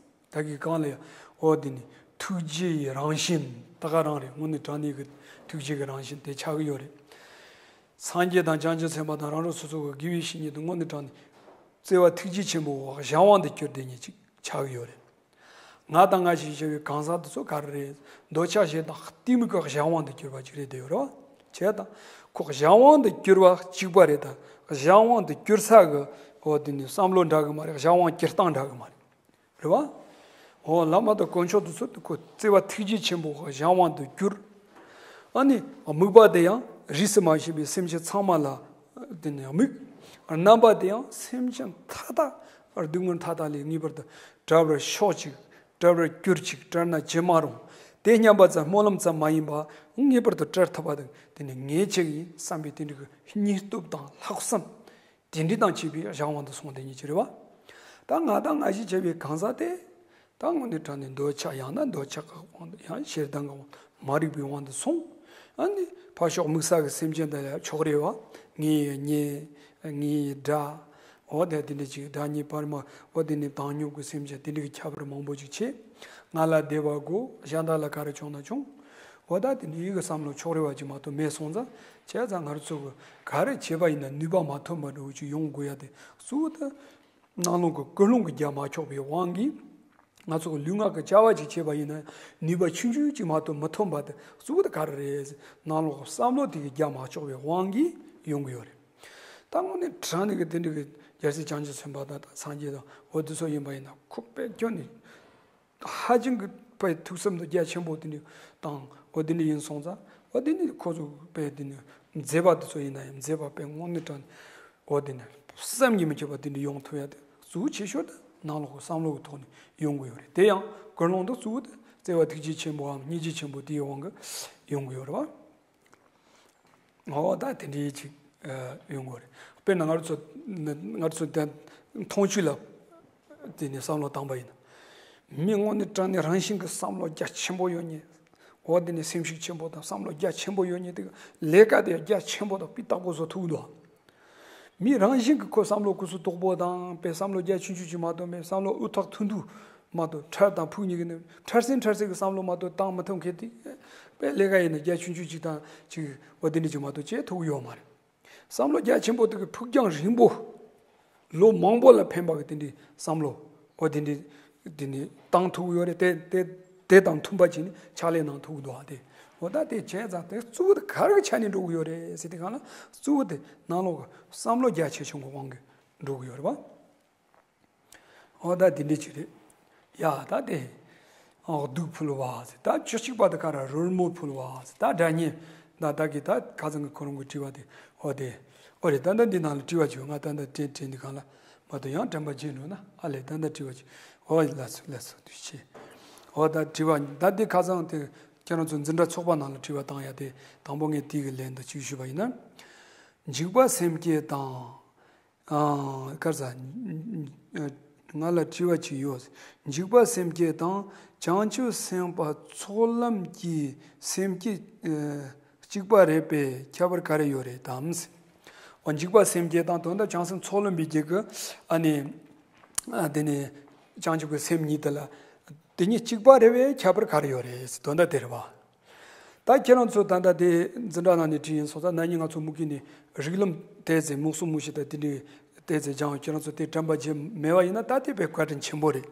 ད་གི་གང་ལ་ཡང་འོ་དེ་ནི་ཐུགས་རྗེ་ཡི་རང་བཞིན་ད་ག་རང་རེད། དངོས་གནས་དྲང་གནས་ཀྱི་ཐུགས་རྗེ་གི་རང་བཞིན་དེ་ཆགས་ཀྱི་ཡོད་རེད། སངས་རྒྱས་དང་བྱང་ཆུབ་སེམས་དཔའ་དང་རང་རང་སོ་སོ་གི་དགེ་བའི་བཤེས་གཉེན་དེ་དངོས་གནས་དྲང་གནས་བརྩེ་བ་ཐུགས་རྗེ་ཆེན་པོ་གཞན་དབང་དུ་གྱུར་བསྡད་མཁན་ཅིག་ཆགས་ཀྱི་ཡོད་རེད། ང་དང་ང་ཞེས་བྱ་བའི་གང་ཟག་དེ་ཚོ་ག་རེ་རེད། འདོད་ཆགས་ཞེ་སྡང་གཏི་མུག་གི་གཞན་དབང་དུ་གྱུར་པ་ཅིག་རེད་དེ་ཡོད་རེད་བ། བྱས་ཙང་ཁོ་གཞན་དབང་དུ་གྱུར་པ་གཅིག་པ་རེད། ད་གཞན་དབང་དུ་གྱུར་ས་གི་འོ་དེ་ནི་བསམ་བློ་འདྲ་གི་མ་རེད། གཞན་དབང་གྱུར་སྟངས་འདྲ་གི་མ་རེད། རེད་བ། འོ་བླ་མ་དང་དཀོན་མཆོག་དེ་ཚོ་དེ་ཁོ་བརྩེ་བ་ཐུགས་རྗེ་ཆེན་པོ་གི་གཞན་དབང་དུ་གྱུར། ཨ་ནི་དམིགས་པ་དེ་ཡང་རིས་སུ་མ་ཆད་པའི་སེམས་ཅན་ཚང་མ་ལ་དེ་ནི་དམིགས། རྣམ་པ་དེ་ཡང་སེམས་ཅན་མཐའ་དག་སྡུག་བསྔལ་མཐའ་དག་ལས་ངེས་པར་དུ་བྲལ་བར་ཤོག་ཅིག་བྲལ་བར་གྱུར་ཅིག་བྲལ་ན་ཅི་མ་རུང་། དེ་སྙམ་པ་ཙམ་སྨོན་ལམ་ཙམ་མ་ཡིན་པ་ངེས་པར་དུ་བྲལ་ཐུབ་པ་དང་དེ་ནི་ངེས་ཅིག་ཡིན་བསམ་པའི་དེ་འདྲ་གི་སྙིང་སྟོབས་དང་ལྷག་བསམ། དེ་འདྲ་དང་བཅས་པའི་གཞན་དབང་དུ་སོང་བསྡད་མཁན་ཅིག་རེད་བ། ད་ང་དང་ང་ཞེས་བྱ་བའི་གང་ཟག་དེ། ད་དངོས་གནས་དྲང་གནས་འདོད་ཆགས་ཡང་ན་འདོད་ཆགས་ཀྱི་དབང་དུ་ཡང་ཞེ་སྡང་གི་དབང་དུ་མ་རིག་པའི་དབང་དུ་སོང་། ཨ་ནི་ཕར་ཕྱོགས་དམིགས་བསལ་གྱི་སེམས་ཅན་དེ་ལ་ཕྱོགས་རེ་བ། ངའི་གཉེན། ངའི་དགྲ། འོ་དེ་དེ་འདྲ་ཅིག་དགྲ་གཉེན་བར་མ། འོ་དེ་ནི་བཏང་སྙོམས་ཀྱི་སེམས་ཅན་དེ་འདྲ་གི་ཁྱད་པར་མང་པོ་ཅིག་བྱེད། ང་ལ་བདེ་བ་དགོས། གཞན་དག་ལ་ག་རེ་བྱུང་ན་བྱུང་། འོ་ད་དེ་འདྲའི་གི་བསམ་བློ་ཕྱོགས་རེ་བ་ཅིག་མ་གཏོགས་མེད་སོང་ཙང་། བྱས་ཙང་ང་རང་ཚོ་གི་ག་རེ་བྱས་པ་ཡིན་ན་ནུས་པ་མ་ཐོན་པ་འདྲ་བོ་ཅིག་ཡོང་དགོས་ཡ་དེ་གཙོ་བོ་དེ། ནང་ལོགས་ཀྱི་ཀུན་སློང་གི་རྒྱ་མ་ཆོག་པའི་དབང་གིས། ང་ཚོ་གི་ལུས་ངག་གི་བྱ་བ་ཅིག་བྱས་པ་ཡིན་ན་ནུས་པ་ཆུང་ཆུང་ཅིག་མ་གཏོགས་མི་ཐོན་པ་དེ་གཙོ་བོ་དེ་ག་རེ་རེད། ནང་ལོགས་ཀྱི་བསམ་བློ་དེ་གི་རྒྱ་མ་ཆོག་པའི་དབང་གིས་ཡོང་གི་ཡོད་རེད། ད་དངོས་གནས་དྲང་གནས་ཀྱི་དེ་འདྲ་གི་རྒྱལ་སྲས་བྱང་ཆུབ་སེམས་དཔའ་དང་ད་སངས་རྒྱས་དང་འོ་དེ་ཚོ་ཡིན་པ་ཡིན་ན་ཁོ་དཔེ་སྐྱོན་ནི། ཧ་ཅང་གི་དཔེ་ཐུགས་བསམ་དུ་རྒྱ་ཆེན་པོ་དེ་འདྲ་དང་འོ་དེ་འདྲ་ཡིན་སོང་ཙང་། འོ་དེ་ནི་ཁོ་ཚོ་དཔེ་དེ་ནི་མཛད་པ་དེ་ཚོ་ཡིན་ན་ཡང་མཛད་པ་དཔེ་དངོས་གནས་དྲང་ནས་འོ་དེ་ནི་བསམ་གྱིས་མི་ཁྱབ་པ་དེ་འདྲ་ཡོང་ཐུབ་ཡ་དེ་གཙོ་བོ་ཆེ་ཤོས་དེ་ནང་ལོགས་ཀྱི་བསམ་བློ་གི་ཐོག་ནས་ཡོང་གི་ཡོད་རེད། དེ་ཡང་ཀུན་སློང་དེ་གཙོ་བོ་དེ་བརྩེ་བ་ཐུགས་རྗེ་ཆེན་པོའམ་སྙིང་རྗེ་ཆེན་པོ་དེའི་དབང་གིས་ཡོང་གི་ཡོད་རེད་བ། འོ་ད་དེ་འདྲའི་ཅིག་ཡོང་དགོས་རེད། དཔེར་ན་ང་རང་ཚོ་ང་རང་ཚོ་དེ་མཐོང་ཆོས་ལ་དེ་ནས་བསམ་བློ་བཏང་པ་ཡིན་ན། མི་དངོས་གནས་དྲང་གནས་རང་བཞིན་གྱི་བསམ་བློ་རྒྱ་ཆེན་པོ་ཡོད་མཁན། འོ་དེ་ནས་སེམས་ཤུགས་ཆེན་པོ་དང་བསམ་བློ་རྒྱ་ཆེན་པོ་ཡོད་མཁན་དེ་ག་ལས་ཀ་དེ་རྒྱ་ཆེན་པོ་དང་སྤུས་དག་པོ་བཟོ་ཐུབ་འདུག་མི་རང་བཞིན་གྱི་ཁོ་བསམ་བློ་ཀུ་སུ་དོག་པོ་དང་དཔེ་བསམ་བློ་རྒྱ་ཆུང་ཆུང་ཅིག་མ་གཏོགས་མེད། བསམ་བློ་འུ་ཐག་ཐུང་ཐུང་མ་གཏོགས་ཕྲ་དང་ཕུགས་གཉིས་ཀྱི་ནི་ཕྲ་སེ་ཕྲ་སེ་གི་བསམ་བློ་མ་གཏོགས་བཏང་མི་ཐུབ་མཁན་དེ་དཔེ་ལས་ཀ་ཡིན་ན་རྒྱ་ཆུང་ཆུང་ཅིག་དང་ཅིག་འོ་དེ་འདྲ་ཅིག་མ་གཏོགས་བྱེད་ཐུབ་ཀྱི་ཡོད་མ་རེད། བསམ་བློ་རྒྱ་ཆེན་པོ་དེ་གི་ཕུགས་རྒྱང་རིང་པོ། ལོ་མང་པོ་ལ་ཕན་པ་གི་དེ་འདྲའི་བསམ་བློ། འོ་དེ་འདྲའི་དེ་ནི་བཏང་ཐུབ་ཀྱི་ཡོད་རེད། དེ་དེ་དེ་དང་མཐུན་པ་བྱས་ནས་ཕྱག་ལས་གནང་ཐུབ་ཀྱི་འདུག་ཨ། དེ་འོ་ད་དེ་བྱས་ཙང་དེ་གཙོ་བོ་དེ་ག་རེ་གི་ཆ་ནས་འགྲོ་གི་ཡོད་རེད་ཟེར་དུས་སྒང་ལ་གཙོ་བོ་དེ་ནང་ལོགས་ཀྱི་བསམ་བློ་རྒྱ་ཆེ་ཆུང་གི་དབང་གིས་འགྲོ་གི་ཡོད་རེད་བ། འོ་ད་དེ་འདྲ་ཅིག་རེད། ཡ་ད་དེ། འོ་གདུགས་ཕུལ་བ་ཟེར། ད་བཅུ་གཅིག་པ་དེ་ག་རེ་རོལ་མོ་ཕུལ་བ་ཟེར། ད་སྒྲ་སྙན། ད་ད་གི་ད་ཁ་སང་གི་ཁོ་རང་གི་དྲི་བ་དེ། འོ་དེ། འོ་རེད། ད་ད་འདི་ནང་ལ་དྲི་བ་ཅིག་ཡོད། ང་ད་ད་དྲན་དྲན་འདི་གང་ལ། མ་གཏོགས་ཡང་དྲན་པ་བརྗེད་འགྲོ་ན། ཨ་ལས། ད་ལྟ་དྲི་བ་ཅིག་འོ་ལགས་སོ། ལགས་སོ། དུས་ཆེ། འོ་ད་དྲི་བ་ད་འདི་ཁ་སང་དེ་ཁྱེད་རང་ཚོ་འཛིན་གྲྭ་ཚོགས་པ་ནང་ལ་དྲི་བ་བཏང་ཡ་དེ། དང་པོ་ངས་དེའི་ལན་དུ་ཅིག་ཞུས་པ་ཡིན་ན། འཇིགས་པ་སེམས་བསྐྱེད་དང་། ཨ། ག་རེ་ཟ། ང་ལ་དྲི་བ་ཅིག་ཡོད། འཇིགས་པ་སེམས་བསྐྱེད་དང་བྱང་ཆུབ་སེམས་དཔའ་ཚོགས་ལམ་གྱི་སེམས་བསྐྱེད་གཅིག་པ་རེད་པས་ཁྱད་པར་ག་རེ་ཡོད་རེད་དམ། འོ། འཇིགས་པ་སེམས་བསྐྱེད་དང་དོན་དག་བྱང་སེམས་ཚོགས་ལམ་པའི་རྒྱུད་ཀྱི། ཨ་ནི། ཨ། དེ་ནི་བྱང་ཆུབ་ཀྱི་སེམས་གཉིས་དེ་ལ། དེ་གཉིས་གཅིག་པ་རེད་པས་ཁྱད་པར་ག་རེ་ཡོད་རེད། དོན་དག་དེ་རེད་པ། ད་ཁྱེད་རང་ཚོ་ད་ལྟ་དེ་འཛིན་གྲྭ་ནང་ནས་དྲིས་ཡིན་སོང་ཙང་། ན་ནིང་ང་ཚོ་མུ་གེ་ནས་རིགས་ལམ་དེ་ཚོ་མུ་གསུམ་མུ་བཞི་དང་དེ་འདྲའི་དེ་ཚོ་སྦྱངས། ཁྱེད་རང་ཚོ་དེ་དྲན་པ་བརྗེད་མེད་པ་ཡིན་ན། ད་དེ་དཔེ་བཀའ་དྲིན་ཆེན་པོ་རེད།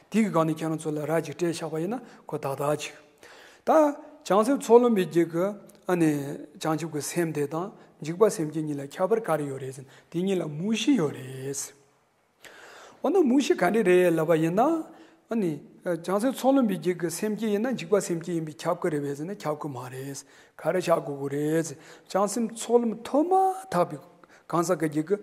དེ་གི་སྒང་ནས་ཁྱེད་རང་ཚོ་ལ་རགས་ཅིག་སྤྲད་བཞག་པ་ཡིན་ན་ཁོ་ཏག་ཏག་ཅིག་ད་བྱང་སེམས་ཚོགས་ལམ་པའི་རྒྱུད་ཀྱི། ཨ་ནི། བྱང་ཆུབ་ཀྱི་སེམས་དེ་དང་འཇིགས་པ་སེམས་བསྐྱེད་གཉིས་ལ་ཁྱད་པར་ག་རེ་ཡོད་རེད་ཟེར་ན། དེ་གཉིས་ལ་མུ་བཞི་ཡོད་རེད། འོ་ན་མུ་བཞི་ག་འདྲ་རེད་ལབ་པ་ཡིན་ན། ཨ་ནི། བྱང་སེམས་ཚོགས་ལམ་པའི་རྒྱུད་ཀྱི་སེམས་བསྐྱེད་ཡིན་ན་འཇིགས་པ་སེམས་བསྐྱེད་ཡིན་པས་ཁྱབ་ཀྱི་རེད་པས་ཟེར་ན། ཁྱབ་ཀྱི་མ་རེད། ག་རེ་ཆགས་དགོས་ཀྱི་རེད། བྱང་སེམས་ཚོགས་ལམ་ཐོབ་མ་ཐག་པའི་གང་ཟག་གི་རྒྱུད་ཀྱི་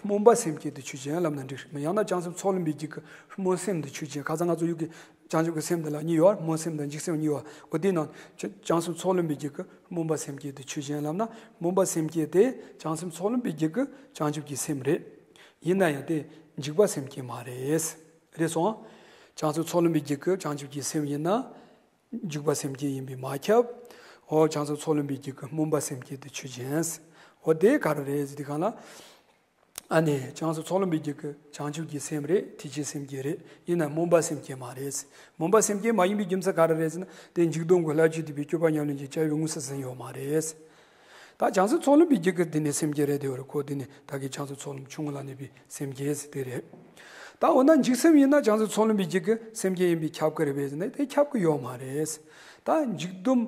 སྨོན་པ་སེམས་བསྐྱེད་དེ་ཆོས་ཅན་ལབ་ན་འགྲིག་རེད། ཡང་ན་བྱང་སེམས་ཚོགས་ལམ་པའི་རྒྱུད་ཀྱི་སྨོན་སེམས་དེ་ཆོས་ཅན། ཁ་སང་ང་ཚོ་ཡུལ་གྱི་བྱང་ཆུབ་ཀྱི་སེམས་དེ་ལ་གཉིས་ཡོད། སྨོན་སེམས་དང་འཇིགས་སེམས་གཉིས་ཡོད། འོ་དེ་ནང་བྱང་སེམས་ཚོགས་ལམ་པའི་རྒྱུད་ཀྱི་སྨོན་པ་སེམས་བསྐྱེད་དེ་ཆོས་ཅན་ལབ་ན། སྨོན་པ་སེམས་བསྐྱེད་དེ་བྱང་སེམས་ཚོགས་ལམ་པའི་རྒྱུད་ཀྱི་བྱང་ཆུབ་ཀྱི་སེམས་རེད། ཡིན་ན་ཡང་དེ་འཇིགས་པ་སེམས་བསྐྱེད་མ་རེད། རེད་སོང་། བྱང་སེམས་ཚོགས་ལམ་པའི་རྒྱུད་ཀྱི་བྱང་ཆུབ་ཀྱི་སེམས་ཡིན་ན། འཇིགས་པ་སེམས་བསྐྱེད་ཡིན་པས་མ་ཁྱབ། འོ། བྱང་སེམས་ཚོགས་ལམ་པའི་རྒྱུད་ཀྱི་སྨོན་པ་སེམས་བསྐྱེད་དེ་ཆོས་ཅན། འོ་དེ་ག་རེ་རེད་ཟེར་དུས་སྒང་ལ། ཨ་ནི། བྱང་སེམས་ཚོགས་ལམ་པའི་རྒྱུད་ཀྱི་བྱང་ཆུབ་ཀྱི་སེམས་རེད། ཐེག་ཆེན་སེམས་བསྐྱེད་རེད། ཡིན་ན་སྨོན་པ་སེམས་བསྐྱེད་མ་རེད། སྨོན་པ་སེམས་བསྐྱེད་མ་ཡིན་པའི་རྒྱུ་མཚན་ག་རེ་རེད་ཟེར་ན། དེ་འཇིག་སྟོང་གི་ལྷ་བཅུ་འདུས་པའི་སྤྱོད་པ་ཉམས་ལེན་གྱི་བྱ་བའི་དངོས་སུ་ཟིན་ཡོད་མ་རེད། ད་བྱང་སེམས་ཚོགས་ལམ་པའི་རྒྱུད་ཀྱི་དེ་ནས་སེམས་བསྐྱེད་རེད། དེ་བར་ཁོ་དེ་ནས་ད་གིན་བྱང་སེམས་ཚོགས་ལམ་ཆུང་ངུ་ལ་གནས་པའི་སེམས་བསྐྱེད་དེ་རེད། ད་འོ་ན་འཇིགས་སེམས་ཡིན་ན་བྱང་སེམས་ཚོགས་ལམ་པའི་རྒྱུད་ཀྱི་སེམས་བསྐྱེད་ཡིན་པས་ཁྱབ་ཀྱི་རེད་པས་ཟེར་ན། དེ་ཁྱབ་ཀྱི་ཡོད་མ་རེད། ད་འཇིག་སྟོང་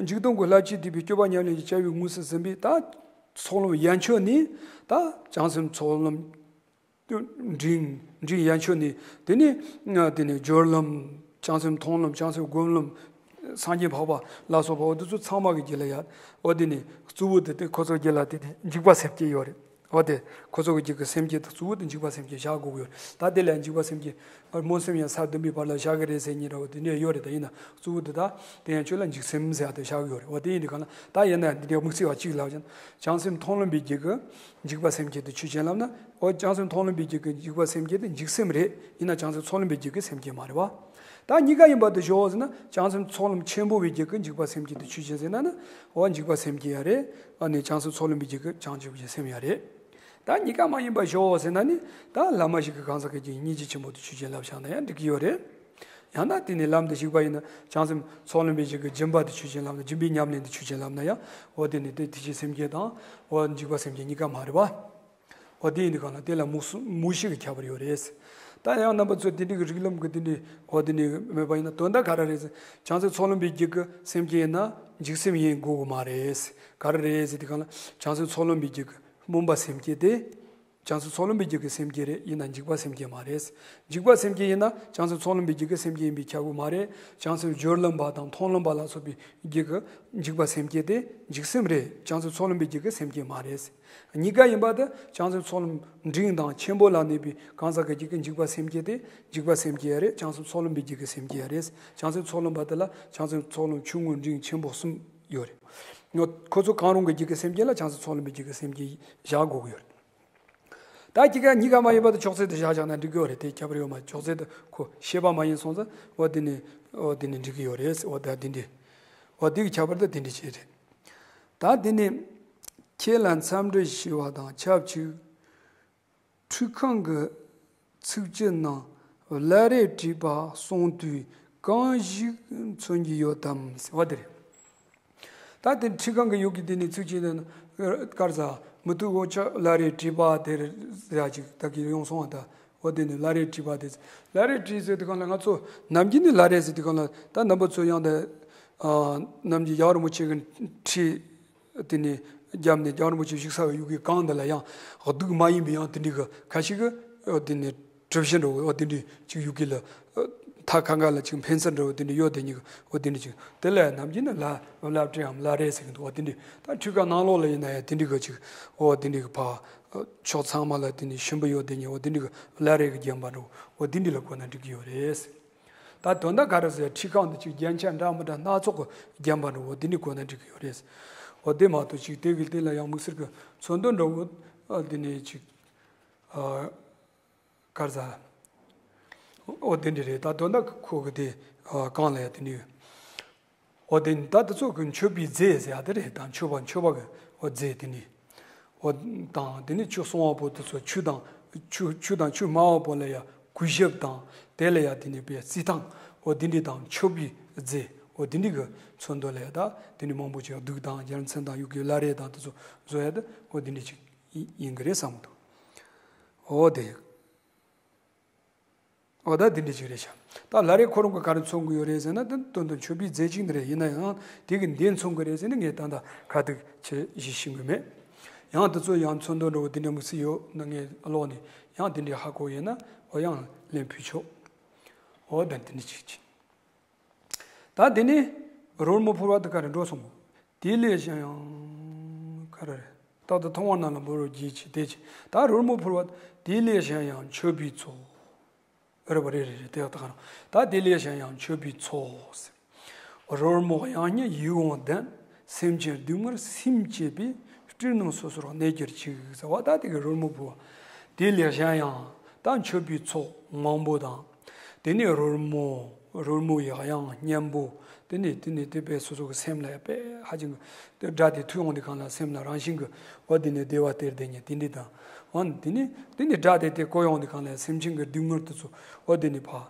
འཇིག་སྟོང་གི་ལྷ་བཅུ་འདུས་པའི་སྤྱོད་པ་ཉམས་ལེན་གྱི་བྱ་བའི་དངོས་སུ་ཟིན་པའི་ད་ཚོགས་ལམ་ཡན་ཆོད་ནི། ད་བྱང་སེམས་ཚོགས་ལམ་འབྲིང་འབྲིང་ཡན་ཆོད་ནི། དེ་ནི་དེ་ནི་སྦྱོར་ལམ། བྱང་སེམས་མཐོང་ལམ། བྱང་སེམས་སྒོམ་ལམ། སངས་རྒྱས་འཕགས་པ་ལ་སོགས་པ། འོ་དེ་ཚོ་ཚང་མ་གི་རྒྱུད་ལ་ཡ། འོ་དེ་ནི་གཙོ་བོ་དེ་དེ་ཁོ་ཚོ་རྒྱུད་ལ་དེ་དེ་འཇིགས་པ་སེམས་བསྐྱེད་ཡོད་རེད། འོ་དེ་ཁོ་ཚོ་གི་རྒྱུད་ཀྱི་སེམས་བསྐྱེད་དེ་གཙོ་བོ་དེ་འཇིགས་པ་སེམས་བསྐྱེད་བཞག་དགོས་ཀྱི་ཡོད་རེད། ད་དེ་ལ་འཇིགས་པ་སེམས་བསྐྱེད་སྨོན་སེམས་ཡང་ས་བདུན་པའི་བར་ལ་བཞག་གི་རེད་ཟེར་མཁན་འདྲ་བོ་དེ་འདྲ་ཡོད་རེད། ད་ཡིན་ན་གཙོ་བོ་དེ་ད་དེ་ཡན་ཆོད་ལ་འཇིགས་སེམས་ཟེར་ཡ་དེ་བཞག་གི་ཡོད་རེད། འོ་དེ་ཡིན་དུས་སྒང་ལ། ད་ཡིན་ན་འདི་འདྲ་དམིགས་བསལ་བ་གཅིག་ལབ་ཀྱང་། བྱང་སེམས་མཐོང་ལམ་པའི་རྒྱུད་ཀྱི་འཇིགས་པ་སེམས་བསྐྱེད་དེ་ཆོས་ཅན་ལབ་ན། འོ། བྱང་སེམས་མཐོང་ལམ་པའི་རྒྱུད་ཀྱི་འཇིགས་པ་སེམས་བསྐྱེད་དེ་འཇིགས་སེམས་རེད། ཡིན་ན་བྱང་སེམས་ཚོགས་ལམ་པའི་རྒྱུད་ཀྱི་སེམས་བསྐྱེད་མ་རེད་པ། ད་གཉིས་ཀ་ཡིན་པ་དེ་ཞོག་ཟེར་ན། བྱང་སེམས་ཚོགས་ལམ་ཆེན་པོ་བའི་རྒྱུད་ཀྱི་འཇིགས་པ་སེམས་བསྐྱེད་དེ་ཆོས་ཅན་ཟེར་ན་ནི། འོ། འཇིགས་པ་སེམས་བསྐྱེད་ཡ་རེད། ཨ་ནི་བྱང་སེམས་ཚོགས་ལམ་པའི་རྒྱུད་ཀྱི་བྱང་ཆུབ་ཀྱི་སེམས་ཡ་རེད། ད་གཉིས་ཀ་མ་ཡིན་པ་ཞོག་ཟེར་ན་ནི། ད་བླ་མ་ཞིག་གི་གང་ཟག་གི་རྒྱུད་སྙིང་རྗེ་ཆེན་པོ་དེ་ཆོས་ཅན་ལབ་བཞག་ན་ཡང་འགྲིག་གི་ཡོད་རེད། ཡང་ན་དེ་ནི་ལམ་དུ་ཞུགས་པ་ཡིན་ན། བྱང་སེམས་ཚོགས་ལམ་པའི་རྒྱུད་ཀྱི་སྦྱིན་པ་དེ་ཆོས་ཅན་ལབ་ན། སྦྱིན་པའི་ཉམས་ལེན་དེ་ཆོས་ཅན་ལབ་ན་ཡང་། འོ་དེ་ནི་དེ་ཐེག་ཆེན་སེམས་བསྐྱེད་དང་། འོ་འཇིགས་པ་སེམས་བསྐྱེད་གཉིས་ཀ་མ་རེད་པ། འོ་དེ་ཡིན་དུས་སྒང་ལ་དེ་ལ་མུ་གསུམ་མུ་བཞི་གི་ཁྱད་པར་ཡོད་རེད། ད་ཡང་རྣམ་པ་ཚོས་དེ་འདྲའི་གི་རིགས་ལམ་གི་དེ་འདྲའི། འོ་དེ་ནི་མེད་པ་ཡིན་ན་དོན་དག་ག་རེ་རེད་ཟེར། བྱང་སེམས་ཚོགས་ལམ་པའི་རྒྱུད་ཀྱི་སེམས་བསྐྱེད་ཡིན་ན་འཇིགས་སེམས་ཡིན་དགོས་ཀྱི་མ་རེད། ག་རེ་རེད་ཟེར་དུས་སྒང་ལ། བྱང་སེམས་ཚོགས་ལམ་པའི་རྒྱུད་ཀྱི་སྨོན་པ་སེམས་བསྐྱེད་དེ། བྱང་སེམས་ཚོགས་ལམ་པའི་རྒྱུད་ཀྱི་སེམས་བསྐྱེད་རེད། ཡིན་ན་འཇིགས་པ་སེམས་བསྐྱེད་མ་རེད། འཇིགས་པ་སེམས་བསྐྱེད་ཡིན་ན་བྱང་སེམས་ཚོགས་ལམ་པའི་རྒྱུད་ཀྱི་སེམས་བསྐྱེད་ཡིན་པས་ཁྱབ་ཀྱི་མ་རེད། བྱང་སེམས་སྦྱོར་ལམ་པ་དང་མཐོང་ལམ་པ་ལ་སོགས་པའི་རྒྱུད་ཀྱི་འཇིགས་པ་སེམས་བསྐྱེད་དེ་འཇིགས་སེམས་རེད། བྱང་སེམས་ཚོགས་ལམ་པའི་རྒྱུད་ཀྱི་སེམས་བསྐྱེད་མ་རེད། གཉིས་ཀ་ཡིན་པ་དེ། བྱང་སེམས་ཚོགས་ལམ་འབྲིང་དང་ཆེན་པོ་ལ་གནས་པའི་གང་ཟག་གི་རྒྱུད་ཀྱི་འཇིགས་པ་སེམས་བསྐྱེད་དེ་འཇིགས་པ་སེམས་བསྐྱེད་ཡ་རེད། བྱང་སེམས་ཚོགས་ལམ་པའི་རྒྱུད་ཀྱི་སེམས་བསྐྱེད་ཡ་རེད། བྱང་སེམས་ཚོགས་ལམ་པ་དེ་ལ་བྱང་སེམས་ཚོགས་ལམ་ཆུང་ངུ་འབྲིང་ཆེན་པོ་གསུམ་ཡོད་རེད། ཁོ་ཚོ་གང་རུང་གི་རྒྱུད་ཀྱི་སེམས་བསྐྱེད་ལ་བྱང་སེམས་ཚོགས་ལམ་པའི་རྒྱུད་ཀྱི་སེམས་བསྐྱེད་བཞག་དགོས་ཀྱི་ཡོད་རེད། ད་གཉིས་ཀ་གཉིས་ཀ་མ་ཡིན་པ་དེ་ཕྱོགས་ཚད་དུ་བཞག་བཞག་ན་འགྲིག་གི་ཡོད་རེད། དེ་ཁྱད་པར་ཡོད་མ། ཕྱོགས་ཚད་དུ་ཁོ་ཤེས་པ་མ་ཡིན་སོང་ཙང་། འོ་དེ་ནི། འོ་དེ་ནི་འགྲིག་གི་ཡོད་རེད། འོ་ད་དེ་འདྲ། འོ་དེ་གི་ཁྱད་པར་དེ་དེ་འདྲ་ཅིག་རེད། ད་དེ་ནི་ཁྱེད་ལ་འཚམས་འདྲི་ཞུ་བ་དང་ཆབས་ཅིག་ཁྲུས་ཁང་གི་ཚིགས་བཅད་ནང་བླ་རེ་བྲིས་པ་གསུང་དུས་གང་ཞིག་མཚོན་གྱི་ཡོད་དམ་ཟེར་བ་དེ་རེད། ད་དེ་ཁྲུས་ཁང་གི་ཡུལ་གྱི་དེ་ནི་ཚིགས་བཅད་ནི། ག་རེ་ཟ། མུ་ཏིག་འོ་ཅག་བླ་རེ་བྲིས་པ་དེ་རེད་ཟེར་ཡ་ཅིག་ད་གི་ཡོང་སོང་བ། ད་འོ་དེ་ནི་བླ་རེ་བྲིས་པ་དེ། བླ་རེ་བྲིས་ཟེར་དུས་སྒང་ལ་ང་ཚོ་ནམ་རྒྱུན་ནི་བླ་རེ་ཟེར་དུས་སྒང་ལ། ད་རྣམ་པ་ཚོ་ཡང་དེ། ཨ། ནམ་རྒྱུན་ཡབ་རིན་པོ་ཆེ་གི་ཁྲི་དེ་ནི་རྒྱབ་ནས་ཡབ་རིན་པོ་ཆེ་བཞུགས་ས་གི་ཡུལ་གྱི་གང་དེ་ལ་ཡང་གདུགས་མ་ཡིན་པའི་ཡང་དེ་འདྲའི་གི་ཁ་ཤས་ཀྱིས་དེ་ནི་གྲུ་བཞི་འདྲ་བོ་དེ་འདྲའི་ཅིག་ཡུལ་གྱི་ལ། ཨ། མཐའ་ཁ་ཁ་ལ་ཅིག་འཕེན་ས་འདྲ་བོ་དེ་འདྲ་ཡོད་དེ་ཉིད་ཀྱི་འོ་དེ་འདྲ་ཅིག་དེ་ལ་ནམ་རྒྱུན་ནི་ལ་བླ་བྲེ་འམ་བླ་རེ་ཟེར་གི་འདུག་འོ་དེ་འདྲ་ད་ཁྲུས་ཁང་ནང་ལོགས་ལ་ཡིན་ན་ཡང་དེ་འདྲ་གི་ཅིག་འོ་དེ་འདྲ་གི་ཕ་ཕྱོགས་ཚང་མ་ལ་དེ་འདྲ་ཞིམ་པོ་ཡོད་དེ་ཉིད་འོ་དེ་འདྲ་གི་བླ་རེ་གི་བརྒྱན་པ་འདྲ་བོ་འོ་དེ་འདྲ་ལ་གོ་ན་འགྲིག་གི་ཡོད་རེད། ད་དོན་དག་ག་རེ་ཟེར་ཁྲུས་ཁང་དུ་ཅིག་རྒྱན་ཆ་འདྲ་མི་འདྲ་སྣ་ཚོགས་ཀྱི་བརྒྱན་པ་འདྲ་བོ་དེ་འདྲ་གོ་ན་འགྲིག་གི་ཡོད་རེད། འོ་དེ་མ་གཏོགས་ཅིག་དེ་གི་དེ་ལ་ཡང་དམིགས་བསལ་གྱི་མཚོན་དོན་འདྲ་བོ་འོ་དེ་ནས་ཅིག་ཨ། ག་རེ་ཟ། འོ་དེ་འདྲ་རེད། ད་དོན་དག་གི་ཁོ་གི་དེ་ཨ་གང་ལ་ཡ་དེ་འདྲ་ཡོད། འོ་དེ་ད་དེ་ཚོ་གི་མཆོད་པའི་རྫས་ཟེར་ཡ་དེ་རེད། ད་མཆོད་པ་མཆོད་པ་གི་འོ་རྫས་དེ་འདྲ། འོ་དང་དེ་ནས་ཆུ་གསང་བ་པོ་དེ་ཚོ་ཆུ་དང་ཆུ་ཆུ་དང་ཆུ་དམར་བ་པོ་ལ་ཡ་གུས་ཞབས་དང་དེ་ལ་ཡ་དེ་ནས་པའི་རྩི་ཐང་འོ་དེ་འདྲ་དང་མཆོད་པའི་རྫས་འོ་དེ་འདྲ་གི་མཚོན་དོན་ལ་ཡ་ད་དེ་ནས་མང་པོ་ཅིག་གདུགས་དང་རྒྱལ་མཚན་དང་ཡུག་གི་བླ་རེ་དང་དེ་ཚོ་བཟོ་ཡ་ད་འོ་དེ་འདྲ་ཅིག་ཡིན་ཡིན་གི་རེད་བསམ་གི་འདུག་འོ་དེ། འོ་ད་དེ་འདྲ་ཅིག་རེད་ཤག་ད་བླ་རེ་ཁོ་རང་གི་ག་རེ་མཚོན་གི་ཡོད་རེད་ཟེར་ན་དེ་དོན་དུ་མཆོད་པའི་རྫས་གཅིག་འདི་རེད། ཡིན་ན་ཡང་དེ་གི་འདི་མཚོན་གི་རེད་ཟེར་ན་ངས་ད་ལྟ་ཁ་ཐུག་ཆེ་ཞིག་ཤེས་གི་མེད། ཡང་དེ་ཚོ་ཡང་མཚོན་དོན་འདྲ་བོ་དེ་འདྲ་མི་སྲིད་ཡོད་ན་ངས་ཀློག་ནས་ཡང་དེ་འདྲ་ཧ་གོ་ཡོད་ན་འོ་ཡང་ལན་ཕུལ་ཆོག་འོ་ད་དེ་འདྲ་ཅིག་ཅིག་ད་དེ་ནས་རོལ་མོ་ཕུར་བ་དེ་ག་རེ་འགྲོ་སོང་། དེ་ལས་གཞན་ཡང་ག་རེ་རེད། རྟག་ཏུ་མཐོང་བ་རྣམས་ལ་འབུལ་བར་བགྱི་ཅིག་དེ་ཅིག་ད་རོལ་མོ་ཕུར་བ་དེ་ལས་གཞན་ཡང་མཆོད་པའི་ཚོགས། རེད་པ་རེད་རེད་རེད་དེ་ད་ག་རང་ད་དེ་ལས་གཞན་ཡང་མཆོད་པའི་ཚོགས། རོལ་མོ་དབྱངས་སྙན་ཡིད་འོང་ལྡན། སེམས་ཅན་སྡུག་བསྔལ་སིམ་བྱེད་པའི། སྤྲིན་རྣམས་སོ་སོར་གནས་གྱུར་ཅིག་ཟེར་བ་ད་དེ་གི་རོལ་མོ་ཕུར་བ། དེ་ལས་གཞན་ཡང་ད་མཆོད་པའི་ཚོགས་མང་པོ་དང་། དེ་ནས་རོལ་མོ། རོལ་མོ་ཡི་དབྱངས་སྙན་པོ། དེ་ནས་དེ་ནས་དེ་པའི་སོ་སོ་གི་སེམས་ལ་དཔེ་ཧ་ཅང་གི་དེ་སྒྲ་དེ་ཐོས་ཡོང་དུས་གང་ལ་སེམས་ལ་རང་བཞིན་གི་འོ་དེ་ནས་བདེ་བ་སྟེར་དེ་ཉིད་དེ་འདྲ་དང་། འོ་དེ་ནས་དེ་ནས་སྒྲ་དེ་དེ་གོ་ཡོང་དུས་གང་ལ་སེམས་ཅན་གི་སྡུག་བསྔལ་དེ་ཚོ་འོ་དེ་ནས་ཕ།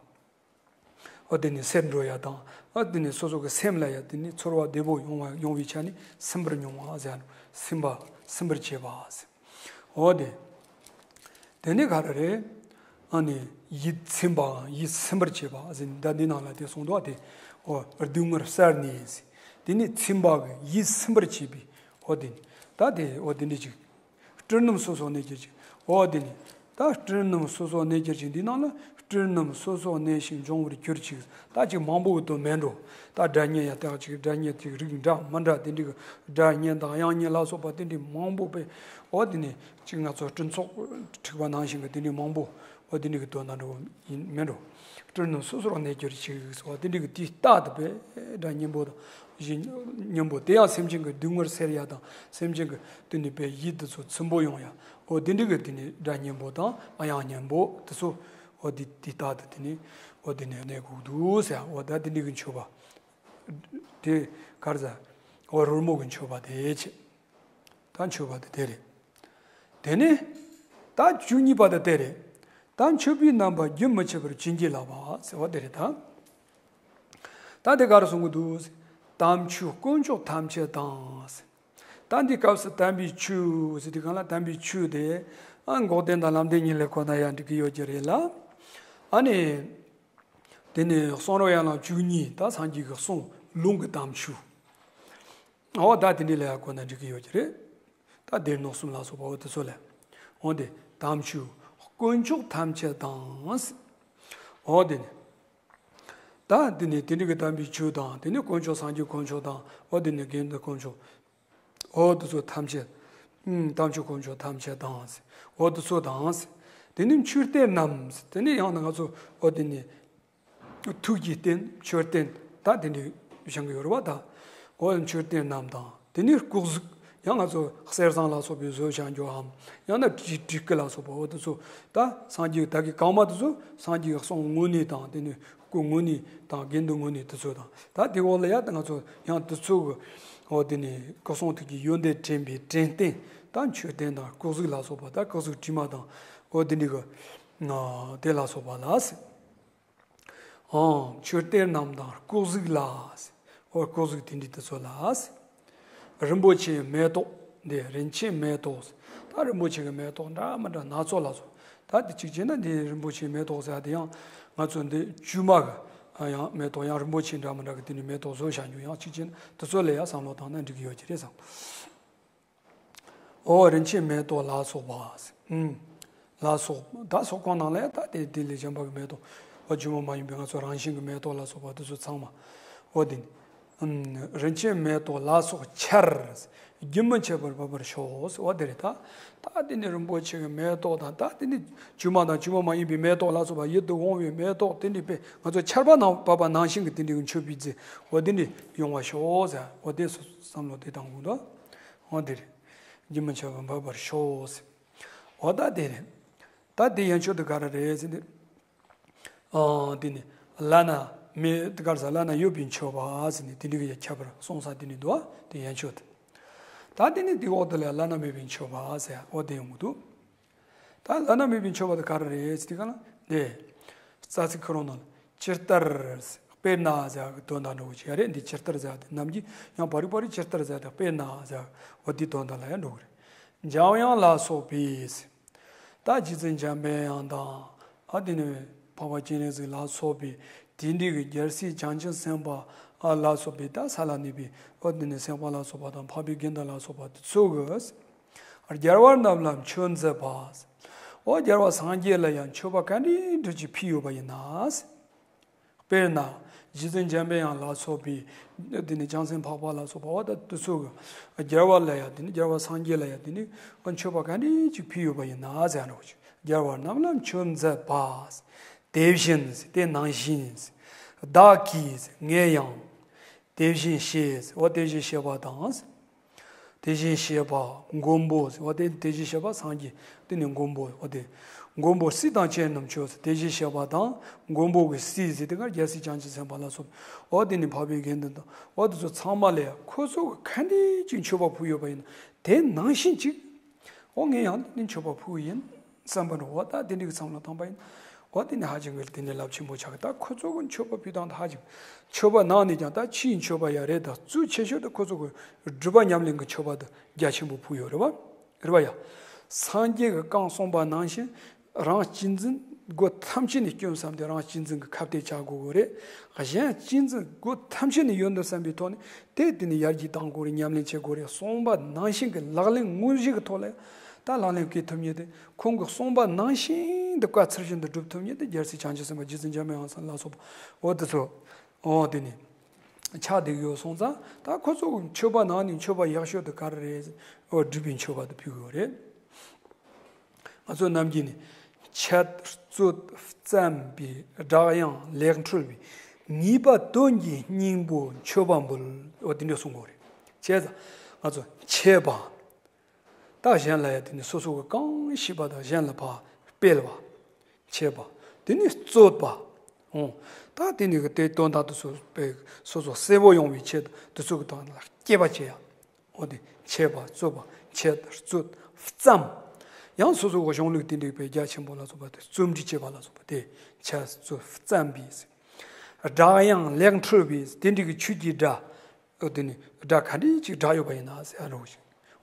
འོ་དེ་ནས་སེམས་འགྲོ་ཡ་དང་། འོ་དེ་ནས་སོ་སོ་གི་སེམས་ལ་ཡ་དེ་ནས་ཚོར་བ་བདེ་པོ་ཡོང་བ་ཡོང་བའི་ཆ་ནས་སིམ་པར་མྱོང་བ་ཟེར་ནོ། སིམ་པ་སིམ་པར་བྱེད་པ་ཟེར། འོ་དེ། དེ་ནས་ག་རེ་རེད། ཨ་ནི་ཡིད་ཚིམ་པའམ་ཡིད་སིམ་པར་བྱེད་པ་ཟེར་ད་འདི་ནང་ལ་དེ་གསུངས་འདུག་ཨ་དེ། འོ་སྡུག་བསྔལ་བསལ་ནས་ཟེར། དེ་ནས་ཚིམ་པ་གི་ཡིད་སིམ་པར་བྱེད་པའི་འོ་དེ་ནི་ད་དེ་འོ་དེ་འདྲ་ཅིག་སྤྲིན་རྣམས་སོ་སོར་གནས་གྱུར་ཅིག་འོ་དེ་ནི་ད་སྤྲིན་རྣམས་སོ་སོར་གནས་གྱུར་ཅིག་འདི་ནང་ལ་སྤྲིན་རྣམས་སོ་སོར་གནས་ཤིང་འབྱུང་བར་གྱུར་ཅིག་ད་ཅིག་མང་པོ་གི་དོན་མེད་འགྲོ། ད་སྒྲ་སྙན་ཡང་དག་ཅིག་སྒྲ་སྙན་ཅིག་རིགས་འདྲ་མི་འདྲ་དེ་འདྲའི་གི་སྒྲ་སྙན་དང་དབྱངས་སྙན་ལ་སོགས་པ་དེ་འདྲའི་མང་པོ་པས་འོ་དེ་ནི་ཅིག་ང་ཚོ་སྤྲིན་ཚོགས་འཁྲིགས་པ་ནང་བཞིན་གི་དེ་འདྲའི་མང་པོ་འོ་དེ་འདྲའི་གི་དོན་དག་འགྲོ་ཡིན་མེད་འགྲོ། སྤྲིན་རྣམས་སོ་སོར་གནས་གྱུར་ཅིག་ཟེར་བ་དེ་འདྲའི་གི་དེའི་རྟགས་དེ་པས་སྒྲ་སྙན་པོ་དང་། བཞིན་སྙིང་པོ་དེ་ཡང་སེམས་ཅན་གྱི་སྡུག་བསྔལ་སེལ་ཡ་དང་སེམས་ཅན་གྱི་དེ་ནི་པའི་ཡིད་དེ་ཚོ་ཚིམ་པོ་ཡོང་ཡ། འོ་དེ་འདྲ་གི་དེ་ནི་སྒྲ་སྙན་པོ་དང་དབྱངས་སྙན་པོ་དེ་ཚོ་འོ་དེ་དེ་ལྟ་དུ་དེ་ནི་འོ་དེ་ནི་གནས་དགོས་འདུག་ཟེར། འོ་ད་དེ་འདྲ་གི་མཆོད་པ་དེ་ག་རེ་ཟ། འོ་རོལ་མོ་གི་མཆོད་པ་དེ་བྱེད། ད་མཆོད་པ་དེ་དེ་རེད། དེ་ནས་ད་བཅུ་གཉིས་པ་དེ་དེ་རེད། ད་མཆོད་པའི་རྣམ་པ་རྒྱུན་མི་འཆད་པར་བྱིན་གྱིས་བརླབ་པ་ཟེར་བ་དེ་རེད་ད། ད་དེ་ག་རེ་གསུང་གི་འདུག་དམ་ཆོས་དཀོན་མཆོག་ཐམས་ཅད་དང་། ད་འདི་སྐབས་སུ་དམ་པའི་ཆོས་ཟེར་དུས་གང་ལ་དམ་པའི་ཆོས་དེ་ཨ་འགོག་བདེན་དང་ལམ་བདེན་གཉིས་ལ་གོ་ན་ཡང་འགྲིག་གི་ཡོད་ཀྱི་རེད་ལ། ཨ་ནི་དེ་ནི་གསུང་རབ་ཡན་ལག་བཅུ་གཉིས་ད་སངས་རྒྱས་ཀྱི་གསུང་ལུང་གི་དམ་ཆོས། འོ་ད་དེ་འདྲ་ལ་ཡང་གོ་ན་འགྲིག་གི་ཡོད་ཀྱི་རེད། ད་སྡེ་སྣོད་གསུམ་ལ་སོགས་པ་འོ་དེ་ཚོ་ལ། འོ་དེ་དམ་ཆོས་དཀོན་མཆོག་ཐམས་ཅད་དང་། འོ་དེ་ནི། ད་དེ་ནི་དེ་འདྲ་གི་དམ་པའི་ཆོས་དང་དེ་ནི་དཀོན་མཆོག་སངས་རྒྱས་དཀོན་མཆོག་དང་འོ་དེ་ནི་དགེ་འདུན་དཀོན་མཆོག་འོ་དེ་ཚོ་ཐམས་ཅད། ཨུམ། དམ་ཆོས་དཀོན་མཆོག་ཐམས་ཅད་དང་། འོ་དེ་ཚོ་དང་། དེ་ནི་མཆོད་རྟེན་རྣམས། དེ་ནི་ཡང་ན་ང་ཚོ་འོ་དེ་ནི། ཐུགས་ཀྱི་རྟེན་མཆོད་རྟེན་ད་དེ་འདྲའི་བཞེངས་ཀྱི་ཡོད་རེད་བ་ད། འོ་མཆོད་རྟེན་རྣམས་དང་དེ་ནས་སྐུ་གཟུགས་ཡང་ང་ཚོ་གསེར་ཟངས་ལ་སོགས་པའི་བཟོས་བཞག་རྒྱུའམ་ཡང་ན་བྲིས་བྲིས་སྐུ་ལ་སོགས་པ་འོ་དེ་ཚོ་ད་སངས་རྒྱས་ད་གི་གང་མ་དེ་ཚོ་སངས་རྒྱས་ཀྱི་གསུང་དངོས་གནས་དང་དེ་ནས་སྐུ་དངོས་གནས་དང་དགེ་འདུན་དངོས་གནས་དེ་ཚོ་དང་ད་དེ་འོག་ལ་ཡང་ད་ང་ཚོ་ཡང་དེ་ཚོ་གི་འོ་དེ་ནས་སྐུ་གསུང་ཐུགས་ཀྱི་ཡོན་ཏན་དྲན་པའི་དྲན་རྟེན་ད་མཆོད་རྟེན་དང་སྐུ་གཟུགས་ལ་སོགས་པ་ད་སྐུ་གཟུགས་བྲིས་མ་དང་འོ་དེ་འདྲའི་གི་དེ་ལ་སོགས་པ་ལ་ཟེར། ཨང་། མཆོད་རྟེན་རྣམས་དང་སྐུ་གཟུགས་ལ། འོ་སྐུ་གཟུགས་དེ་འདྲའི་དེ་ཚོ་ལ། རིན་པོ་ཆེའི་མེ་ཏོག་འདི་རིན་ཆེན་མེ་ཏོག་ད་རིན་པོ་ཆེ་གི་མེ་ཏོག་འདྲ་མི་འདྲ་སྣ་ཚོགས་ལ་སོགས་ད་དེ་གཅིག་བྱས་ན་འདི་རིན་པོ་ཆེའི་མེ་ཏོག་ཟེར་དེ་ཡང་ང་ཚོ་འདི་བཅོས་མ་གི་ཡང་མེ་ཏོག་ཡང་རིན་པོ་ཆེ་འདྲ་མི་འདྲ་གི་དེ་འདྲའི་མེ་ཏོག་བཟོས་བཞག་རྒྱུ་ཡང་གཅིག་བྱས་ན་དེ་ཚོ་ལ་ཡང་བསམ་བློ་བཏང་ན་འགྲིག་གི་ཡོད་ཀྱི་རེད་བསམ། འོ་རིན་ཆེན་མེ་ཏོག་ལ་སོགས་པ། ཨུམ། ལ་སོགས་ད་སོགས་གང་ནང་ལ་ཡང་ད་དེ་དེ་ལས་གཞན་པ་གི་མེ་ཏོག་ པ་སྒྱུ་མ་མ་ཡིན་པའི་ང་ཚོ་རང་བཞིན་གྱི་མེ་ཏོག་ལ་སོགས་པ་དེ་ཚོ་ཚང་མ། འོ་དེ་ནི། ཨུམ། རིན་ཆེན་མེ་ཏོག་ལ་སོགས་ཆར། རྒྱུན་མི་འཆད་པར་འབབ་པར་ཤོག། འོ་དེ་རེད་ད། ད་དེ་ནི་རིན་པོ་ཆེ་གི་མེ་ཏོག་དང་ད་དེ་ནི་སྒྱུ་མ་དང་སྒྱུ་མ་མ་ཡིན་པའི་མེ་ཏོག་ལ་སོགས་པ་ཡིད་དུ་འོང་བའི་མེ་ཏོག་དེ་འདྲའི་དཔེ་ང་ཚོ་ཆར་པ་ནང་བབས་པ་ནང་བཞིན་གྱི་དེ་འདྲའི་མཆོད་པའི་རྫས། འོ་དེ་འདྲའི་ཡོང་བར་ཤོག་ཟེར། འོ་དེ་སོ་བསམ་བློ་དེ་བཏང་དགོས་འདུག། འོ་དེ་རེད། རྒྱུན་མི་འཆད་པར་འབབ་པར་ཤོག་ཟེར། འོ་ད་དེ་རེད། ད་དེ་ཡན་ཆོད་དེ་ག་རེ་རེད་ཟེར་ནས། ཨ། དེ་ནི་བླ་ན་མེད་དེ་གར་ས་བླ་ན་ཡོད་པའི་མཆོད་པ་ཟེར་ནས་དེ་འདྲ་གི་ཡ་ཁྱད་པར་སོང་ས་དེ་ནི་འདུག་པ། དེ་ཡན་ཆོད་དེ། ད་དེ་ནི་དེ་འོག་ཏུ་ལ་བླ་ན་མེད་པའི་མཆོད་པ་ཟེར་འོ་དེ་ཡོང་གི་འདུག། ད་བླ་ན་མེད་པའི་མཆོད་པ་དེ་ག་རེ་རེད་ཟེར་དེ་ག་ན་དེ། རྩ་ཚིག་ཁོ་རང་ནང་ཇི་ལྟར་ཟེར། དཔེར་ན་ཟེར་གི་དོན་དག་འགྲོ་གི་ཅིག་ཡ་རེད། འདི་ཇི་ལྟར་ཟེར་དེ་ནམ་རྒྱུན་ཡང་བ་རི་བ་རི་ཇི་ལྟར་ཟེར་དེ་དཔེར་ན་ཟེར་འོ་དེ་དོན་དག་ལ་ཡང་འགྲོ་གི་རེད། འཇམ་དབྱངས་ལ་སོགས་པའི་ཟེར། ད་རྗེ་བཙུན་འཇམ་པའི་དབྱངས་དང་། ཨ་དེ་ནས་འཕགས་པ་སྤྱན་རས་གཟིགས་ལ་སོགས་པའི་དེ་འདྲའི་གི་རྒྱལ་སྲས་བྱང་ཆུབ་སེམས་དཔའ་ཨ་ལ་སོགས་པའི་ད་ས་ལ་གནས་པའི་ཨ་དེ་ནས་སེམས་དཔའ་ལ་སོགས་པ་དང་འཕགས་པའི་དགེ་འདུན་ལ་སོགས་པ་དེ་ཚོ་གི་རྒྱལ་བ་རྣམས་ལ་མཆོད་མཛད་པ། འོ་རྒྱལ་བ་སངས་རྒྱས་ལ་ཡང་མཆོད་པ་ག་འདྲ་འདྲ་ཅིག་ཕུལ་ཡོད་པ་ཡིན་ན། དཔེར་ན། རྗེ་བཙུན་འཇམ་པའི་དབྱངས་ལ་སོགས་པའི། དེ་ནི་བྱང་སེམས་འཕགས་པ་ལ་སོགས་པ་འོ་ད་དེ་ཚོ་གི་རྒྱལ་བ་ལ་ཡང་དེ་ནི་རྒྱལ་བ་སངས་རྒྱས་ལ་ཡང་དེ་ནི་མཆོད་པ་ག་འདྲ་ཅིག་ཕུལ་ཡོད་པ་ཡིན་ན་ཟེར་ནོ། རྒྱལ་བ་རྣམས་ལ་མཆོད་མཛད་པ། དེ་བཞིན་དེ་ནང་བཞིན། བདག་གིས་ངས་ཡང་། དེ་བཞིན་གཤེགས། འོ་དེ་བཞིན་གཤེགས་པ་དང་། དེ་བཞིན་གཤེགས་པ་མགོན་པོ། འོ་དེ་དེ་བཞིན་གཤེགས་པ་སངས་རྒྱས་དེ་ནི་མགོན་པོ། འོ་དེ་མགོན་པོ་སྲས་དང་བཅས་རྣམས་མཆོད། དེ་བཞིན་གཤེགས་པ་དང་མགོན་པོ་གི་སྲས་ཟེར་དེ་ག་རྒྱལ་སྲས་བྱང་ཆུབ་སེམས་དཔའ་ལ་སོགས། འོ་དེ་ནི་འཕགས་པའི་དགེ་འདུན་དང་འོ་དེ་ཚོ་ཚང་མ་ལ་ཡང་ཁོ་ཚོ་གི་ག་འདྲ་ཅིག་མཆོད་པ་ཕུལ་ཡོད་པ་ཡིན་ན་དེ་ནང་བཞིན་ཅིག། འོ་ངས་ཡང་དེ་ནི་མཆོད་པ་ཕུལ་ཡིན། བསམ་པ་འགྲོ་བ་ད་དེ་འདྲའི་བསམ་བློ་བཏང་པ་ཡིན། འོ་དེ་ནི་ཧ་ཅང་གི་དེ་ནི་རླབས་ཆེན་པོ་ཆགས་གི། ད་ཁོ་ཚོ་གི་མཆོད་པ་ཕུལ་སྟངས་ད་ཧ་ཅང་། མཆོད་པ་ནང་ནས་ཀྱང་ད་ཕྱིའི་མཆོད་པ་ཡང་རེད། ད་གཙོ་ཆེ་ཤོས་ད་ཁོ་ཚོ་གི་སྒྲུབ་པ་ཉམས་ལེན་གྱི་མཆོད་པ་ད་རྒྱ་ཆེན་པོ་ཕུལ་ཡོད་རེད་བ། རེད་བ་ཡ། སངས་རྒྱས་ཀྱིས་གང་གསུངས་པ་ནང་བཞིན་རང་གཅེས་འཛིན་སྒོ་ཐམས་ཅད་ནས་སྐྱོན་བསམ་སྟེ་རང་གཅེས་འཛིན་གྱི་ཁ་གཏད་བཅག་དགོས་གི་རེད། གཞན་གཅེས་འཛིན་སྒོ་ཐམས་ཅད་ནས་ཡོད་འདུག་བསམ་པའི་ཐོག་ནས་དེ་དེ་ནི་ཡར་རྒྱས་གཏང་དགོས་རེད། ཉམས་ལེན་བྱེད་དགོས་རེད། གསུངས་པ་ནང་བཞིན་གྱི་ལག་ལེན་དངོས་གཞི་གི་ཐོག་ལ་ད་ལག་ལེན་བཀལ་ཐུབ་མཁན་དེ། ཁོང་གིས་གསུངས་པ་ནང་བཞིན་དུ་བཀའ་ཚུལ་བཞིན་དུ་སྒྲུབ་ཐུབ་མཁན་དེ་རྒྱལ་སྲས་བྱང་ཆུབ་སེམས་དཔའ་རྗེ་བཙུན་འཇམ་དབྱངས་ལ་སོགས་པ་འོ་དེ་ཚོ་འོ་དེ་ནི་ཆགས་བསྡད་ཡོད་སོང་ཙང་ད་ཁོ་ཚོ་མཆོད་པ་ནང་ནས་མཆོད་པ་ཡག་ཤོས་དེ་ག་རེ་རེད། འོ་སྒྲུབ་པའི་མཆོད་པ་དེ་ཕུལ་གི་ཡོད་རེད། ང་ཚོ་ནམ་རྒྱུན་ནས་འཆད་རྩོད་བརྩམས་པའི་སྒྲ་དབྱངས་ལེགས་འཁྲོལ་བའི་ངེས་པ་དོན་གྱི་སྙིང་པོ་མཆོད་པ་འབུལ། འོ་དེ་འདྲ་གསུང་གི་ཡོད་རེད། བྱས་ཙང་ང་ཚོ་འཆད་པ། ད་གཞན་ལ་ཡང་དེ་ནི་སོ་སོ་གི་གང་ཤེས་པ་དང་གཞན་ལ་ཕར་སྤེལ་བ། འཆད་པ། དེ་ནི་རྩོད་པ། འོང་། ད་དེ་ནི་གི་དེ་དོན་དག་དེ་ཚོ་དཔེ་སོ་སོ་གསལ་པོ་ཡོང་བའི་ཆེད་དུ་དེ་ཚོ་གི་དོན་ལ་དཔྱད་པ་བྱེད་ཡ། འོ་དེ་འཆད་པ་རྩོད་པ་འཆད་རྩོད་བརྩམས། ཡང་སོ་སོ་གི་གཞུང་ལུགས་དེ་འདྲའི་དཔེ་རྒྱ་ཆེན་པོ་ལ་སོགས་པ་དེ་རྩོམ་སྒྲིག་བྱེད་པ་ལ་སོགས་པ་དེ་འཆད་རྩོད་བརྩམས་པའི། སྒྲ་དབྱངས་ལེགས་འཁྲོལ་བའི་དེ་འདྲའི་གི་ཆོས་ཀྱི་སྒྲ། འོ་དེ་ནི་སྒྲ་ག་འདྲ་ཅིག་བསྒྲགས་ཡོད་པ་ཡིན་ན་ཟེར་རོ།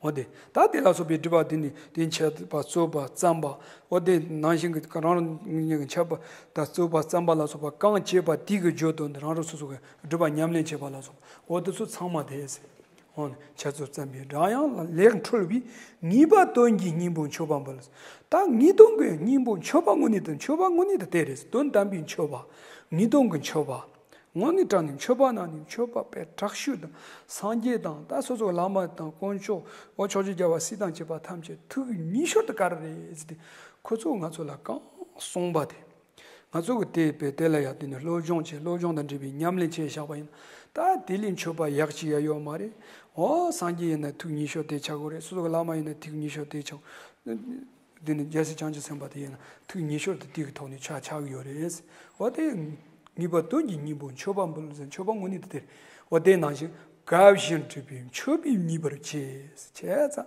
འོ་དེ་ད་དེ་ལ་སོགས་པའི་སྒྲུབ་པ་དེ་ནི་དེ་འཆད་པ་རྩོད་པ་བརྩམས་པ། འོ་དེ་ནང་བཞིན་གྱི་རང་རང་ཉིད་ཀྱི་འཆད་པ་དང་རྩོད་པ་བརྩམས་པ་ལ་སོགས་པ་གང་བྱས་པ་དེ་གི་བརྗོད་དོན་དེ་རང་རང་སོ་སོ་གི་སྒྲུབ་པ་ཉམས་ལེན་བྱེད་པ་ལ་སོགས་པ་འོ་དེ་ཚོ་ཚང་མ་དེ་ཟེར། འོ་ནི་འཆད་རྩོད་བརྩམས་པའི་སྒྲ་དབྱངས་ལེགས་འཁྲོལ་བའི་ངེས་པ་དོན་གྱི་སྙིང་པོ་མཆོད་པ་འབུལ། ད་ངེས་དོན་གྱི་སྙིང་པོ་མཆོད་པ་དངོས་གནས་དེ་མཆོད་པ་དངོས་གནས་དེ་དེ་རེད། དོན་དམ་པའི་མཆོད་པ། ངེས་དོན་གྱི་མཆོད་པ། དངོས་གནས་དྲང་གནས་མཆོད་པ་ནང་ནས་མཆོད་པ་དཔེ་དྲག་ཤོས་དང་སངས་རྒྱས་དང་ད་སོ་སོ་བླ་མ་དང་དཀོན་མཆོག་འོ་ཕྱོགས་བཅུའི་རྒྱལ་བ་སྲས་དང་བཅས་པ་ཐམས་ཅད་ཐུགས་ཉེ་ཤོས་དེ་ག་རེ་རེད་ཟེར་ཏེ་ཁོ་ཚོས་ང་ཚོ་ལ་གང་གསུངས་པ་དེ། ང་ཚོ་གི་དེ་དཔེ་དེ་ལ་ཡང་དེ་ནས་སློབ་སྦྱོང་བྱས། སློབ་སྦྱོང་དང་འབྲེལ་བའི་ཉམས་ལེན་བྱས་བཞག་པ་ཡིན་ན་ད་དེ་ལས་མཆོད་པ་ཡག་ཅིག་ཡང་ཡོད་མ་རེད། འོ་སངས་རྒྱས་ཡིན་ན་ཐུགས་ཉེ་ཤོས་དེ་ཆགས་དགོས་རེད། སོ་སོ་གི་བླ་མ་ཡིན་ན་ཐུགས་ཉེ་ཤོས་དེ་ཆགས། དེ་ནི་རྒྱལ་སྲས་བྱང་ཆུབ་སེམས་དཔའ་དེ་ཡིན་ན་ཐུགས་ཉེ་ཤོས་དེ་དེ་གི་ཐོག་ནས་ཆགས་ཆགས་ཀྱི་ཡོད་རེད། འོ་དེ་ངེས་པ་དོན་གྱི་སྙིང་པོ་མཆོད་པ་འབུལ་ཟེར། མཆོད་པ་དངོས་གནས་དེ་དེ་རེད། འོ་དེ་ནང་བཞིན་བཀའ་བཞིན་སྒྲུབ་པའི་མཆོད་པས་མཉེས་པར་བྱེད། བྱས་ཙང་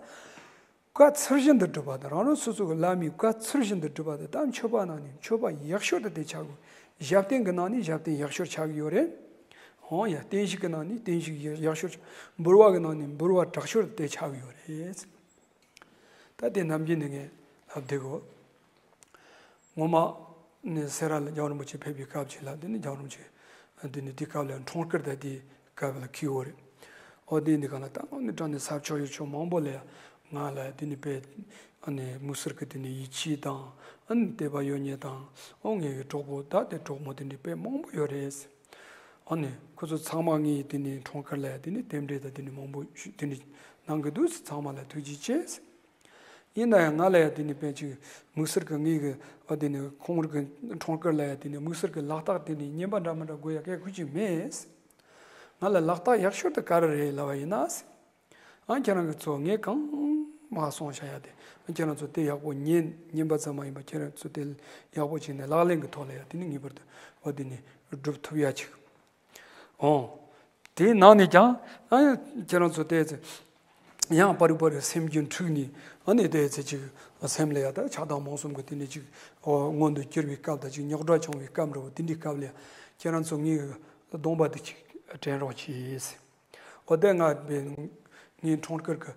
བཀའ་ཚུལ་བཞིན་དུ་སྒྲུབ་པ་དང་རང་རང་སོ་སོ་གི་བླ་མའི་བཀའ་ཚུལ་བཞིན་དུ་སྒྲུབ་པ་དེ་ད་མཆོད་པ་ནང་ནས་མཆོད་པ་ཡག་ཤོས་དེ་དེ་ཆགས་དགོས། ཞབས་བརྟན་གྱི་ནང་ནས་ཞབས་བརྟན་ཡག་ཤོས་ཆགས་ཀྱི་ཡོད་རེད། འོ་ཡ་བརྟན་བཞུགས་ཀྱི་ནང་ནས་བརྟན་བཞུགས་ཡག་ཤོས་ཆགས། འབུལ་བ་གི་ནང་ནས་འབུལ་བ་དྲག་ཤོས་དེ་ཆགས་ཀྱི་ཡོད་རེད། ད་དེ་ནམ་རྒྱུན་ནས་ངས་ལབ་བསྡད་གོ། ངོ་མ་ནི་སེ་ར་ལ་རྒྱལ་བ་རིན་པོ་ཆེ་ཕེབས་པའི་སྐབས་ཅིག་ལ་དེ་ནི་རྒྱལ་བ་རིན་པོ་ཆེ་དེ་ནི་དེ་སྐབས་ལ་འཁྲུངས་སྐར་དང་དེའི་སྐབས་ལ་འཁེལ་ཡོད་རེད། འོ་དེ་འདི་ག་ལ་ད་ངོ་ནི་དྲང་ནས་ས་ཕྱོགས་ཡུལ་ཕྱོགས་མང་པོ་ལ་ཡང་ ང་ལ་དེ་ནི་དཔེ་ཨ་ནི་མུ་སུར་གི་དེ་ནི་ཡིད་ཆེས་དང་ཨ་ནི་དད་པ་ཡོད་མཁན་དང་ཨོ་ངའི་གི་གྲོགས་པོ་ད་དེ་གྲོགས་མོ་དེ་འདྲའི་དཔེ་མང་པོ་ཡོད་རེད། ཨ་ནི་ཁོ་ཚོ་ཚང་མ་ངའི་དེ་ནི་འཁྲུངས་སྐར་ལ་ཡ་དེ་ནི་རྟེན་འབྲེལ་དང་དེ་ནི་མང་པོ་ཞུ་དེ་ནི་གནང་གི་འདུག་ཚང་མ་ལ་ཐུགས་རྗེ་ཆེ། ཡིན་ན་ཡང་ང་ལ་ཡ་དེ་ནི་དཔེ་ཅིག་མུ་སུར་གི་ངའི་གི་ཨ་དེ་ནི་ཁོང་རང་གི་འཁྲུངས་སྐར་ལ་ཡ་དེ་ནི་མུ་སུར་གི་ལག་རྟགས་དེ་ནི་རྙིང་པ་འདྲ་མི་འདྲ་དགོས་ཡ་གལ་ཁུལ་ཅིག་མེད། ང་ལ་ལག་རྟགས་ཡག་ཤོས་དེ་ག་རེ་རེད་ལབ་པ་ཡིན་ན། ཨ་ཁྱེད་རང་གི་ཚོ་ངས་གང་མ་གསུངས་བཞག་ཡ་དེ་ཨ་ཁྱེད་རང་ཚོ་དེ་ཡག་པོ་ཉན་ཉན་པ་ཙམ་མ་ཡིན་པ་ཁྱེད་རང་ཚོ་དེ་ཡག་པོ་བྱས་ནས་ལག་ལེན་གྱི་ཐོག་ལ་ཡ་དེ་ནི་ངེས་པར་དུ་འོ་དེ་ནི་སྒྲུབ་ཐུབ་ཡ་ཅིག་ཨོ། དེའི་ནང་ནས་ཀྱང་ཨ་ཁྱེད་རང་ཚོ་དེ་ཚེ་ཡང་པར་རིག་པར་རིག་སེམས་རྒྱུད་འཁྲུགས་ནས་ཨ་ནི་དེ་ཚེ་ཅིག་སེམས་ལ་ཡ་ད་ཆགས་སྡང་རྨོངས་གསུམ་གྱི་དེ་ནི་ཅིག་ཨོ་མངོན་དུ་གྱུར་བའི་སྐབས་དང་ཅིག་རྙོག་དྲ་བྱུང་བའི་སྐབས་འདྲ་བོ་དེ་འདྲའི་སྐབས་ལ་ཡ་ཁྱེད་རང་ཚོ་ངའི་གདོང་པ་དེ་ཅིག་དྲན་རོགས་གྱིས། འོ་དེ་ང་བས་ངའི་འཁྲུངས་སྐར་གྱི་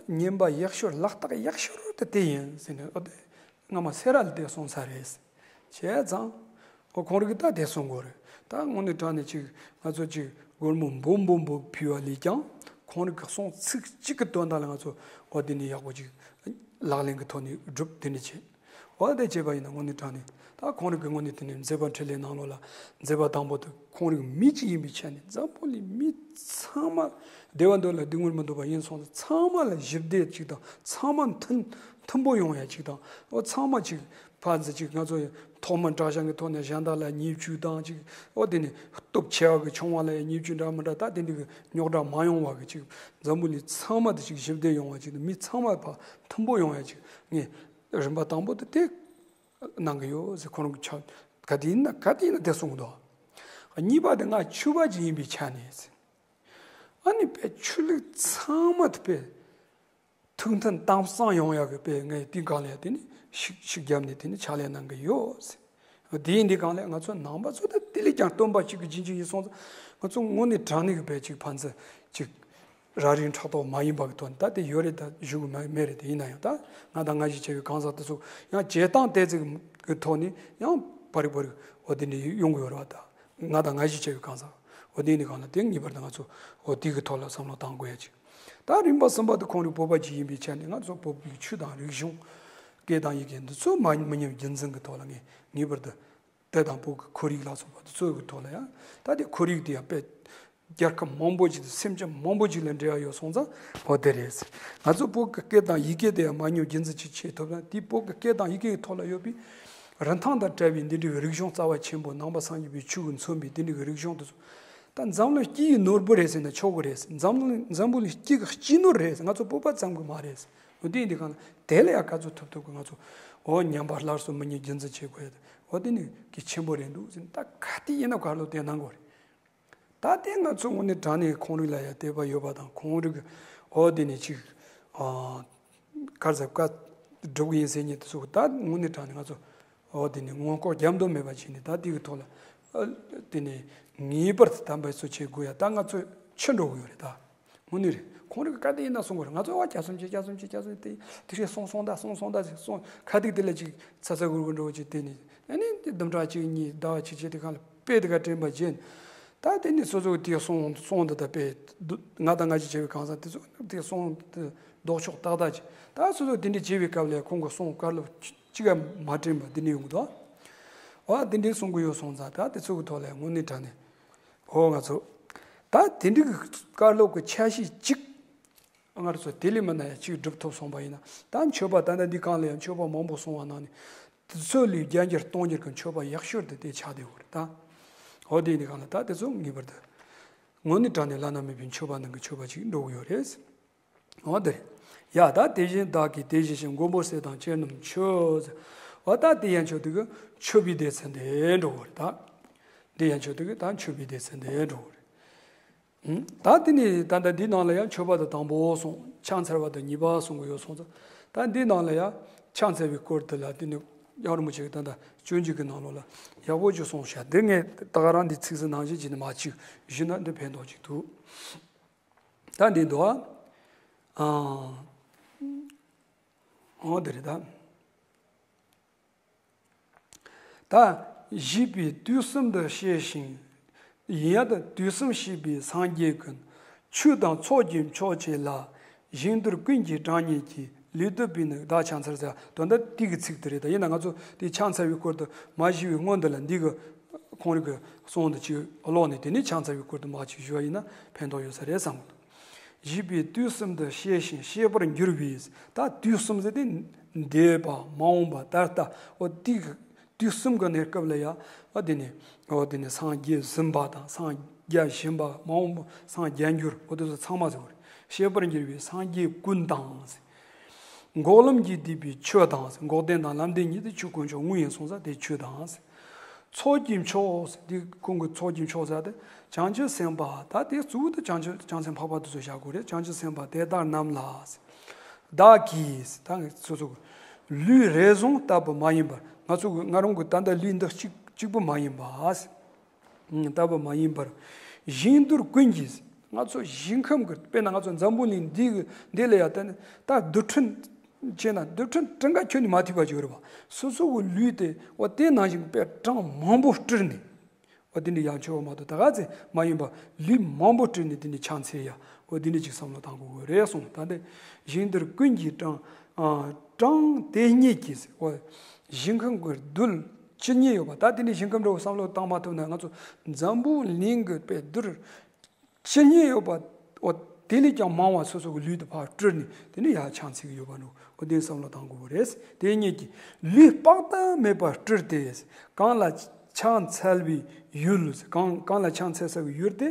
རྙིང་པ་ཡག་ཤོས་ལག་རྟགས་ཡག་ཤོས་དེ་དེ་ཡིན་ཟེར་ནས་འོ་དེ་སྔ་མ་སེ་ར་ལ་དེ་གསུངས་ས་རེད། བྱས་ཙང་འོ་ཁོང་རིགས་ད་དེ་གསུང་དགོས་རེད། ད་དངོས་གནས་དྲང་ནས་ཅིག་ང་ཚོ་ཅིག་སྒོར་མོ་འབུམ་འབུམ་འབུམ་ཕུལ་བ་ལས་ཀྱང་ཁོང་རིགས་ཀྱི་གསུང་ཚིག་གཅིག་གི་དོན་དག་ལ་ང་ཚོ་འོ་དེ་ནས་ཡག་པོ་ཅིག་ལག་ལེན་གྱི་ཐོག་ནས་སྒྲུབ་དེ་ནས་བྱེད། འོ་དེ་བྱས་པ་ཡིན་ན་དངོས་གནས་དྲང་ནས་ད་ཁོང་རིགས་ཀྱི་ངོས་ནས་དེ་ནས་མཛད་པ་འཕྲིན་ལས་ནང་ལོགས་ལ་མཛད་པ་དང་པོ་དེ་ཁོང་རིགས་མི་གཅིག་ཡིན་པའི་ཆ་ནས་འཛམ་བུ་གླིང་མི་ཚང་མ་བདེ་བ་འདོད་ལ་སྡུག་བསྔལ་མི་འདོད་པ་ཡིན་སོང་ཙང་ཚང་མ་ལ་ཞི་བདེ་ཅིག་དང་ཚང་མ་མཐུན་མཐུན་པོ་ཡོང་ཡ་ཅིག་དང་འོ་ཚང་མ་ཅིག་ཕར་ཚུར་ཅིག་ང་ཚོ་ཐོག་མ་དྲག་ཞན་གྱི་ཐོག་ནས་གཞན་དག་ལ་བརྙས་བཅོས་དང་ཅིག་འོ་དེ་ནས་སྟོབས་ཆེ་བ་གི་ཆུང་བ་ལ་བརྙས་བཅོས་འདྲ་མི་འདྲ་ད་དེ་འདྲ་གི་རྙོག་དྲ་མ་ཡོང་བ་གི་ཅིག་འཛམ་བུ་གླིང་ཚང་མ་དེ་ཅིག་ཞི་བདེ་ཡོང་བ་ཅིག་དང་མི་ཚང་མ་ཕར་མཐུན་པོ་ཡོང་ཡ་ཅིག་ངས་རིམ་པ་དང་པོ་དེ་དེ་གནང་གི་ཡོད་ཟེར་ཁོ་རང་གི་ཆ་ག་དེ་ཡིན་ན་ག་དེ་ཡིན་ན་དེ་གསུངས་འདུག་གཉིས་པ་དེ་ང་ཆོས་པ་ཅིག་ཡིན་པའི་ཆ་ནས་ཟེར། ཨ་ནི་དཔེ་ཆོས་ལུགས་ཚང་མ་དེ་དཔེ་ཐུགས་མཐུན་དམ་གཙང་ཡོང་ཡག་གི་དཔེ་ངས་དེའི་སྒང་ལ་དེ་ནི་ཤུགས་ཤུགས་བརྒྱབ་ནས་དེ་ནི་ཕྱག་ལས་གནང་གི་ཡོད་ཟེར། དེ་ཡིན་དུས་སྒང་ལ་ང་ཚོ་ནང་པ་ཚོ་ད་དེ་ལས་ཀྱང་སྟོན་པ་གཅིག་གི་རྗེས་འཇུག་ཡིན་སོང་ཙང་ང་ཚོ་དངོས་གནས་དྲང་གནས་ཀྱི་དཔེ་གཅིག་ཕན་ཚུན་གཅིག་ར་རིང་ཕྲག་དོག་མ་ཡིན་པ་གི་ཐོག་ནས་ད་དེ་ཡོད་རེད་ད་ཞུ་གི་མ་མེད་རེད། དེ་ཡིན་ན་ཡང་ད་ང་དང་ང་ཞིག་བྱས་པའི་གང་ཟག་དེ་ཚོ་ཡང་བྱེད་སྟངས་དེ་ཚོ་གི་ཐོག་ནས་ཡང་པར་རིག་པར་རིག་འོ་དེ་འདྲ་ཡོང་གི་ཡོད་རེད་བ། ད་ང་དང་ང་ཞིག་བྱས་པའི་གང་ཟག་འོ་དེ་ནི་གང་ལ་དེ་ངེས་པར་དུ་ང་ཚོ་འོ་དེ་གི་ཐོག་ལ་བསམ་བློ་བཏང་དགོས་ཡ་ཅིག་ད་རིམ་པ་གསུམ་པ་དེ་ཁོང་རིགས་བོད་པ་ཅིག་ཡིན་པའི་ཆ་ནས་ང་ཚོ་བོད་པའི་ཆོས་དང་རིག་གཞུང་སྐད་དང་ཡི་གེ་འདི་ཚོ་མ་མི་ཉམས་རྒྱུན་འཛིན་གྱི་ཐོག་ལ་ངས་ངེས་པར་དུ་དེ་དང་བོད་ཀྱི་ཁོར་ཡུག་ལ་སོགས་པ་འདི་ཚོ་གི་ཐོག་ལ་ཡང་ད་དེ་ཁོར་ཡུག་དེ་ཡང་དཔེ་རྒྱལ་ཁབ་མང་པོ་ཅིག་དང་སེམས་ཅན་མང་པོ་ཅིག་ལ་འབྲེལ་བ་ཡོད་སོང་ཙང་འོ་དེ་རེད། ང་ཚོ་བོད་ཀྱི་སྐད་དང་ཡི་གེ་དེ་ཡང་མ་ཉམས་རྒྱུན་འཛིན་ཅིག་བྱེད་ཐུབ་ན་དེ་བོད་ཀྱི་སྐད་དང་ཡི་གེ་གི་ཐོག་ལ་ཡོད་པའི་རིན་ཐང་དང་བྲལ་བའི་འདི་འདྲའི་རིག་གཞུང་རྩ་བ་ཆེན་པོ་ནང་པ་སངས་རྒྱས་པའི་ཆོས་ཀྱིས་མཚོན་པའི་འདི་འདྲའི་རིག་གཞུང་དེ་ཚོ་ད་འཛམ་གླིང་སྤྱི་ཡི་ནོར་བུ་རེད་ཟེར་ན་ཆོག་གི་རེད། འཛམ་གླིང་འཛམ་བུ་གླིང་སྤྱི་གི་སྤྱི་ནོར་རེད། ང་ཚོ་བོད་པ་ཙམ་གྱི་མ་རེད། འོ་དེ་ཡིན་དུས་གང་ལ་དེ་ལ་ཡང་ག་ཚོད་ཐུབ་ཐུབ་ཀྱི་ང་ཚོ་འོ་ཉམས་པ་སླར་གསོ་མི་ཉམས་རྒྱུན་འཛིན་བྱེད་དགོས་ཡ་དེ་འོ་དེ་ནི་གལ་ཆེན་པོ་རེད་འདུག་ཟེར་ན་ད་ག་དེ་ཡིན་ན་ག་ལོ་དེ་གནང་དགོས་རེད། ད་དེ་ང་ཚོ་དངོས་གནས་དྲང་གནས་ཁོང་རིགས་ལ་ཡང་དད་པ་ཡོད་པ་དང་ཁོང་རིགས་ཀྱི་འོ་དེ་ནས་ཅིག་ཨ་གར་ཟབ་བཀའ་སྒྲུབ་ཀྱི་ཡིན་ཟེར་མཁན་དེ་ཚོ་ད་དངོས་གནས་དྲང་གནས་ང་ཚོ་འོ་དེ་ནས་སྔོན་འགོག་རྒྱབ་འདོམས་མེད་པ་བྱས་ནས་ད་དེ་གི་ཐོག་ལ་ཨ་དེ་ནས་ངེས་པར་དུ་དམ་པའི་སྲོལ་ཆེ་དགོས་ཡ་ད་ང་ཚོ་ཕྱི་འགྲོ་གི་ཡོད་རེད་ད། དངོས་གནས་རེད། ཁོང་རིགས་ཀྱི་བཀའ་དེ་ཡིན་ན་གསུང་དགོས་རེད། ང་ཚོ་བ་བརྒྱ་གསུམ་བཅུ་བརྒྱ་གསུམ་བཅུ་བརྒྱ་གསུམ་དེ་དེ་རེད་གསུང་གསུང་ད་གསུང་གསུང་ད་ཟེར་གསུང་ཁ་ཐུག་དེ་ལ་ཅིག་ཚ་ཚ་གུར་གུར་འགྲོ་ཅིག་དེ་ནས་ཨ་ནི་དེ་དུམ་གྲ་གཅིག་གཉིས་ཟླ་བ་གཅིག་བྱས་དེ་གང་ལ་དཔེ་དེ་ག་དྲན་པ་བརྗེད། ད་དེ་ནི་སོ་སོ་དེ་གསུང་གསུང་འདི་ད་དཔེ་ང་དང་ང་ཅིག་བྱས་པའི་གང་ཟག་དེ་ཚོ་དེ་གསུང་དེ་ལྡོག་ཕྱོགས་ཏག་ཏག་ཅིག་ད་སོ་སོ་དེ་འདྲ་བྱས་པའི་སྐབས་ལ་ཁོང་གི་གསུང་བཀའ་སློབ་གཅིག་ག་མ་དྲན་པ་དེ་འདྲ་ཡོང་གི་འདུག་ཨ་དེ་འདྲའི་གསུང་གི་ཡོད་སོང་ཙང་ད་དེ་ཚོ་གི་ཐོག་ལ་དངོས་གནས་དྲང་གནས་འོ་ང་ཚོ་ད་དེ་འདྲའི་གི་བཀའ་སློབ་གི་ཆ་ཤས་གཅིག་ང་རང་ཚོ་དེ་ལས་མིན་ན་ཡང་གཅིག་སྒྲུབ་ཐུབ་སོང་བ་ཡིན་ན་ད་མཆོད་པ་ད་ལྟ་འདི་གང་ལ་ཡང་མཆོད་པ་མང་པོ་གསུང་བ་ནང་ནས་དེ་ཚོ་ལས་བརྒྱ་འགྱུར་སྟོང་འགྱུར་གྱི་མཆོད་པ་ཡག་ཤོས་དེ་དེ་ཆགས་བསྡད་ཡོད་རེད་ད། འོ་དེ་ནི་གང་ལ་ད་དེ་ཚོ་ངེས་པར་དུ་དངོས་གནས་དྲང་གནས་བླ་ན་མེད་པའི་མཆོད་པ་ནང་གི་མཆོད་པ་ཅིག་འགྲོ་གི་ཡོད་རེད། འོ་དེ་རེད། ཡ་ད་དེ་བཞིན་བདག་གིས་དེ་བཞིན་གཤེགས་མགོན་པོ་སྲས་དང་བཅས་རྣམས་མཆོད་ཟེར། འོ་ད་དེ་ཡང་མཆོད་དེ་གི་མཆོད་པའི་སྡེ་ཚན་དེ་འགྲོ་གི་རེད་ད། དེ་ཡང་མཆོད་དེ་གི་ད་མཆོད་པའི་སྡེ་ཚན་དེ་འགྲོ་གི་རེད། ད་དེ་ནི་ད་ལྟ་འདི་ནང་ལ་ཡང་མཆོད་པ་དང་དང་པོ་གསུངས། ཕྱག་འཚལ་བ་དང་གཉིས་པ་གསུང་གི་ཡོད་སོང་ཙང་། ད་འདི་ནང་ལ་ཡང་ཕྱག་འཚལ་བའི་སྐོར་དེ་ལ་དེ་ནི་ཡང་རིན་པོ་ཆེ་གིས་ད་ལྟ་སྤྱོད་འཇུག་གི་ནང་ལོགས་ལ་ཡག་པོ་ཅིག་གསུངས་ཤག་འདི་ངས་ད་ག་རང་འདི་ཚིག་ཟིན་ནང་བཞིན་བྱས་ནས་མ་བཅུག་ཞུས་ན་འདི་ཕན་ཐོགས་ཅིག་འདུག་ད་འདི་འདུག་ཨ། འོ་འདི་རེད་ད། ད་བཞི་པའི་དུས་གསུམ་དུ་གཤེགས་ཤིང་། ཡིན་ཡང་དུ་དུས་གསུམ་གཤེགས་པའི་སངས་རྒྱས་ཀུན། ཆོས་དང་ཚོགས་ཀྱི་མཆོག་བཅས་ལ། ཞིང་དུལ་ཀུན་གྱིས་དྲང་ཉིད་ཀྱི། ལུས་དུལ་བས་ནི་བདག་ཕྱག་འཚལ་ཟེར། དོན་དག་དེ་གི་ཚིག་དེ་རེད། ད་ཡིན་ན་ང་ཚོ་དེ་ཕྱག་འཚལ་བའི་སྐོར་དུ་མ་ཞུས་པའི་སྔོན་དུ་ལ་འདི་གི་ཁོང་རང་གི་གསུང་དུ་ཅིག་ཀློག་ནས། དེ་ནས་ཕྱག་འཚལ་བའི་སྐོར་དུ་མར་ཅིག་ཞུ་བ་ཡིན་ན་ཕན་ཐོགས་ཡོད་ས་རེད་བསམ་གི་འདུག། བཞེད་པའི་དུས་གསུམ་དུ་ཤེས་ཤིང་ཤེས་པར་འགྱུར་བས། ད་དུས་གསུམ་ཟེར་དེ་འདས་པ། མ་འོངས་པ། ད་ལྟ། འོ་དེ་གི་དུས་གསུམ་གྱི་གནས་སྐབས་ལ་ཡང་། འོ་དེ་ནས། འོ་དེ་ནས་སངས་རྒྱས་གསུམ་པ་དང་། སངས་རྒྱས་བཞི་པ། མ་འོངས་པ་སངས་རྒྱས་འགྱུར། འོ་དེ་ཚོ་ཚང་མ་ཟེར་བ་རེད། ཤེས་པར་འགྱུར་བའི་སངས་རྒྱས་ཀུན་དང་། འགོག་ལམ་གྱིས་བསྡུས་པའི་ཆོས་དང་། འགོག་བདེན་དང་ལམ་བདེན་གཉིས་དེ་ཆོས་དཀོན་མཆོག་དངོས་ཡིན་གསུངས་ས་དེ་ཆོས་དང་། ཚོགས་ཀྱི་མཆོག་དེ་ཁོང་གི་ཚོགས་ཀྱི་མཆོག་ཟེར་དེ་བྱང་ཆུབ་སེམས་དཔའ། ད་དེ་གཙོ་བོ་དེ་བྱང་ཆུབ་བྱང་སེམས་འཕགས་པ་དེ་ཚོ་བཞག་དགོས་རེད། བྱང་ཆུབ་སེམས་དཔའ་དེ་དག་རྣམས་ལ། བདག་གིས་ད་སོ་སོ་ལུས་རེ་ཟུང་ལྟ་བུ་མ་ཡིན་པར། ང་ཚོ་ང་རང་གི་ད་ལྟ་ལུས་འདི་གཅིག་གཅིག་པུ་མ་ཡིན་པ། ལྟ་བུ་མ་ཡིན་པར། ཞིང་དུལ་ཀུན་གྱིས། ང་ཚོ་ཞིང་ཁམས་ཀྱི། དཔེར་ན་ང་ཚོ་འཛམ་བུ་གླིང་འདི་གི་འདི་ལ་ཡང་ད་ནི་ད་རྡུལ་ཕྲན་བྱས་ན་རྡུལ་ཕྲན་གྲངས་ཀ་ཁྱོན་ནས་མ་ཐུབ་པ་ཅིག་ཡོད་རེད་པ། སོ་སོ་གི་ལུས་དེ་འོ་དེ་ནང་བཞིན་དཔེ་གྲངས་མང་པོ་སྤྲུལ་ནས། འོ་དེ་འདྲ་ཡང་ཆོག་མ་གཏོགས། ད་ག་ཚོད་མ་ཡིན་པ་ལུས་མང་པོ་སྤྲུལ་ནས་དེ་འདྲ་ཕྱག་འཚལ་ཡ། འོ་དེ་འདྲ་ཅིག་བསམ་བློ་བཏང་དགོས་ཀྱི་རེད་གསུངས། ད་འདི་ཞིང་དུལ་ཀུན་གྱིས་དྲང་། ཨ། དྲང་དེ་ཉིད་ཀྱིས། འོ་ཞིང་ཁམས་ཀྱི་རྡུལ་ཇི་སྙེད་ཡོད་པ། ད་དེ་འདྲའི་ཞིང་ཁམས་འདྲ་བོ་བསམ་བློ་བཏང་མ་ཐུབ་ན། ང་ཚོ་འཛམ་བུ་གླིང་གི་དཔེ་རྡུལ་ཇི་སྙེད་ཡོད་པ། འོ་དེ་ལས་ཀྱང་མང་བ་སོ་སོ་གི་ལུས་དེ་ཕར་སྤྲུལ་ནས་དེ་ནས་ཡར་ཕྱག་འཚལ་གྱི་ཡོད་པ་འདྲ་བོ། འོ་དེ་བསམ་བློ་བཏང་དགོས་པ་རེད། དེ་ཉིད་ཀྱིས་ལུས་དཔག་ཏུ་མེད་པ་སྤྲུལ་ཏེ། གང་ལ་ཕྱག་འཚལ་བའི་ཡུལ། གང་གང་ལ་ཕྱག་འཚལ་ས་གི་ཡུལ་དེ།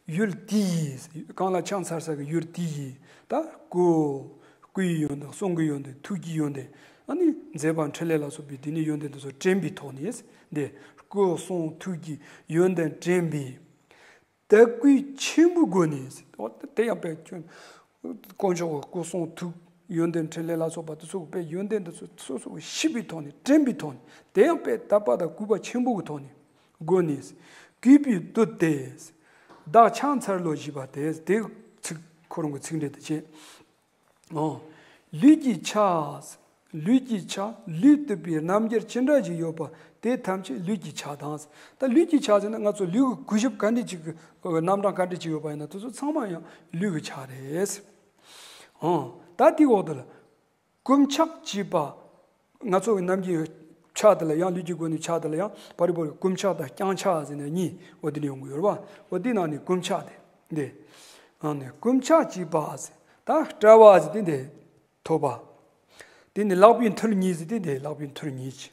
ཡུལ་དེ་ཡི། གང་ལ་ཕྱག་འཚལ་ས་གི་ཡུལ་དེ་ཡི། ད་སྐུ། སྐུའི་ཡོན་ཏན། གསུང་གི་ཡོན་ཏན། ཐུགས་ཀྱི་ཡོན་ཏན། ཨ་ནི་མཛད་པ་འཕྲིན་ལས་ལ་སོགས་པའི་དེ་ནས་ཡོན་ཏན་དེ་ཚོ་དྲན་པའི་ཐོག་ནས། འདི་སྐུ་གསུང་ཐུགས་ཀྱི་ཡོན་ཏན་དྲན་པའི། དད་གུས་ཆེན་པོའི་སྒོ་ནས། འོ་དེ་ཡང་དཔེ་ཁྱོད་དཀོན་མཆོག་གི་སྐུ་གསུང་ཐུགས་ཡོན་ཏན་འཕྲིན་ལས་ལ་སོགས་པ་དེ་ཚོ་དཔེ་ཡོན་ཏན་དེ་ཚོ་སོ་སོ་ཤེས་པའི་ཐོག་ནས། དྲན་པའི་ཐོག་ནས། དེ་ཡང་དཔེ་དད་པ་དང་གུས་པ་ཆེན་པོ་གི་ཐོག་ནས། སྒོ་ནས་གུས་པས་བཏུད་དེ། བདག་ཕྱག་འཚལ་ལོ་ཞེས་པ་དེ། དེ་ཚིག་ཁོ་རང་གི་ཚིག་འགྲེལ་དུ་བྱས། ཨོ། ལུས་ཀྱི་ཆ། ལུས་ཀྱི་ཆ། ལུས་བཏུད་པའི་རྣམ་འགྱུར་ཅི་འདྲ་ཞིག་ཡོད་པ་དེ་ཐམས་ཅད་ལུས་ཀྱི་ཆ་དང་། ད་ལུས་ཀྱི་ཆ་ཟེར་ན་ང་ཚོ་ལུས་ཀྱི་གོས་ཞབས་ག་འདྲ་ཅིག་གི་རྣམ་གྲངས་ག་འདྲ་ཅིག་ཡོད་པ་ཡིན་ན་དེ་ཚོ་ཚང་མ་ཡང་ལུས་ཀྱི་ཆ་རེད། ཨོ། ད་དེའི་འོག་ཏུ་ལ། བསྐུམ་ཆགས་བྱེད་པ། ང་ཚོ་གི་ནམ་རྒྱུན་ཕྱག་དེ་ལ་ཡང་། ལུས་ཀྱི་སྒོ་ནས་ཕྱག་དེ་ལ་ཡང་བར་བར་བསྐུམ་ཆགས་དང་བརྐྱང་ཆགས་ཟེར་ནས་གཉིས། འོ་དེ་འདྲ་ཡོང་གི་ཡོད་རེད་པ། འོ་དེ་ནང་ནས་བསྐུམ་ཆགས་དེ་འདི། ཨ་ནི་བསྐུམ་ཆགས་བྱེད་པ་ཟེར། ད་དཔྲལ་བ་ཟེར་དེ་འདི་ཐོད་པ། དེ་ནི་ལག་པའི་མཐིལ་གཉིས་ཟེར་དེ་འདི་ལག་པའི་མཐིལ་གཉིས་ཀྱིས།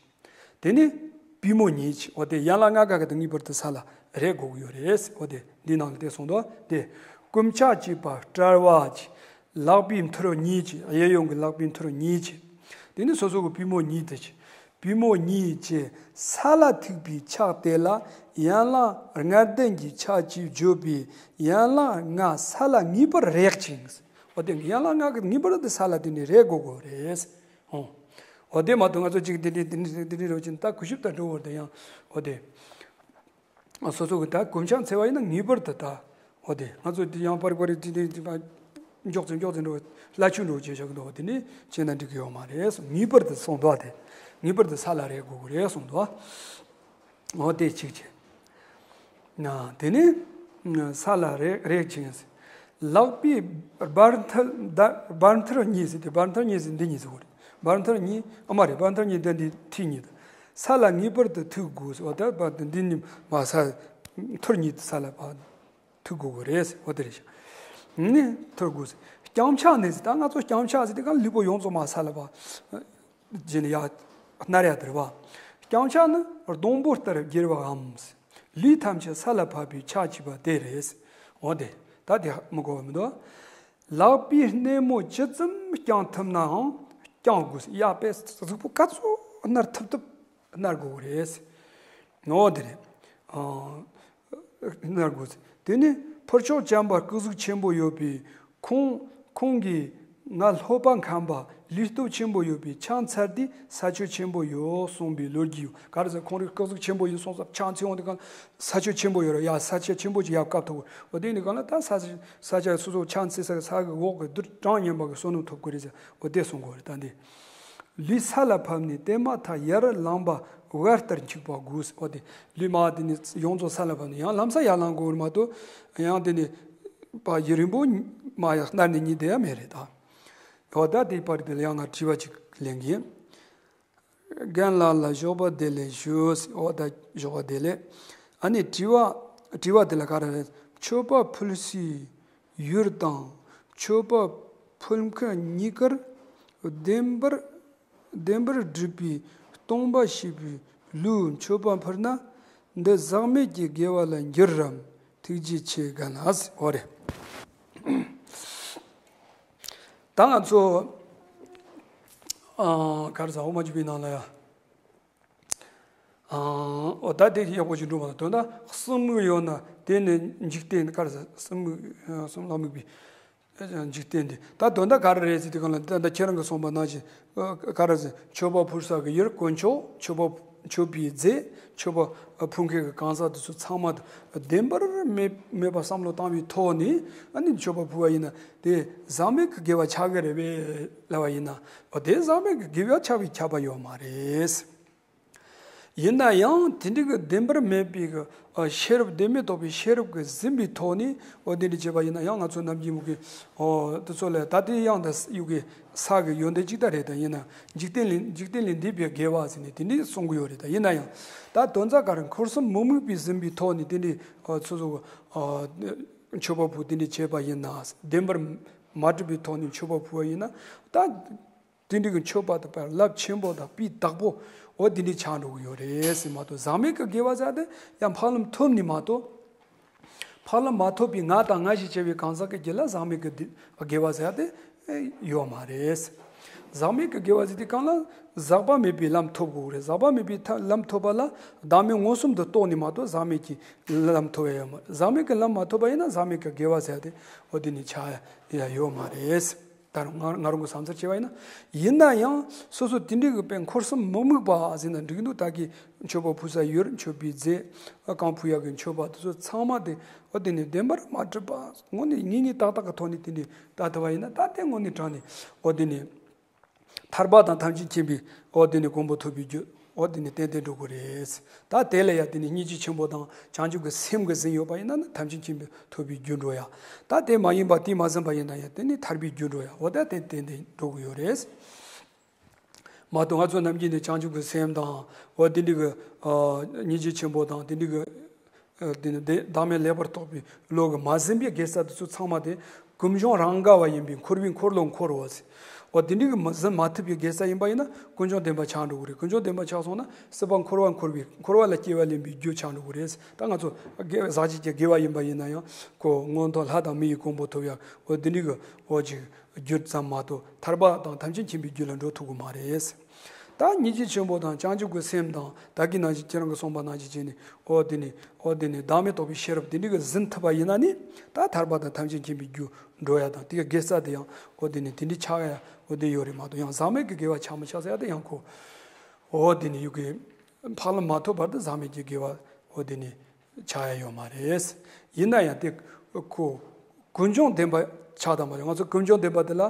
དེ་ནི་པུས་མོ་གཉིས་ཀྱིས། འོ་དེ་ཡན་ལག་ལྔ་ཀ་གི་དེ་ངེས་པར་དུ་ས་ལ་རེག་དགོས་ཀྱི་ཡོད་རེད། འོ་དེ་འདི་ནང་ལ་དེ་གསུངས་འདུག། དེ་བསྐུམ་ཆགས་བྱེད་པ་དཔྲལ་བ་གྱིས། ལག་པའི་མཐིལ་གཉིས་ཀྱིས། གཡས་གཡོན་གྱི་ལག་པའི་མཐིལ་གཉིས་ཀྱིས། དེ་ནི་སོ་སོ་གི་པུས་མོ་གཉིས་དེ་ཀྱིས། པུས་མོ་གཉིས་ཀྱིས་ས་ལ་ཐུག་པའི་ཕྱག་དེ་ལ་ཡན་ལག་ལྔ་ལྡན་གྱི་ཕྱག་ཅེས་བརྗོད་པའི་ཡན་ལག་ལྔ་ས་ལ་ངེས་པར་རེག་ཅིང་། འོ་དེ་ཡན་ལག་ལྔ་གི་ངེས་པར་དུ་ས་ལ་དེ་ནི་རེག་དགོས་དགོས་རེད། ཨོ། འོ་དེ་མ་གཏོགས་ང་ཚོ་གཅིག་དེ་འདྲའི་དེ་འདྲའི་དེ་འདྲའི་རོ་ཅན་ད་གུས་ཞབས་དང་འགྲོ་བར་དུ་ཡང་། འོ་དེ། སོ་སོ་གི་ད་བསྐུམ་ཆགས་འཚལ་བ་ཡིན་ན་ངེས་པར་དུ་ད། འོ་དེ་ང་ཚོ་དེ་ཡང་པར་པར་དེ་དེ་དེ་མགྱོགས་ཙམ་མགྱོགས་ཙམ་འགྲོ། ལྷ་ཆོས་འགྲོ་བྱས་བཞག་གི་འདུག། འོ་དེ་ནི་བྱས་ན་འགྲིག་གི་ཡོད་མ་རེད་གསུངས། ངེས་པར་དུ་གསུངས་འདུག། དེ་ངེས་པར་དུ་ས་ལ་རེག་དགོས་ཀྱི་རེད་གསུངས་འདུག། འོ་དེ་གཅིག་བྱས། ན་དེ་ནི་ས་ལ་རེག་རེག་ཅིང་། ལག་པའི་སྦར་མཐིལ་ད་སྦར་མཐིལ་གཉིས་ཟེར་དེ། སྦར་མཐིལ་གཉིས་ཟེར་འདི་གཉིས་ཟེར་བ་རེད། སྦར་མཐིལ་གཉིས། ཨ་མ་རེད། སྦར་མཐིལ་གཉིས་འདི་འདི་མཐིལ་གཉིས་དང་། ས་ལ་ངེས་པར་དུ་ཐུག་དགོས་ཟེར་བ་དེ། འདི་ནི་མ་ས་མཐིལ་གཉིས་དེ་ས་ལ་ཕར་ཐུག་དགོས་ཀྱི་རེད་ཟེར་བ་དེ་རེད་ཤག། ནི་ཐུག་དགོས་ཟེར། བརྐྱང་ཕྱག་ནི་ཟེར། ད་ང་ཚོ་བརྐྱང་ཕྱག་ཟེར་དེ་གང་ལུས་པོ་ཡོངས་རྫོགས་མར་ས་ལ་ཕར་བྱས་ནས་ཡར་སྣར་ཡ་དེ་རེད་པ། བརྐྱང་ཕྱག་ནི་སྡོང་པོ་ལྟར་བསྒྱིར་བའམ། ལུས་ཐམས་ཅད་ས་ལ་ཕབ་པའི་ཕྱག་བྱེད་པ་དེ་རེད། འོ་དེ། ད་དེ་མི་གོ་བ་མི་འདུག། ལག་པའི་སྣེ་མོ་ཇི་ཙམ་བརྐྱང་ཐུབ་ནའང་བརྐྱང་དགོས། ཡར་དཔེ་གཟུགས་པོ་ག་ཚོད་སྣར་ཐུབ་ཐུབ་སྣར་དགོས་རེད། འོ་དེ་རེད། ཨ། སྣར་དགོས། དེ་ནི་ཕུར་ལྕོག་ཅན་པ་སྐུ་གཟུགས་ཆེན་པོ་ཡོད་པའི་ཁོང་ཁོང་གིས་ང་སློབ་པ་མཁན་པ་ལུས་སྟོབས་ཆེན་པོ་ཡོད་པས་ཕྱག་འཚལ་ཏེ་ས་ཆོད་ཆེན་པོ་ཡོད་གསུངས་པའི་ལོ་རྒྱུས་ཡོད། ག་རེ་ཟེར། ཁོང་རང་སྐུ་གཟུགས་ཆེན་པོ་ཡིན་གསུངས་ཙང་ཕྱག་འཚལ་འོང་དུས་གང་ས་ཆོད་ཆེན་པོ་ཡོད་རེད། ཡ་ས་ཆ་ཆེན་པོ་ཅིག་ཡར་བཀབ་ཐུབ། འོ་དེ་ནི་གང་ལ་ད་ས་ས་ཆ་སོ་སོ་ཕྱག་འཚལ་ས་ས་གི་འོག་གི་རྡུལ་གྲངས་མཉམ་པ་གི་བསོད་ནམས་ཐོབ་དགོས་རེད་ཟེར། འོ་དེ་གསུང་དགོས་རེད། ད་འདི། ལུས་ས་ལ་ཕབ་ནས་དེ་མ་ཐག་ཡར་ལངས་པ་བ་ལྟར་འཁྱུག་པ་དགོས། འོ་དེ་ལུས་མར་དེ་ནས་ཡོངས་རྫོགས་ས་ལ་ཕབ་ནས་ཡང་ལམ་སང་ཡར་ལངས་དགོས་རེད་མ་གཏོགས། ཡང་དེ་ནས་པ་ཡུན་རིང་པོ་ མ་ཡང་སྣར་ནས་གཉིད་དེ་ཡང་མེད་རེད་ད། འོ་ད་དེའི་བར་དེ་ལ་ཡང་ང་དྲི་བ་ཅིག་ལེན་གིན། རྒན་ལགས་ལ་ཞོགས་པ་བདེ་ལེགས་ཞུ། འོ་ད་ཞོགས་པ་བདེ་ལེགས། ཨ་ནི་དྲི་བ་དྲི་བ་དེ་ལ་ག་རེ་རེད། མཆོད་པ་ཕུལ་སའི་ཡུལ་དང་མཆོད་པ་ཕུལ་མཁན་གཉིས་ཀར་བདེན་པར་བདེན་པར་སྒྲུབ་པའི་སྟོང་པ་ཤེས་པའི་ལུས་མཆོད་པ་ཕུལ་ན། འདི་ཟག་མེད་ཀྱི་དགེ་བ་ལ་འགྱུར་རམ། ཐུགས་རྗེ་ཆེ། རྒན་ལགས། འོ་རེད། ད་ང་ཚོ་ཨ་ག་རེ་ཟ་འོ་མ་བཅུ་པའི་ནང་ལ་ཡ། ཨ་འོ་ད་དེ་ཡག་པོ་ཞིག་འགྲོ་མ་ཐུབ། དོན་དག་གསུམ་དམིགས་ཡོད་ན་དེ་ནི་འཇིག་རྟེན་ག་རེ་ཟ་གསུམ་དམིགས་གསུམ་ལ་དམིགས་པའི་འཇིག་རྟེན་དེ། ད་དོན་དག་ག་རེ་རེད་ཟེར་དུས་སྒང་ལ་ད་ད་ཁྱེད་རང་གིས་གསུངས་པ་ནང་བཞིན་ག་རེ་ཟེར། མཆོད་པ་ཕུལ་ས་གི་ཡུལ་དཀོན་མཆོག་མཆོད་པ་མཆོད་པའི་རྫས། མཆོད་པ་ཕུལ་མཁན་གྱི་གང་ཟག་དེ་ཚོ་ཚང་མ་བདེན་པར་མེད་མེད་པ་བསམ་བློ་བཏང་བའི་ཐོག་ནས་ཨ་ནི་མཆོད་པ་ཕུལ་བ་ཡིན་ན་དེ་ཟག་མེད་ཀྱི་དགེ་བ་ཆགས་ཀྱི་རེད་པས་ལབ་པ་ཡིན་ན། འོ་དེ་ཟག་མེད་ཀྱི་དགེ་བ་ཆགས་པའི་ཁྱབ་པ་ཡོད་མ་རེད། ཡིན་ན་ཡང་དེ་འདྲ་གི་བདེན་པར་མེད་པའི་གི་ཨ་ཤེས་རབ་བདེན་མེད་རྟོགས་པའི་ཤེས་རབ་ཀྱིས་ཟིན་པའི་ཐོག་ནས་འོ་དེ་འདྲ་བྱས་པ་ཡིན་ན་ཡང་ང་ཚོ་ནམ་རྒྱུན་མུ་གི་འོ་དེ་ཚོ་ལས་ད་དེ་ཡང་ད་ཡུལ་གི་ས་གི་ཡོན་ཏན་གཅིག་ལྟ་རེད། ད་ཡིན་ན་འཇིག་རྟེན་ལས་འཇིག་རྟེན་ལས་འདས་པའི་དགེ་བ་ཟེར་ནས་དེ་འདྲ་གསུང་གི་ཡོད་རེད། ད་ཡིན་ན་ཡང་ད་དོན་རྩ་ག་རེ། འཁོར་གསུམ་མི་དམིགས་པའི་ཟིན་པའི་ཐོག་ནས་དེ་འདྲ་ཨ་ཚོ་ཚོ་ཨ་མཆོད་པ་ཕུལ་དེ་འདྲ་བྱས་པ་ཡིན་ན། བདེན་པར་མ་གྲུབ་པའི་ཐོག་ནས་མཆོད་པ་ཕུལ་བ་ཡིན་ན་ད། དེ་འདྲའི་གི་མཆོད་པ་དང་རླབས་ཆེན་པོ་དང་སྤུས་དག་པོ་འོ་དེ་འདྲའི་ཆགས་འགྲོ་གི་ཡོད་རེད་ཟེར་མ་གཏོགས། ཟག་མེད་ཀྱི་དགེ་བ་ཟེར་དེ་ཡང་ཕ་ལམ་ཐོབ་ནི་མ་གཏོགས། ཕ་ལམ་མ་ཐོབ་པའི་ང་དང་ང་ཞེས་བྱ་བའི་གང་ཟག་གི་རྒྱུད་ལ་ཟག་མེད་ཀྱི་དགེ་བ་ཟེར་དེ་ཡོད་མ་རེད། ཟག་མེད་ཀྱི་དགེ་བ་ཟེར་དེ་གང་ལ་ཟག་པ་མེད་པའི་ལམ་ཐོབ་དགོས་རེད། ཟག་པ་མེད་པའི་ཐ་ལམ་ཐོབ་པ་ལ་བདག་མེད་མངོན་སུམ་དུ་རྟོགས་ནི་མ་གཏོགས་ཟག་མེད་ཀྱི་ལམ་ཐོབ་ཡ་ཡོད་མ་རེད། ཟག་མེད་ཀྱི་ལམ་མ་ཐོབ་པ་ཡིན་ན་ཟག་མེད་ཀྱི་དགེ་བ་ཟེར་དེ་འོ་དེ་ནི་ཆགས་ཡ་ཡོད་མ་རེད། ད་རུང་ང་ང་རང་གི་བསམ་ཚུལ་བྱས་པ་ཡིན་ན། ཡིན་ན་ཡང་སོ་སོ་དེ་འདྲའི་གི་དཔེ་འཁོར་གསུམ་མི་དམིགས་པ་ཟེར་ན་འགྲིག་འདུག་ད་གི་མཆོད་པ་ཕུལ་ས་ཡུལ། མཆོད་པའི་རྫས། གང་ཕུལ་ཡག་གི་མཆོད་པ་དེ་ཚོ་ཚང་མ་དེ་འོ་དེ་ནི་བདེན་པར་མ་གྲུབ་པ་དངོས་གནས་དངོས་གནས་ཏག་ཏག་གི་ཐོག་ནས་དེ་འདྲའི་ལྟ་ཐུབ་པ་ཡིན་ན། ད་དེ་དངོས་གནས་དྲང་ནས་འོ་དེ་ནི་ཐར་པ་དང་ཐམས་ཅད་མཁྱེན་པའི་འོ་དེ་ནི་གོ་འཕང་ཐོབ་པའི་རྒྱུ། འོ་དེ་ནི་ཏན་ཏན་འགྲོ་དགོས་རེད། ད་དེ་ལ་ཡང་དེ་ནི་སྙིང་རྗེ་ཆེན་པོ་དང་བྱང་ཆུབ་ཀྱི་སེམས་ཀྱིས་ཟིན་ཡོད་པ་ཡིན་ན་ནི་ཐམས་ཅད་མཁྱེན་པའི་ཐོབ་པའི་རྒྱུ་འགྲོ་ཡ། ད་དེ་མ་ཡིན་པ་དེ་མ་ཟིན་པ་ཡིན་ན་ཡང་དེ་ནི་ཐར་པའི་རྒྱུ་འགྲོ་ཡ། འོ་ད་དེ་ཏན་ཏན་འགྲོ་དགོས་ཡོད་རེད། མ་གཏོགས་ང་ཚོ་ནམ་རྒྱུན་ནས་བྱང་ཆུབ་ཀྱི་སེམས་དང་འོ་དེ་འདྲ་གི་ཨ་སྙིང་རྗེ་ཆེན་པོ་དང་དེ་འདྲ་གི་ཨ་དེ་ནི་དེ་བདག་མེད་ལེགས་པར་རྟོགས་པའི་བློ་གི་མ་ཟིན་པའི་དགེ་རྩ་དེ་ཚོ་ཚང་མ་དེ་ཀུན་འབྱུང་རང་ག་བ་ཡིན་པས་འཁོར་བའི་འཁོར་ལོ་འཁོར་རོ་ཟེར། འོ་དེ་འདྲ་གི་མ་ཟིན་མ་ཐུབ་པའི་དགེ་རྩ་ཡིན་པ་ཡིན་ན་ཀུན་འབྱུང་བདེན་པ་ཆགས་འགྲོ་གི་རེད། ཀུན་འབྱུང་བདེན་པ་ཆགས་སོང་ན་སྲིད་པ་འཁོར་བ་འཁོར་བའི་འཁོར་བ་ལ་སྐྱེ་བ་ལེན་པའི་རྒྱུ་ཆགས་འགྲོ་གི་རེད། ད་ང་ཚོ་དགེ་ཟག་བཅས་ཀྱི་དགེ་བ་ཡིན་པ་ཡིན་ན་ཡང་ཁོ་མངོན་མཐོ་ལྷ་དང་མི་ཡི་གོ་འཕང་ཐོབ་ཡག་འོ་དེ་འདྲ་གི་འོ་ཅིག་རྒྱུ་ཙམ་མ་གཏོགས་ཐར་པ་དང་ཐམས་ཅད་མཁྱེན་པའི་རྒྱུ་ལ་འགྲོ་ཐུབ་ཀྱི་མ་རེད། ད་སྙིང་རྗེ་ཆེན་པོ་དང་བྱང་ཆུབ་ཀྱི་སེམས་དང་ད་གིན་ནང་བཞིན་ཁྱེད་རང་གིས་གསུངས་པ་ནང་བཞིན་བྱས་ནས་འོ་དེ་ནི་འོ་དེ་ནི་བདག་མེད་རྟོགས་པའི་ཤེས་རབ་དེ་འདྲ་གིས་ཟིན་ཐུབ་པ་ཡིན་ན་ནི་ད་ཐར་པ་དང་ཐམས་ཅད་མཁྱེན་པའི་རྒྱུ་འགྲོ་ཡ་དང་དེ་གི་དགེ་རྩ་དེ་ཡང་འོ་དེ་ནི་དེ་འདྲ་ཆགས་ཡ་འོ་དེ་ཡོད་རེད་མ་གཏོགས། ཡང་ཟག་མེད་ཀྱི་དགེ་བ་ཆགས་མི་ཆགས་ཟེར་ཡ་དེ་ཡང་ཁོ་འོ་དེ་ནི་ཡུལ་གྱི་འཕགས་ལམ་མ་ཐོབ་བར་དུ་ཟག་མེད་ཀྱི་དགེ་བ་འོ་དེ་ནི་ཆགས་ཡ་ཡོད་མ་རེད། ཡིན་ན་ཡང་དེ་ཁོ་ཀུན་འབྱུང་བདེན་པ་ཆགས་དང་མ་ཆགས། ང་ཚོ་ཀུན་འབྱུང་བདེན་པ་དེ་ལ་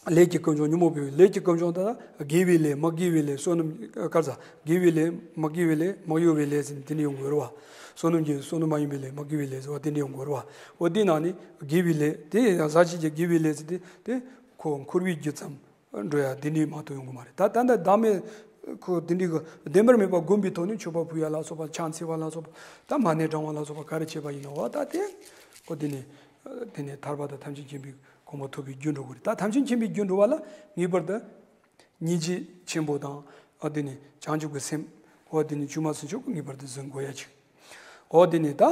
ལས་ཀྱི་ཀུན་འབྱུང་ཉོན་མོངས་པའི་ལས་ཀྱི་ཀུན་འབྱུང་དེ་ལ་དགེ་བའི་ལས་མི་དགེ་བའི་ལས་བསོད་ནམས་ག་རེ་ཟ་དགེ་བའི་ལས་མི་དགེ་བའི་ལས་མི་གཡོ་བའི་ལས་ཟེར་དེ་འདྲ་ཡོང་དགོས་རེད་བ། བསོད་ནམས་ཀྱི་བསོད་ནམས་མ་ཡིན་པའི་ལས་མི་དགེ་བའི་ལས་ཟེར་བ་དེ་འདྲ་ཡོང་དགོས་རེད་བ། འོ་དེ་ནང་ནས་དགེ་བའི་ལས་དེ་ཡང་ཟག་བཅས་ཀྱི་དགེ་བའི་ལས་ཟེར་དེ་དེ་ཁོ་འཁོར་བའི་རྒྱུ་ཙམ་འགྲོ་ཡ་དེ་འདྲའི་མ་གཏོགས་ཡོང་གི་མ་རེད། ད་ད་ལྟ་བདག་མེད་ཁོ་དེ་འདྲའི་གི་བདེན་པར་མེད་པ་བསྒོམས་པའི་ཐོག་ནས་མཆོད་པ་ཕུལ་ཡ་ལ་སོགས་པ་ཕྱག་འཚལ་བ་ལ་སོགས་པ་ད་མ་ཎི་བགྲང་བ་ལ་སོགས་པ་ག་རེ་བྱས་པ་ཡིན་ན་འོ་ད་དེ་ཁོ་དེ་ནས་དེ་ནས་ཐར་པ་དང་ཐམས་ཅད་མཁྱེན་པའི་གོ་འཕང་ཐོབ་པའི་རྒྱུ་འགྲོ་གི་རེད། ད་ཐམས་ཅད་མཁྱེན་པའི་རྒྱུ་འགྲོ་བ་ལ་ངེས་པར་དུ་སྙིང་རྗེ་ཆེན་པོ་དང་འོ་དེ་ནས་བྱང་ཆུབ་ཀྱི་སེམས་འོ་དེ་ནས་བཅོས་མ་ཚུན་ཆད་ཀྱི་ངེས་པར་དུ་ཟིན་དགོས་ཡ་ཅིག་འོ་དེ་ནས་ད།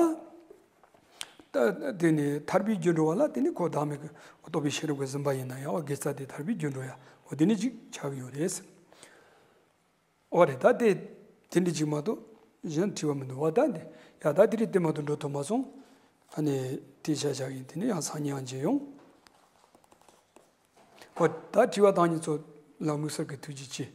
ད་དེ་ནས་ཐར་པའི་རྒྱུ་འགྲོ་བ་ལ་དེ་ནས་ཁོ་བདག་མེད་ཀྱི་རྟོགས་པའི་ཤེས་རབ་ཀྱིས་ཟིན་པ་ཡིན་ན་ཡང་དགེ་རྩ་དེ་ཐར་པའི་རྒྱུ་འགྲོ་ཡ་འོ་དེ་ནས་ཅིག་ཆགས་ཀྱི་ཡོད་རེད། འོ་རེད། ད་དེ་དེ་འདྲ་ཅིག་མ་གཏོགས་གཞན་དྲི་བ་མི་འདུག་བ། ད་འདི་ཡ་ད་དེ་རིང་དེ་མ་གཏོགས་འགྲོ་ཐུབ་མ་སོང་། ཨ་ནི་དེ་བྱ་བྱ་ཡིན། དེ་ནས་ཡང་སང་ཉིན་ཡང་མཇལ་ཡོང་། འོ་ད་དྲི་བ་བཏང་མཁན་ཚོ་ལ་དམིགས་བསལ་གྱི་ཐུགས་རྗེ་ཆེ།